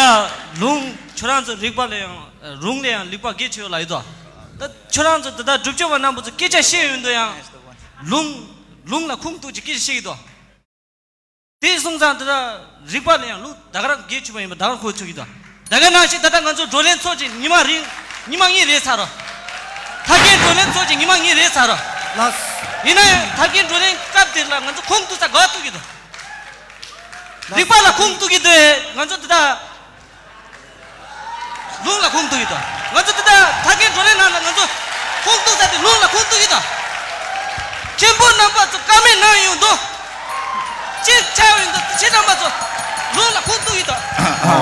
ལུང་ཁྱོད་རང་ཚོ་རིག་པ་ལ་ཡང་ལུང་ལ་ཡང་ལུགས་པ་གལ་ཆེ་བ་ལ་ཡོད་དོ། ད་ཁྱོད་རང་ཚོ་ད་ལྟ་སྒྲུབ་ཕྱོགས་པ་རྣམ་པ་ཚོ་སྐད་ཆ་བཤད་ཡོང་དུས་ཡང་ལུང་ལུང་ལ་ཁུངས་གཏུགས་ཀྱི་སྐད་ཆ་བཤད་ཀྱི་འདུག་དེ་སོང་ཙང་ད་ལྟ་རིག་པ་ལ་ཡང་ལུགས་ད་ག་རང་གལ་ཆེ་བ་ཡིན་པ་ད་ག་རང་གོ་ཆོད་ཀྱི་འདུག་ད་ག་ནང་བཞིན་ད་ལྟ་ང་ཚོ་བགྲོ་གླེང་ཚོགས་ཀྱི་ཉི་མ་རིང་ཉི་མ་གཉིས་རེད་ཚར་རོ། ཐབས་མཁས་བགྲོ་གླེང་ཚོགས་ཀྱི་ཉི་མ་གཉིས་རེད་ཚར་རོ། ལགས། ཡིན་ན་ཡང་ཐབས་མཁས་བགྲོ་གླེང་སྐབས་དེ་ལ་ང་ཚོ་ཁུངས་གཏུགས་ས་དགའ་ཐུག་གི་འདུག་རིག་པ་ལ་ཁུངས་གཏུགས་ཀྱི་འདུག་ང་ཚོ་ད་ལྟ་ལུང་ལ་ཁུངས་གཏུགས་ཀྱི་འདུག་ང་ཚོ་ད་ལྟ་ཕ་སྐད་བགྲོ་གླེང་ནང་ལ་ང་ཚོ་ཁུངས་གཏུགས་ས་དེ་ལུང་ལ་ཁུངས་གཏུགས་ཀྱི་འདུག་མཁན་པོ་རྣམ་པ་ཚོ་བཀའ་མོལ་གནང་ཡོང་དུས་ཅིག་ཆགས་ཡོང་དུས་ཁྱེད་རྣམ་པ་ཚོ་ལུང་ལ་ཁུངས་གཏུགས་ཀྱི་འདུག་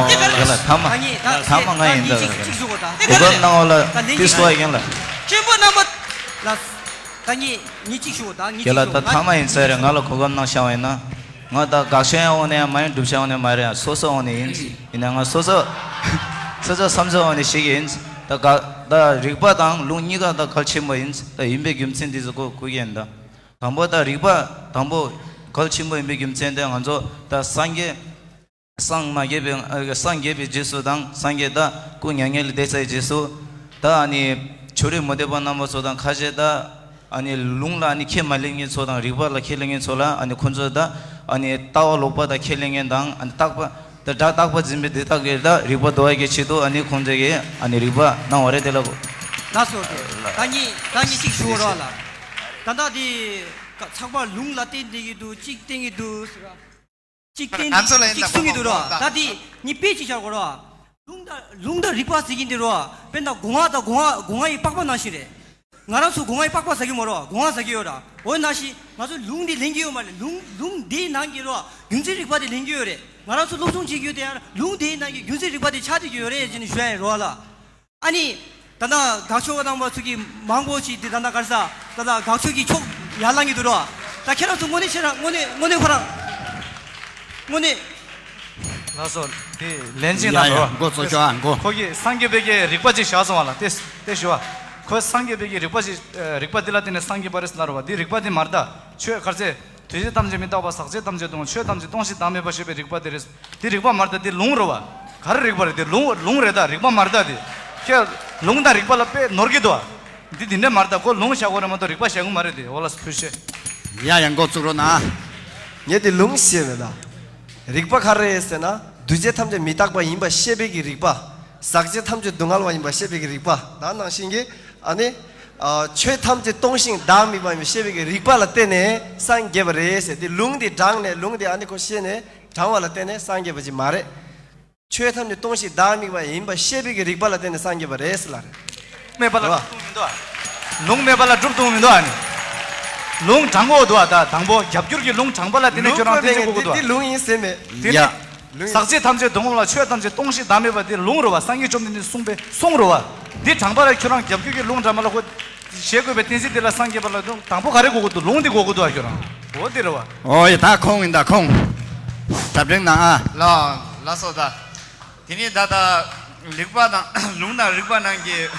དེ་ག་རེ་རེད། ཐ་མ་ད་ངས་ད་ཐ་མ་ང་ཡིན་ད་ངས་ཅིག་ཅིག་ཞུ་དགོས་ད། དེ་ག་རེ་རེད། གནང་བ་ལ་ད་ལན་ཏིས་གཅིག་བ་ཡིན་ལ། མཁན་པོ་རྣམ་པ་ལ་ད་ངས་ངས་ཅིག་ཞུ་དགོས་ད། ངས་ཅིག་ཞུ་དགོས་ད། ཐ་མ་ཡིན་ས་རེད། ང་ལ་གོ་སྐབས་གནང་བྱ་བ་ཡིན་ན། ང་ད་དགག་བྱ་ཡང་འོང་ནས་ཡང་མ་ཡིན། སྒྲུབ་བྱ་འོང་ནས་མ་རེད། སོ་སོ་འོང་ནས་ཡིན། ཡིན་ན་ང་སོ་སོ་སོ་སོ་བསམ་ཚུལ་འོང་ནས་ཞིག་ཡིན། ད་དགག་ད་རིག་པ་དང་ལུང་གཉིས་ཀ་ད་གལ་ཆེན་པོ་ཡིན། ད་ཡིན་པའི་རྒྱུ་མཚན་འདི་ཚོ་གོ་གོ་གི་ཡིན་ད། དང་པོ་ད་རིག་པ་དང་པོ་གལ་ཆེན་པོ་ཡིན་པའི་རྒྱུ་མཚན་དེ་ང་ཚོ་ད་སངས་རྒྱས་སངས་མ་རྒྱས་པའི་ཨ་སངས་རྒྱས་པའི་རྗེས་སུ་དང་སངས་རྒྱས་ད་སྐུ་མྱ་ངན་ལས་འདས་ཚར་བའི་རྗེས་སུ་ད་ཨ་ནི་ཕྱོགས་རིས་མུ་སྟེགས་པ་རྣམ་པ་ཚོ་དང་ཁ་ཤས་ད། ཨ་ནི་ལུང་ལ་ཨ་ནི་ཁས་མ་ལེན་མཁན་ཚོ་དང་རིག་པ་ལ་ཁས་ལེན་མཁན་ཚོ་ལ་ཨ་ནི་ཁོང་ཚོ་ད་ཨ་ནི་ལྟ་བ་ལོག་པ་དང་ཁས་ལེན་མཁན་དང་ཨ་ནི་རྟག་པ་ད་སྒྲ་རྟག་པ་འཛིན་པའི་དེ་དག་གིས་ད་རིག་པ་འདུལ་བ་གི་ཆེད་དུ་ཨ་ནི་ཁོང་ཚོ་གིས་ཨ་ནི་རིག་པ་གནང་བ་རེད། དེ་ལ་གོ། ལགས་སོ། ད་ངས་ད་ངས་གཅིག་ཞུ་བ་རོགས་ལ། ད་ལྟ་དེ་ཚགས་པར་ལུང་ལ་བརྟེན་བསྡད་ཀྱི་འདུག་གཅིག་བརྟེན་གྱི་འདུག་ཟེར་བ། གཅིག་བརྟེན་ང་ཚོ་ལ་ཡིན་གཅིག་གསུང་གི་འདུག་རོ། ད་དེ་ངས་དཔེ་གཅིག་བཞག་གོ་རོ། ལུང་དང་ལུང་དང་རིག་པ་ཟེར་གྱིན་འདི་རོ། དཔེར་ན་སྒོ་ང་དང་སྒོ་ང་སྒོ་ང་ཡི་པགས་པ་ནང་བཞིན་རེད། ང་རང་ཚོ་སྒོ་ང་ཡི་པགས་པ་ཟ་གི་མ་རོ། སྒོ་ང་ཟ་གི་ཡོད་ར། འོ་ན་ཞིག་ང་ཚོ་ལུང་འདི་ལེན་གྱི་ཡོད་མ་རེད། ལུང་ལུང་འདིའི་ནང་གི་རོ། རྒྱུ་མཚན་རིག་པ་དེ་ལེན་གྱི་ཡོད་རེད། ང་རང་ཚོ་སློབ་སྦྱོང་བྱེད་ཀྱི་ཡོད་དེ་ཡང་ལུང་འདིའི་ནང་གི་རྒྱུ་མཚན་རིག་པ་དེ་ཆགས་བསྡད་ཀྱི་ཡོད་རེད་ཅེས་ནས་ཞུ་ཡ་ཡིན་རོ་ལ། ཨ་ནི། ད་ལྟ་དགག་ཕྱོགས་རྣམ་པ་ཚོ་གི་མང་པོ་ཞིག་འདི་ད་ལྟ་ག་རེ་ཟ། ད་ལྟ་དགག་ཕྱོགས་ཀྱི་ཕྱོགས་ཡར་ལངས་ཀྱི་འདུག་རོ། ད་ཁྱེད་རང་ཚོ་དངོས་གནས་ཁྱེད་རང་དངོས་གནས་དངོས་གནས་ཁོ་རང་། དངོས་གནས། ལགས་སོ། དེ་ལན་གཅིག་གནང་རོགས། ཡ་ཡ་འགོ་གཙོ་ཆོག་ཨ་འགོ། ཁོ་གིས་སངས་རྒྱས་པའི་གི་རིག་པ་ཅིག་བཞག་སོང་བ་ལ་ཏེ་ཏེ་ཞུ་བ། ཁོས་སངས་རྒྱས་པའི་གི་རིག་པ་ཅིག་རིག་པ་འདི་ལ་བརྟེན་ནས་སངས་རྒྱས་པ་རེད་ཟེར་ལབ་རོ་བ། འདི་རིག་པ་འདི་མ་རེད་ད། ཆོས་ག་རེ་ཟེར། འདུས་བྱས་ཐམས་ཅད་མི་རྟག་པ། ཟག་བཅས་ཐམས་ཅད་སྡུག་བསྔལ། ཆོས་ཐམས་ཅད་སྟོང་ཞིང་བདག་མེད་པ་ཤེས་པའི་རིག་པ་དེ་རེད། དེ་རིག་པ་མ་རེད་ད། དེ་ལུང་རེད་བ། ག་རེ་རིག་པ་རེད། དེ་ལུང་ལུང་རེད་ད། རིག་པ་མ་རེད་ད། དེ་ཁྱེད་ལུང་དང་རིག་པ་ལ་དཔེ་ནོར་གྱི་འདུག་བ། འདི་འདི་འདྲ་མ་རེད་ད། ཁོ་ལུང་བཞག་གོ་རེད་མ་གཏོགས་རིག་པ་བཞག་གི་མ་རེད་དེ། འོ་ལ་ཕུལ་ཤེ། ཡ་ཡ་འགོ་བཙུགས་རོགས་གནང་། ངས་དེ་ལུང་ཞེས་མེད་ད། རིག་པ་ག་རེ་རེད་ཟེར་ན། འདུས་བྱས་ཐམས་ཅད་མི་རྟག་པ་ཡིན་པ་ཤེས་པའི་གི་རིག་པ། ཟག་བཅས་ཐམས་ཅད་སྡུག་བསྔལ་བ་ཡིན་པ་ཤེས་པའི་གི་རིག་པ། ད་ནང་བཞིན་གྱི་ཨ་ནི། ཨ་ཆོས་ཐམས་ཅད་སྟོང་ཞིང་བདག་མེད་པ་ཡིན་པ་ཤེས་པའི་གི་རིག་པ་ལ་བརྟེན་ནས་སངས་རྒྱས་པ་རེད་ཟེར། དེ་ལུང་དེ་དྲངས་ནས་ལུང་དེ་ཨ་ནི་ཁོ་ཤེས་ནས་དྲངས་པ་ལ་བརྟེན་ནས་སངས་རྒྱས་པ་ཅིག་མ་རེད། ཆོས་ཐམས་ཅད་སྟོང་ཞིང་བདག་མེད་པ་ཡིན་པ་ཤེས་པའི་གི་རིག་པ་ལ་བརྟེན་ནས་སངས་རྒྱས་པ་རེད་ཟེར་ལ་རེད། མེད་པ་ལ་རེད་བ། སྒྲུབ་ཐུབ་མི་འདུག་ཨ། ལུང་མེད་པ་ལ་སྒྲུབ་ཐུབ་མི་འདུག་ཨ་ནི། ལུང་དྲང་པོ་འདུག་ཨ། ད་དང་པོ་རྒྱབ་སྐྱོར་གྱི་ལུང་དྲང་པ་ལ་བརྟེན་ནས་ལུང་ཁྱོད་རང་བཀོད་པའི་བསྟན་བཅོས་དགོས་འདུག་ཨ། འདི་ལུང་ཡིན་ཟེར་མེད། དེ་ནི། ཡ། ལུང་ཡིན། ཟག་བཅས་ཐམས་ཅད་སྡུག་བསྔལ་བ། ཆོས་ཐམས་ཅད་སྟོང་ཞིང་བདག་མེད་པ་འདི་ལུང་རེད་བ། སངས་རྒྱས་བཅོམ་ལྡན་འདས་གསུངས་པའི་གསུང་རེད་བ། འདི་དྲང་པ་ལ་ཁྱོད་རང་རྒྱབ་སྐྱོར་གྱི་ལུང་དྲང་པ་ལ་ཁོ། ཞེས་བཀོད་པའི་བསྟན་བཅོས་འདི་ལ་སངས་རྒྱས་པ་ལ་དང་པོ་ག་རེ་དགོས་ཀྱི་འདུག་ལུང་འདི་དགོས་ཀྱི་འདུག་ཨ། ཁྱོད་རང་འོ་འདི་རེད་བ། ཨོ་ཡ། ད་ཁོང་ཡིན། ད་ཁོང་གྲ་སྒྲིག་གནང་ཨ། ལགས་ལགས་སོ། ད་དེ་ནས་ད་ལྟ་རིག་པ་དང་ལུང་དང་རིག་པ་རྣམས་ཀྱི།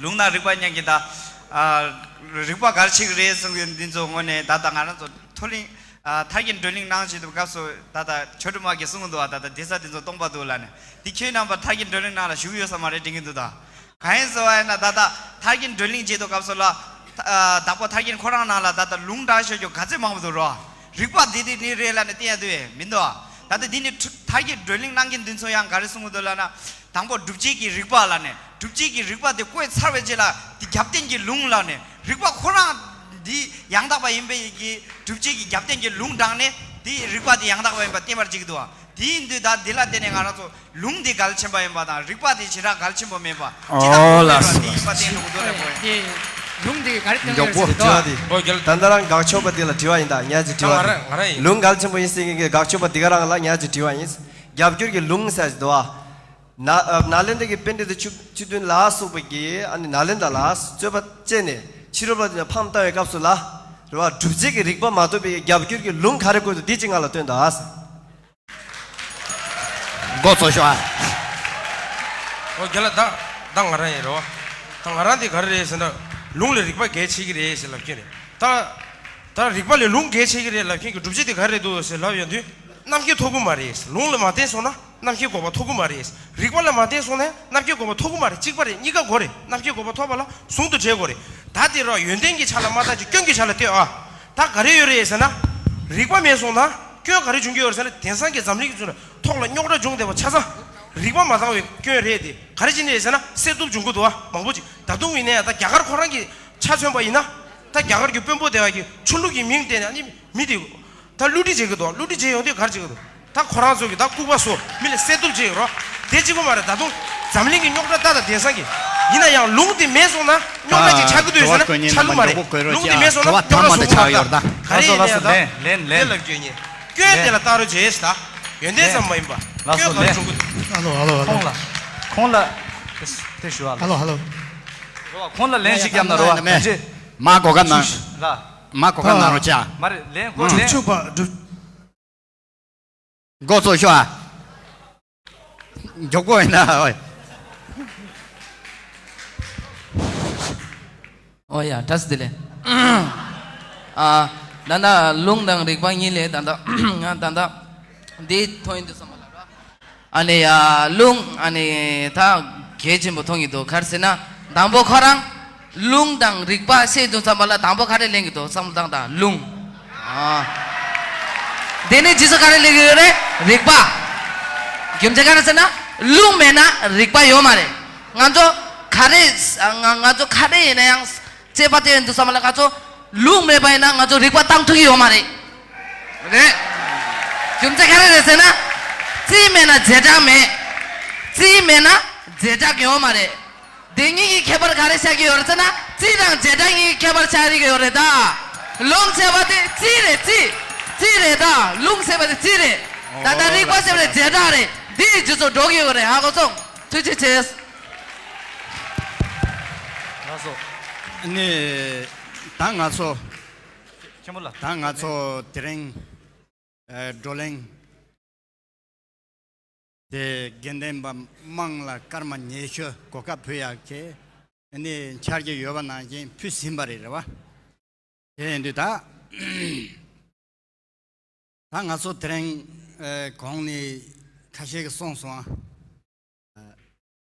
ལུང་དང་རིག་པ་རྣམས་ཀྱི་ད། ཨ། རིག་པ་ག་རེ་བྱེད་ཀྱི་རེད་གསུང་གི་འདི་ཚོ་དངོས་གནས་ད་ལྟ་ང་རང་ཚོ་མཐོ་གླིང་། ཨ། ཐར་གྱི་བགྲོ་གླེང་གནང་བྱེད་དུས་སྐབས་སུ་ད་ལྟ་ཆོས་སྒྲོན་མ་གིས་གསུང་གི་འདུག་བ། ད་ལྟ་སྡེ་ས་འདི་ཚོ་སྟོང་པ་འདུག་ལབ་ནས། འདི་ཁྱེད་རྣམ་པ་ཐར་གྱི་བགྲོ་གླེང་ནང་ལ་ཞུགས་ཡོད་ས་མ་རེད་དྲན་གྱི་འདུག་ད། གང་ཡིན་ཟེར་བ་ཡིན་ན་ད་ལྟ་ཐར་གྱི་བགྲོ་གླེང་བྱེད་དུས་སྐབས་སུ་ལ། ཨ། བདག་པོ་ཐར་གྱི་ཁོ་རང་ནང་ལ་ད་ལྟ་ལུང་དྲངས་ཤོད་རྒྱུ་ག་ཚོད་མང་པོ་འདུག་རོ། རིག་པ་འདི་འདི་ནི་རེད་ལབ་ནས་བསྟན་ཡ་འདུག་ཨེ་མི་འདུག་ཨ། ད་ལྟ་འདི་ནི་ཐར་གྱི་བགྲོ་གླེང་གནང་མཁན་འདི་ཚོ་ཡང་ག་རེ་གསུང་གི་འདུག་ལབ་ན། དང་པོ་སྒྲུབ་བྱེད་ཀྱི་རིག་པ་ལབ་ནས། སྒྲུབ་བྱེད་ཀྱི་རིག་པ་དེ་བཀོད་ཚར་བའི་རྗེས་ལ་དེ་རྒྱབ་རྟེན་གྱི་ལུང་ལབ་ནས། རིག་པ་ཁོ་རང་འདི་ཡང་དག་པ་ཡིན་པའི་གི་སྒྲུབ་བྱེད་ཀྱི་རྒྱབ་རྟེན་གྱི་ལུང་དྲངས་ནས་དེ་རིག་པ་དེ་ཡང་དག་པ་ཡིན་པ་བསྟན་པར་བྱེད་ཀྱི་འདུག་བ། དེ་ཡིན་དུས་ད་འདི་ལ་བརྟེན་ནས་ང་རང་ཚོ་ལུང་འདི་གལ་ཆེན་པོ་ཡིན་པ་དང་རིག་པ་དེ་ཞེ་དྲག་གལ་ཆེན་པོ་མིན་པ་ཇི་ལྟར་ཨོ་ལགས་སོ། དེ་ཡིན་པ་བསྟན་འགྲོ་གི་འདུག་ལ་གོ། དེ་ལུང་འདི་ག་རེ་བསྟན་མཁན་མགྱོགས་པོ་རེད་ཟེར་དུས། དྲི་བ་འདི། ཨོ་རྒྱལ། ད་ལྟ་རང་དགག་ཆོག་པ་འདི་ལ་དྲི་བ་ཡིན། ད་ཉག་ཅིག་དྲི་བ་ང་རང་ང་རང་ཡིན། ལུང་གལ་ཆེན་པོ་ཡིན་ཟེར་མཁན་གྱི་དགག་ཆོག་པ་འདི་ག་རང་ལ་ཉག་ཅིག་དྲི་བ་ཡིན། རྒྱབ་སྐྱོར་གྱི་ལུང་ཟེར་ཞིག་འདུག་བ། ན་ཨ་ནཱ་ལེནྡྲ་གི་པཎྜི་ཏ་ཆོས་ཆོས་བདུན་ལ་སོགས་པ་གིས་ཨ་ནི་ནཱ་ལེནྡྲ་ལ་རྩོད་པ་བཅད་ནས་ཕྱི་རོལ་པ་དེ་ཕམ་བཏང་བའི་སྐབས་སུ་ལ། རེད་བ། སྒྲུབ་བྱེད་ཀྱི་རིག་པ་མ་ཐོབ་པའི་རྒྱབ་སྐྱོར་གྱི་ལུང་ག་རེ་བཀོད་འདུག་འདི་གཅིག་ང་ལ་སྟོན་དང་ཨ། འགོ་ཚུགས་ཤོག་ཨ། ཨོ་རྒྱལ་ལ་ད་ད་ང་རང་ཡིན་རོ། ད་ང་རང་འདི་ག་རེ་རེད་ཟེར་ན། ལུང་ལ་རིག་པ་གལ་ཆེ་གི་རེད་ཟེར་ལབ་ཀྱི་རེད། ད་ད་རིག་པ་ལས་ལུང་གལ་ཆེ་གི་རེད་ལབ་མཁན་གྱི་སྒྲུབ་བྱེད་དེ་ག་རེ་རེད་འདུག་ཟེར་ལབ་ཡོང་དུས་རྣམ་མཁྱེན་ཐོབ་གི་མ་རེད། ལུང་ལ་མ་བརྟེན་སོང་ན་རྣམ་མཁྱེན་འགོག་པ་ཐོབ་གི་མ་རེད། རིག་པ་ལ་མ་བརྟེན་སོང་ན་རྣམ་མཁྱེན་འགོག་པ་ཐོབ་གི་མ་རེད། གཅིག་པ་རེད། གཉིས་ཀ་དགོས་རེད། རྣམ་མཁྱེན་འགོག་པ་ཐོབ་པ་ལ་ཟུང་དུ་འབྲེལ་དགོས་རེད། ད་དེ་རོ་ཡོན་ཏན་གྱི་ཆ་ལ་མ་བརྟགས་ཀྱི་སྐྱོན་གྱི་ཆ་ལ་ལྟོས་ཨ། ད་ག་རེ་ཡོད་རེད་ཟེར་ན། རིག་པ་མེད་སོང་ན་སྐྱོན་ག་རེ་འབྱུང་གི་ཡོད་རེད་ཟེར་ན། དེང་སང་གི་འཛམ་གླིང་གི་ཚུལ་ལ་ཐོག་ལ་རྙོག་དྲ་འབྱུང་བསྡད་པ་ཆ་ཚང་རིག་པ་མ་དག་པའི་སྐྱོན་རེད་དེ། ག་རེ་བྱས་ནས་རེད་ཟེར་ན་བསད་གཏུབ་འབྱུང་གི་འདུག་ཨ། མང་པོ་ཅིག་ད་དུང་ཡིན་ན་ཡང་ད་རྒྱ་གར་ཁོ་རང་གི་ཆ་མཚོན་པ་ཡིན་ན། ད་རྒྱ་གར་གྱི་དཔོན་པོ་དེ་བ་གི་ཆོས་ལུགས་ཀྱི་མིང་བཏོན་ནས་ཨ་ནི་མི་དེ་ད་བསླུ་བྲིད་བྱེད་ཀྱི་འདུག་བསླུ་བྲིད་བྱེད་ཡོང་དུས་ག་རེ་བྱེད་ཀྱི་འདུག་ད་ཁོ་རང་ཚོ་གི་ད་ལྐུགས་པ་བཟོ། མི་ལ་བསད་གཏུབ་བྱེད་ཀྱི་རོ། དེ་གཅིག་པོ་མ་རེད། ད་དུང་འཛམ་གླིང་གི་རྙོག་དྲ་ད་ད་དེང་སང་གི་ཡིན་ན་ཡང་ལུང་དེ་མེད་སོང་ན་རྙོག་དྲ་ཅིག་ཆགས་ཀྱི་འདུག་ཡོད་ཟེར་ན་ཆགས་ཀྱི་མ་རེད། ལུང་དེ་མེད་སོང་ན་རྙོག་དྲ་བཟོ་གི་མ་རེད། ད་ག་རེ་ཡིན་ན་ཡང་ད་ལགས་སོ་ལགས་སོ། ལན་ལན་ལན། སྐྱོན་དེ་ལ་བལྟ་རོགས་བྱེད་ད། ཡོན་ཏན་ཙམ་མ་ཡིན་པ། ལགས་སོ། སྐྱོན་ག་རེ་ལན་བྱུང་གི་འདུག་ཧ་ལོ་ཧ་ལོ་ཧ་ལོ། ཁོང་ལ་ཁོང་ལ་དེ་ཞུ་བ་ལ། ཧ་ལོ་ཧ་ལོ། རོ་བ། ཁོང་ལ་ལན་ཞིག་བརྒྱབ་ན་རོ་བ། མེ་མ་གོ་ག་ན་ལ། མ་གོ་ག་ན་རོ་ཅ། མ་རེད། ལན་ཁོ་ལན། ཆུ་པ་སྒྲུབ། འགོ་ཚུགས་ཤོག་ཨ། མགྱོགས་པོ་ཡིན་ན་ཨོ། ཨོ་ཡ། བཀྲ་ཤིས་བདེ་ལེགས། ཨ། ད་ལྟ་ལུང་དང་རིག་པ་གཉིས་ལས་ད་ལྟ་ང་ད་ལྟ་འདི་མཐོང་ཡིན་དུས་ཙམ་པ་ལ་ར། ཨ་ནི་ཡ་ལུང་ཨ་ནི་ད་གལ་ཆེན་པོ་མཐོང་གི་འདུག་ག་རེ་ཟེར་ན་དང་པོ་ཁོ་རང་ལུང་དང་རིག་པ་བཤད་དུས་ཙམ་པ་ལ་དང་པོ་ག་རེ་ལེན་གི་འདུག་བསམ་བློ་བཏང་དང་། ལུང་། ཨ། དེ་ནས་རྗེས་སུ་ག་རེ་ལེན་གི་ཡོད་རེད། རིག་པ། རྒྱུ་མཚན་ག་རེ་ཟེར་ན་ལུང་མེད་ན་རིག་པ་ཡོད་མ་རེད། ང་ཚོ་ག་རེ་ང་ང་ཚོ་ག་རེ་ཡིན་ན་ཡང་དཔྱད་པ་དེ་ཡིན་དུས་ཙམ་པ་ལ་ང་ཚོ་ལུང་མེད་པ་ཡིན་ན་ང་ཚོ་རིག་པ་བཏང་ཐུབ་ཀྱི་ཡོད་མ་རེད། རེད། རྒྱུ་མཚན་ག་རེ་རེད་ཟེར་ན། རྩིས་མེད་ན་རྗེས་འབྲང་མེད། རྩིས་མེད་ན་རྗེས་འབྲང་ཡོད་མ་རེད། དེ་གཉིས་ཀྱི་ཁྱད་པར་ག་རེ་ཆགས་ཀྱི་ཡོད་རེད་ཟེར་ན། རྩིས་དང་རྗེས་འབྲང་གཉིས་ཀྱི་ཁྱད་པར་ཆགས་ཀྱི་ཡོད་རེད་ད། ལུང་ཟེར་བ་དེ་རྩིས་རེད། རྩིས། རྩིས་རེད་ད། ལུང་ཟེར་བ་དེ་རྩིས་རེད། ད་ལྟ་རིག་པ་ཟེར་བ་དེ་རྗེས་འབྲང་རེད། འདི་ཡི་རྗེས་སུ་འགྲོ་གི་ཡོད་རེད། ཧ་གོ་སོང་། ཐུགས་རྗེ་ཆེ། ལགས་སོ། ནི། ད་ང་ཚོ། ཆེན་པོ་ལགས། ད་ང་ཚོ་དེ་རིང་། ཨ། བགྲོ་གླེང་། དེ་དགེ་འདུན་པ་དམངས་ལ་སྐར་མ་ཉི་ཤུ་གོ་སྐབས་ཕུལ་ཡག་གི་ནི་འཆར་གཞི་ཡོད་པ་ནང་བཞིན་ཕུལ་ཟིན་པ་རེད། རེད་བ། དེ་ཡིན་དུས་ད། ད་ང་ཚོ་དེ་རིང་ཨ་གོང་ནས་ཁ་ཤས་ཀྱིས་གསུངས་སོང་ཨ།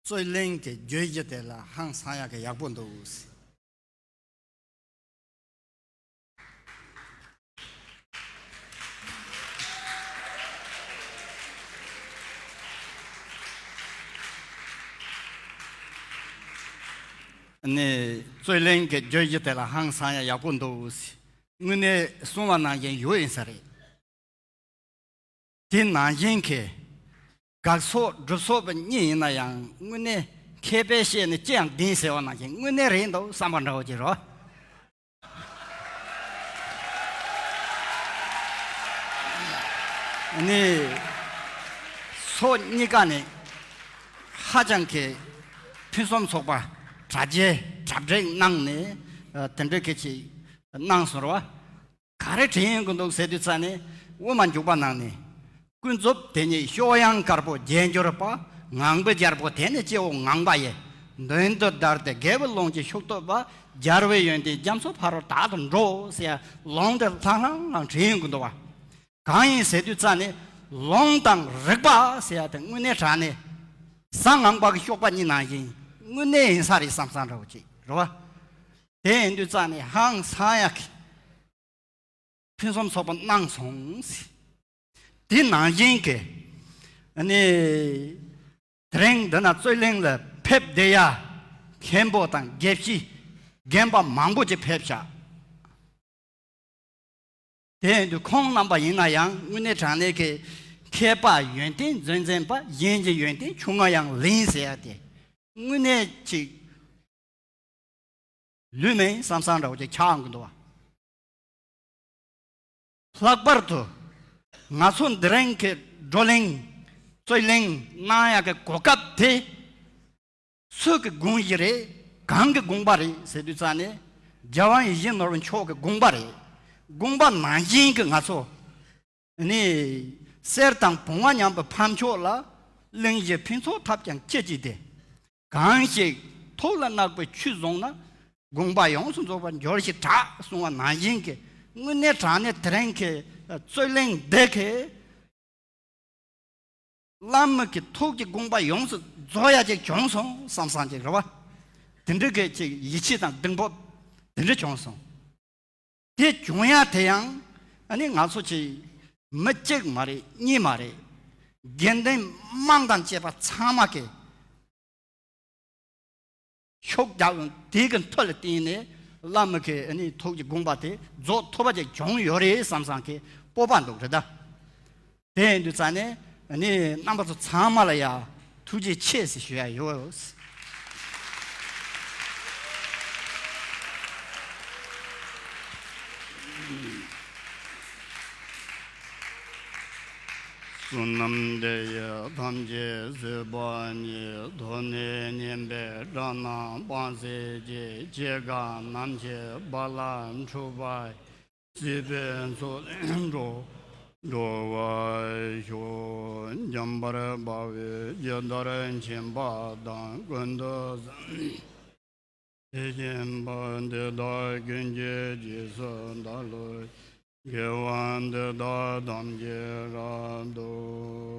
རྩོད་གླེང་གི་བརྗོད་གཞི་དེ་ལ་ཧང་སང་ཡག་གི་ཡག་པོ་འདུག་ནས་རྩོད་གླེང་གི་བརྗོད་གཞི་དེ་ལ་ཧང་སང་ཡག་ཡག་པོ་འདུག་དངོས་གནས་གསུང་བ་ནང་བཞིན་ཡོད་ཡིན་ས་རེད། དེ་ནང་བཞིན་གྱི་ དགག་སོགས་སྒྲུབ་སོགས་པ་གཉིས་ཡིན་ན་ཡང་དངོས་གནས་མཁས་པས་བཤད་ནས་ཅི་ཡང་བདེན་ཟེར་བ་ནང་བཞིན་དངོས་གནས་རེད་འདུག་བསམ་པ་འདྲ་བོ་ཅིག་རེད། ནི། སོ་གཉིས་ཀ་ནི་ཧ་ཅང་གི་ཕུན་སུམ་ཚོགས་པ་གྲ་རྒྱས་གྲ་སྒྲིག་གནང་ནས་དེ་འདྲ་གི་ཅིག་གནང་སོང་རེད་བ། ག་རེ་དྲན་གི་འདུག་ཟེར་དུས་ཙ་ནས་དབུ་མ་འཇུག་པ་ནང་ནས། ཀུན་རྫོབ་དེ་ཉིད་གཤོག་ཡངས་དཀར་པོ་རྒྱས་འགྱུར་པ། ངང་པའི་རྒྱལ་པོ་དེ་ནི་སྐྱེ་བོ་ངང་པ་ཡི། མདུན་དུ་བདར་ཏེ་དགེ་བའི་ཀློང་གི་ཤུགས་སྟོབས་པ། རྒྱལ་བའི་ཡོན་ཏན་རྒྱ་མཚོ་ཕ་རོལ་དག་ཏུ་འགྲོ་ཟེར་ལུང་དེ་ལྷང་ལྷང་ལྷང་དྲན་གི་འདུག་བ། གང་ཡིན་ཟེར་དུས་ཙ་ནས་ལུང་དང་རིགས་པ་ཟེར་ཡ་དེ་དངོས་གནས་དྲང་གནས་གཟའ་ངང་པ་གི་གཤོག་པ་གཉིས་ནང་བཞིན་དངོས་གནས་ཡིན་ས་རེད་བསམ་བསམ་འདྲ་བོ་ཅིག་རེད་བ། དེ་ཡིན་དུས་ཙ་ནས་ཧང་སང་ཡག་གི་ཕུན་སུམ་ཚོགས་པ་གནང་སོང་ཟེར། དེ་ནང་བཞིན་གྱི་ཨ་ནི་དེ་རིང་འདི་ན་རྩོད་གླེང་ལ་ཕེབས་བསྡད་ཡ་མཁན་པོ་དང་དགེ་བཤེས་རྒན་པ་མང་པོ་ཅིག་ཕེབས་ཤག་དེ་ཡིན་དུས་ཁོང་རྣམ་པ་ཡིན་ན་ཡང་དངོས་གནས་དྲང་གནས་ཀྱི་མཁས་པ་ཡོན་ཏན་རྫུན་འཛིན་པ། གཞན་གྱི་ཡོན་ཏན་ཆུང་ང་ཡང་ལེན་ཟེར་ཡ་དེ་དངོས་གནས་ཅིག་ལུས་མེད་བསམ་བསམ་འདྲ་བོ་ཅིག་ཆགས་ཡོང་གི་འདུག་བ། ལྷག་པར་དུ་ང་ཚོ་འདི་རིང་གི་བགྲོ་གླེང་རྩོད་གླེང་གནང་ཡག་གི་གོ་སྐབས་དེ་སུ་གི་དགོངས་གཞི་རེད། གང་གི་དགོངས་པ་རེད་ཟེར་དུས་ཙ་ནས་རྒྱལ་དབང་ཡིད་བཞིན་ནོར་བུ་མཆོག་གི་དགོངས་པ་རེད། དགོངས་པ་ནང་བཞིན་གྱི་ང་ཚོ་ནི་གསེར་དང་བུང་བ་མཉམ་པའི་ཕ་མཆོག་ལ་གླིང་བཞི་ཕུན་ཚོགས་ཐབས་ཀྱང་ཁྱེད་ཀྱིས་ཏེ། གང་ཞིག་ཐུགས་ལ་བརྣག་པའི་ཆོས་བཟུང་ན། དགོངས་པ་ཡོངས་སུ་རྫོགས་པར་འགྱུར་ཞེས་གྲགས་གསུངས་པ་ནང་བཞིན་གྱི་དངོས་གནས་དྲང་གནས་དེ་རིང་གི་རྩོད་གླེང་འདི་གི་བླ་མ་གི་ཐུགས་ཀྱི་དགོངས་པ་ཡོངས་སུ་རྫོགས་ཡ་ཅིག་བྱུང་སོང་བསམ་བསམ་ཅིག་རེད་བ། དེ་འདྲ་གི་ཅིག་ཡིད་ཆེས་དང་གདེང་སྤོབས་དེ་འདྲ་བྱུང་སོང་། དེ་བྱུང་ཡ་དེ་ཡང་ཨ་ནི་ང་ཚོ་ཅིག་མི་གཅིག་མ་རེད། གཉིས་མ་རེད། དགེ་འདུན་དམངས་དང་བཅས་པ་ཚང་མ་གི་ཤུགས་རྒྱག་དེ་གི་མཐུ་ལ་བརྟེན་ནས་བླ་མ་གི་ཨ་ནི་ཐུགས་ཀྱི་དགོངས་པ་དེ་རྫོགས་ཐུབ་པ་ཅིག་བྱུང་ཡོད་རེད་བསམ་བསམ་གི་སྤོབས་པ་འདུག་རེད་ད། དེ་ཡིན་དུས་ཙ་ནས་ཨ་ནི་རྣམ་པ་ཚོ་ཚང་མ་ལ་ཡ་ཐུགས་རྗེ་ཆེ་ཟེར་ཞུ་ཡ་ཡོད། བསོད་ནམས་འདི་ཡིས་ཐམས་ཅད་གཟིགས་པ་ཉིད། ཐོབ་ནས་ཉེས་པའི་དགྲ་རྣམས་ཕམ་བྱས་ཏེ། སྐྱེ་རྒ་ན་འཆིའི་རྦ་རླབས་འཁྲུགས་པ་ཡི། སྲིད་པའི་མཚོ་ལས་འགྲོ་འགྲོ་བར་ཤོག་འཇམ་དཔལ་དཔའ་བོས་ཇི་ལྟར་མཁྱེན་པ་དང་། ཀུན་ཏུ་བཟང་པོས་དེ་བཞིན་གཤེགས་པ། དེ་དག་ཀུན་གྱི་རྗེས་སུ་བདག་སློབ་ཅིང་། དགེ་བ་འདི་དག་ཐམས་ཅད་རབ་ཏུ་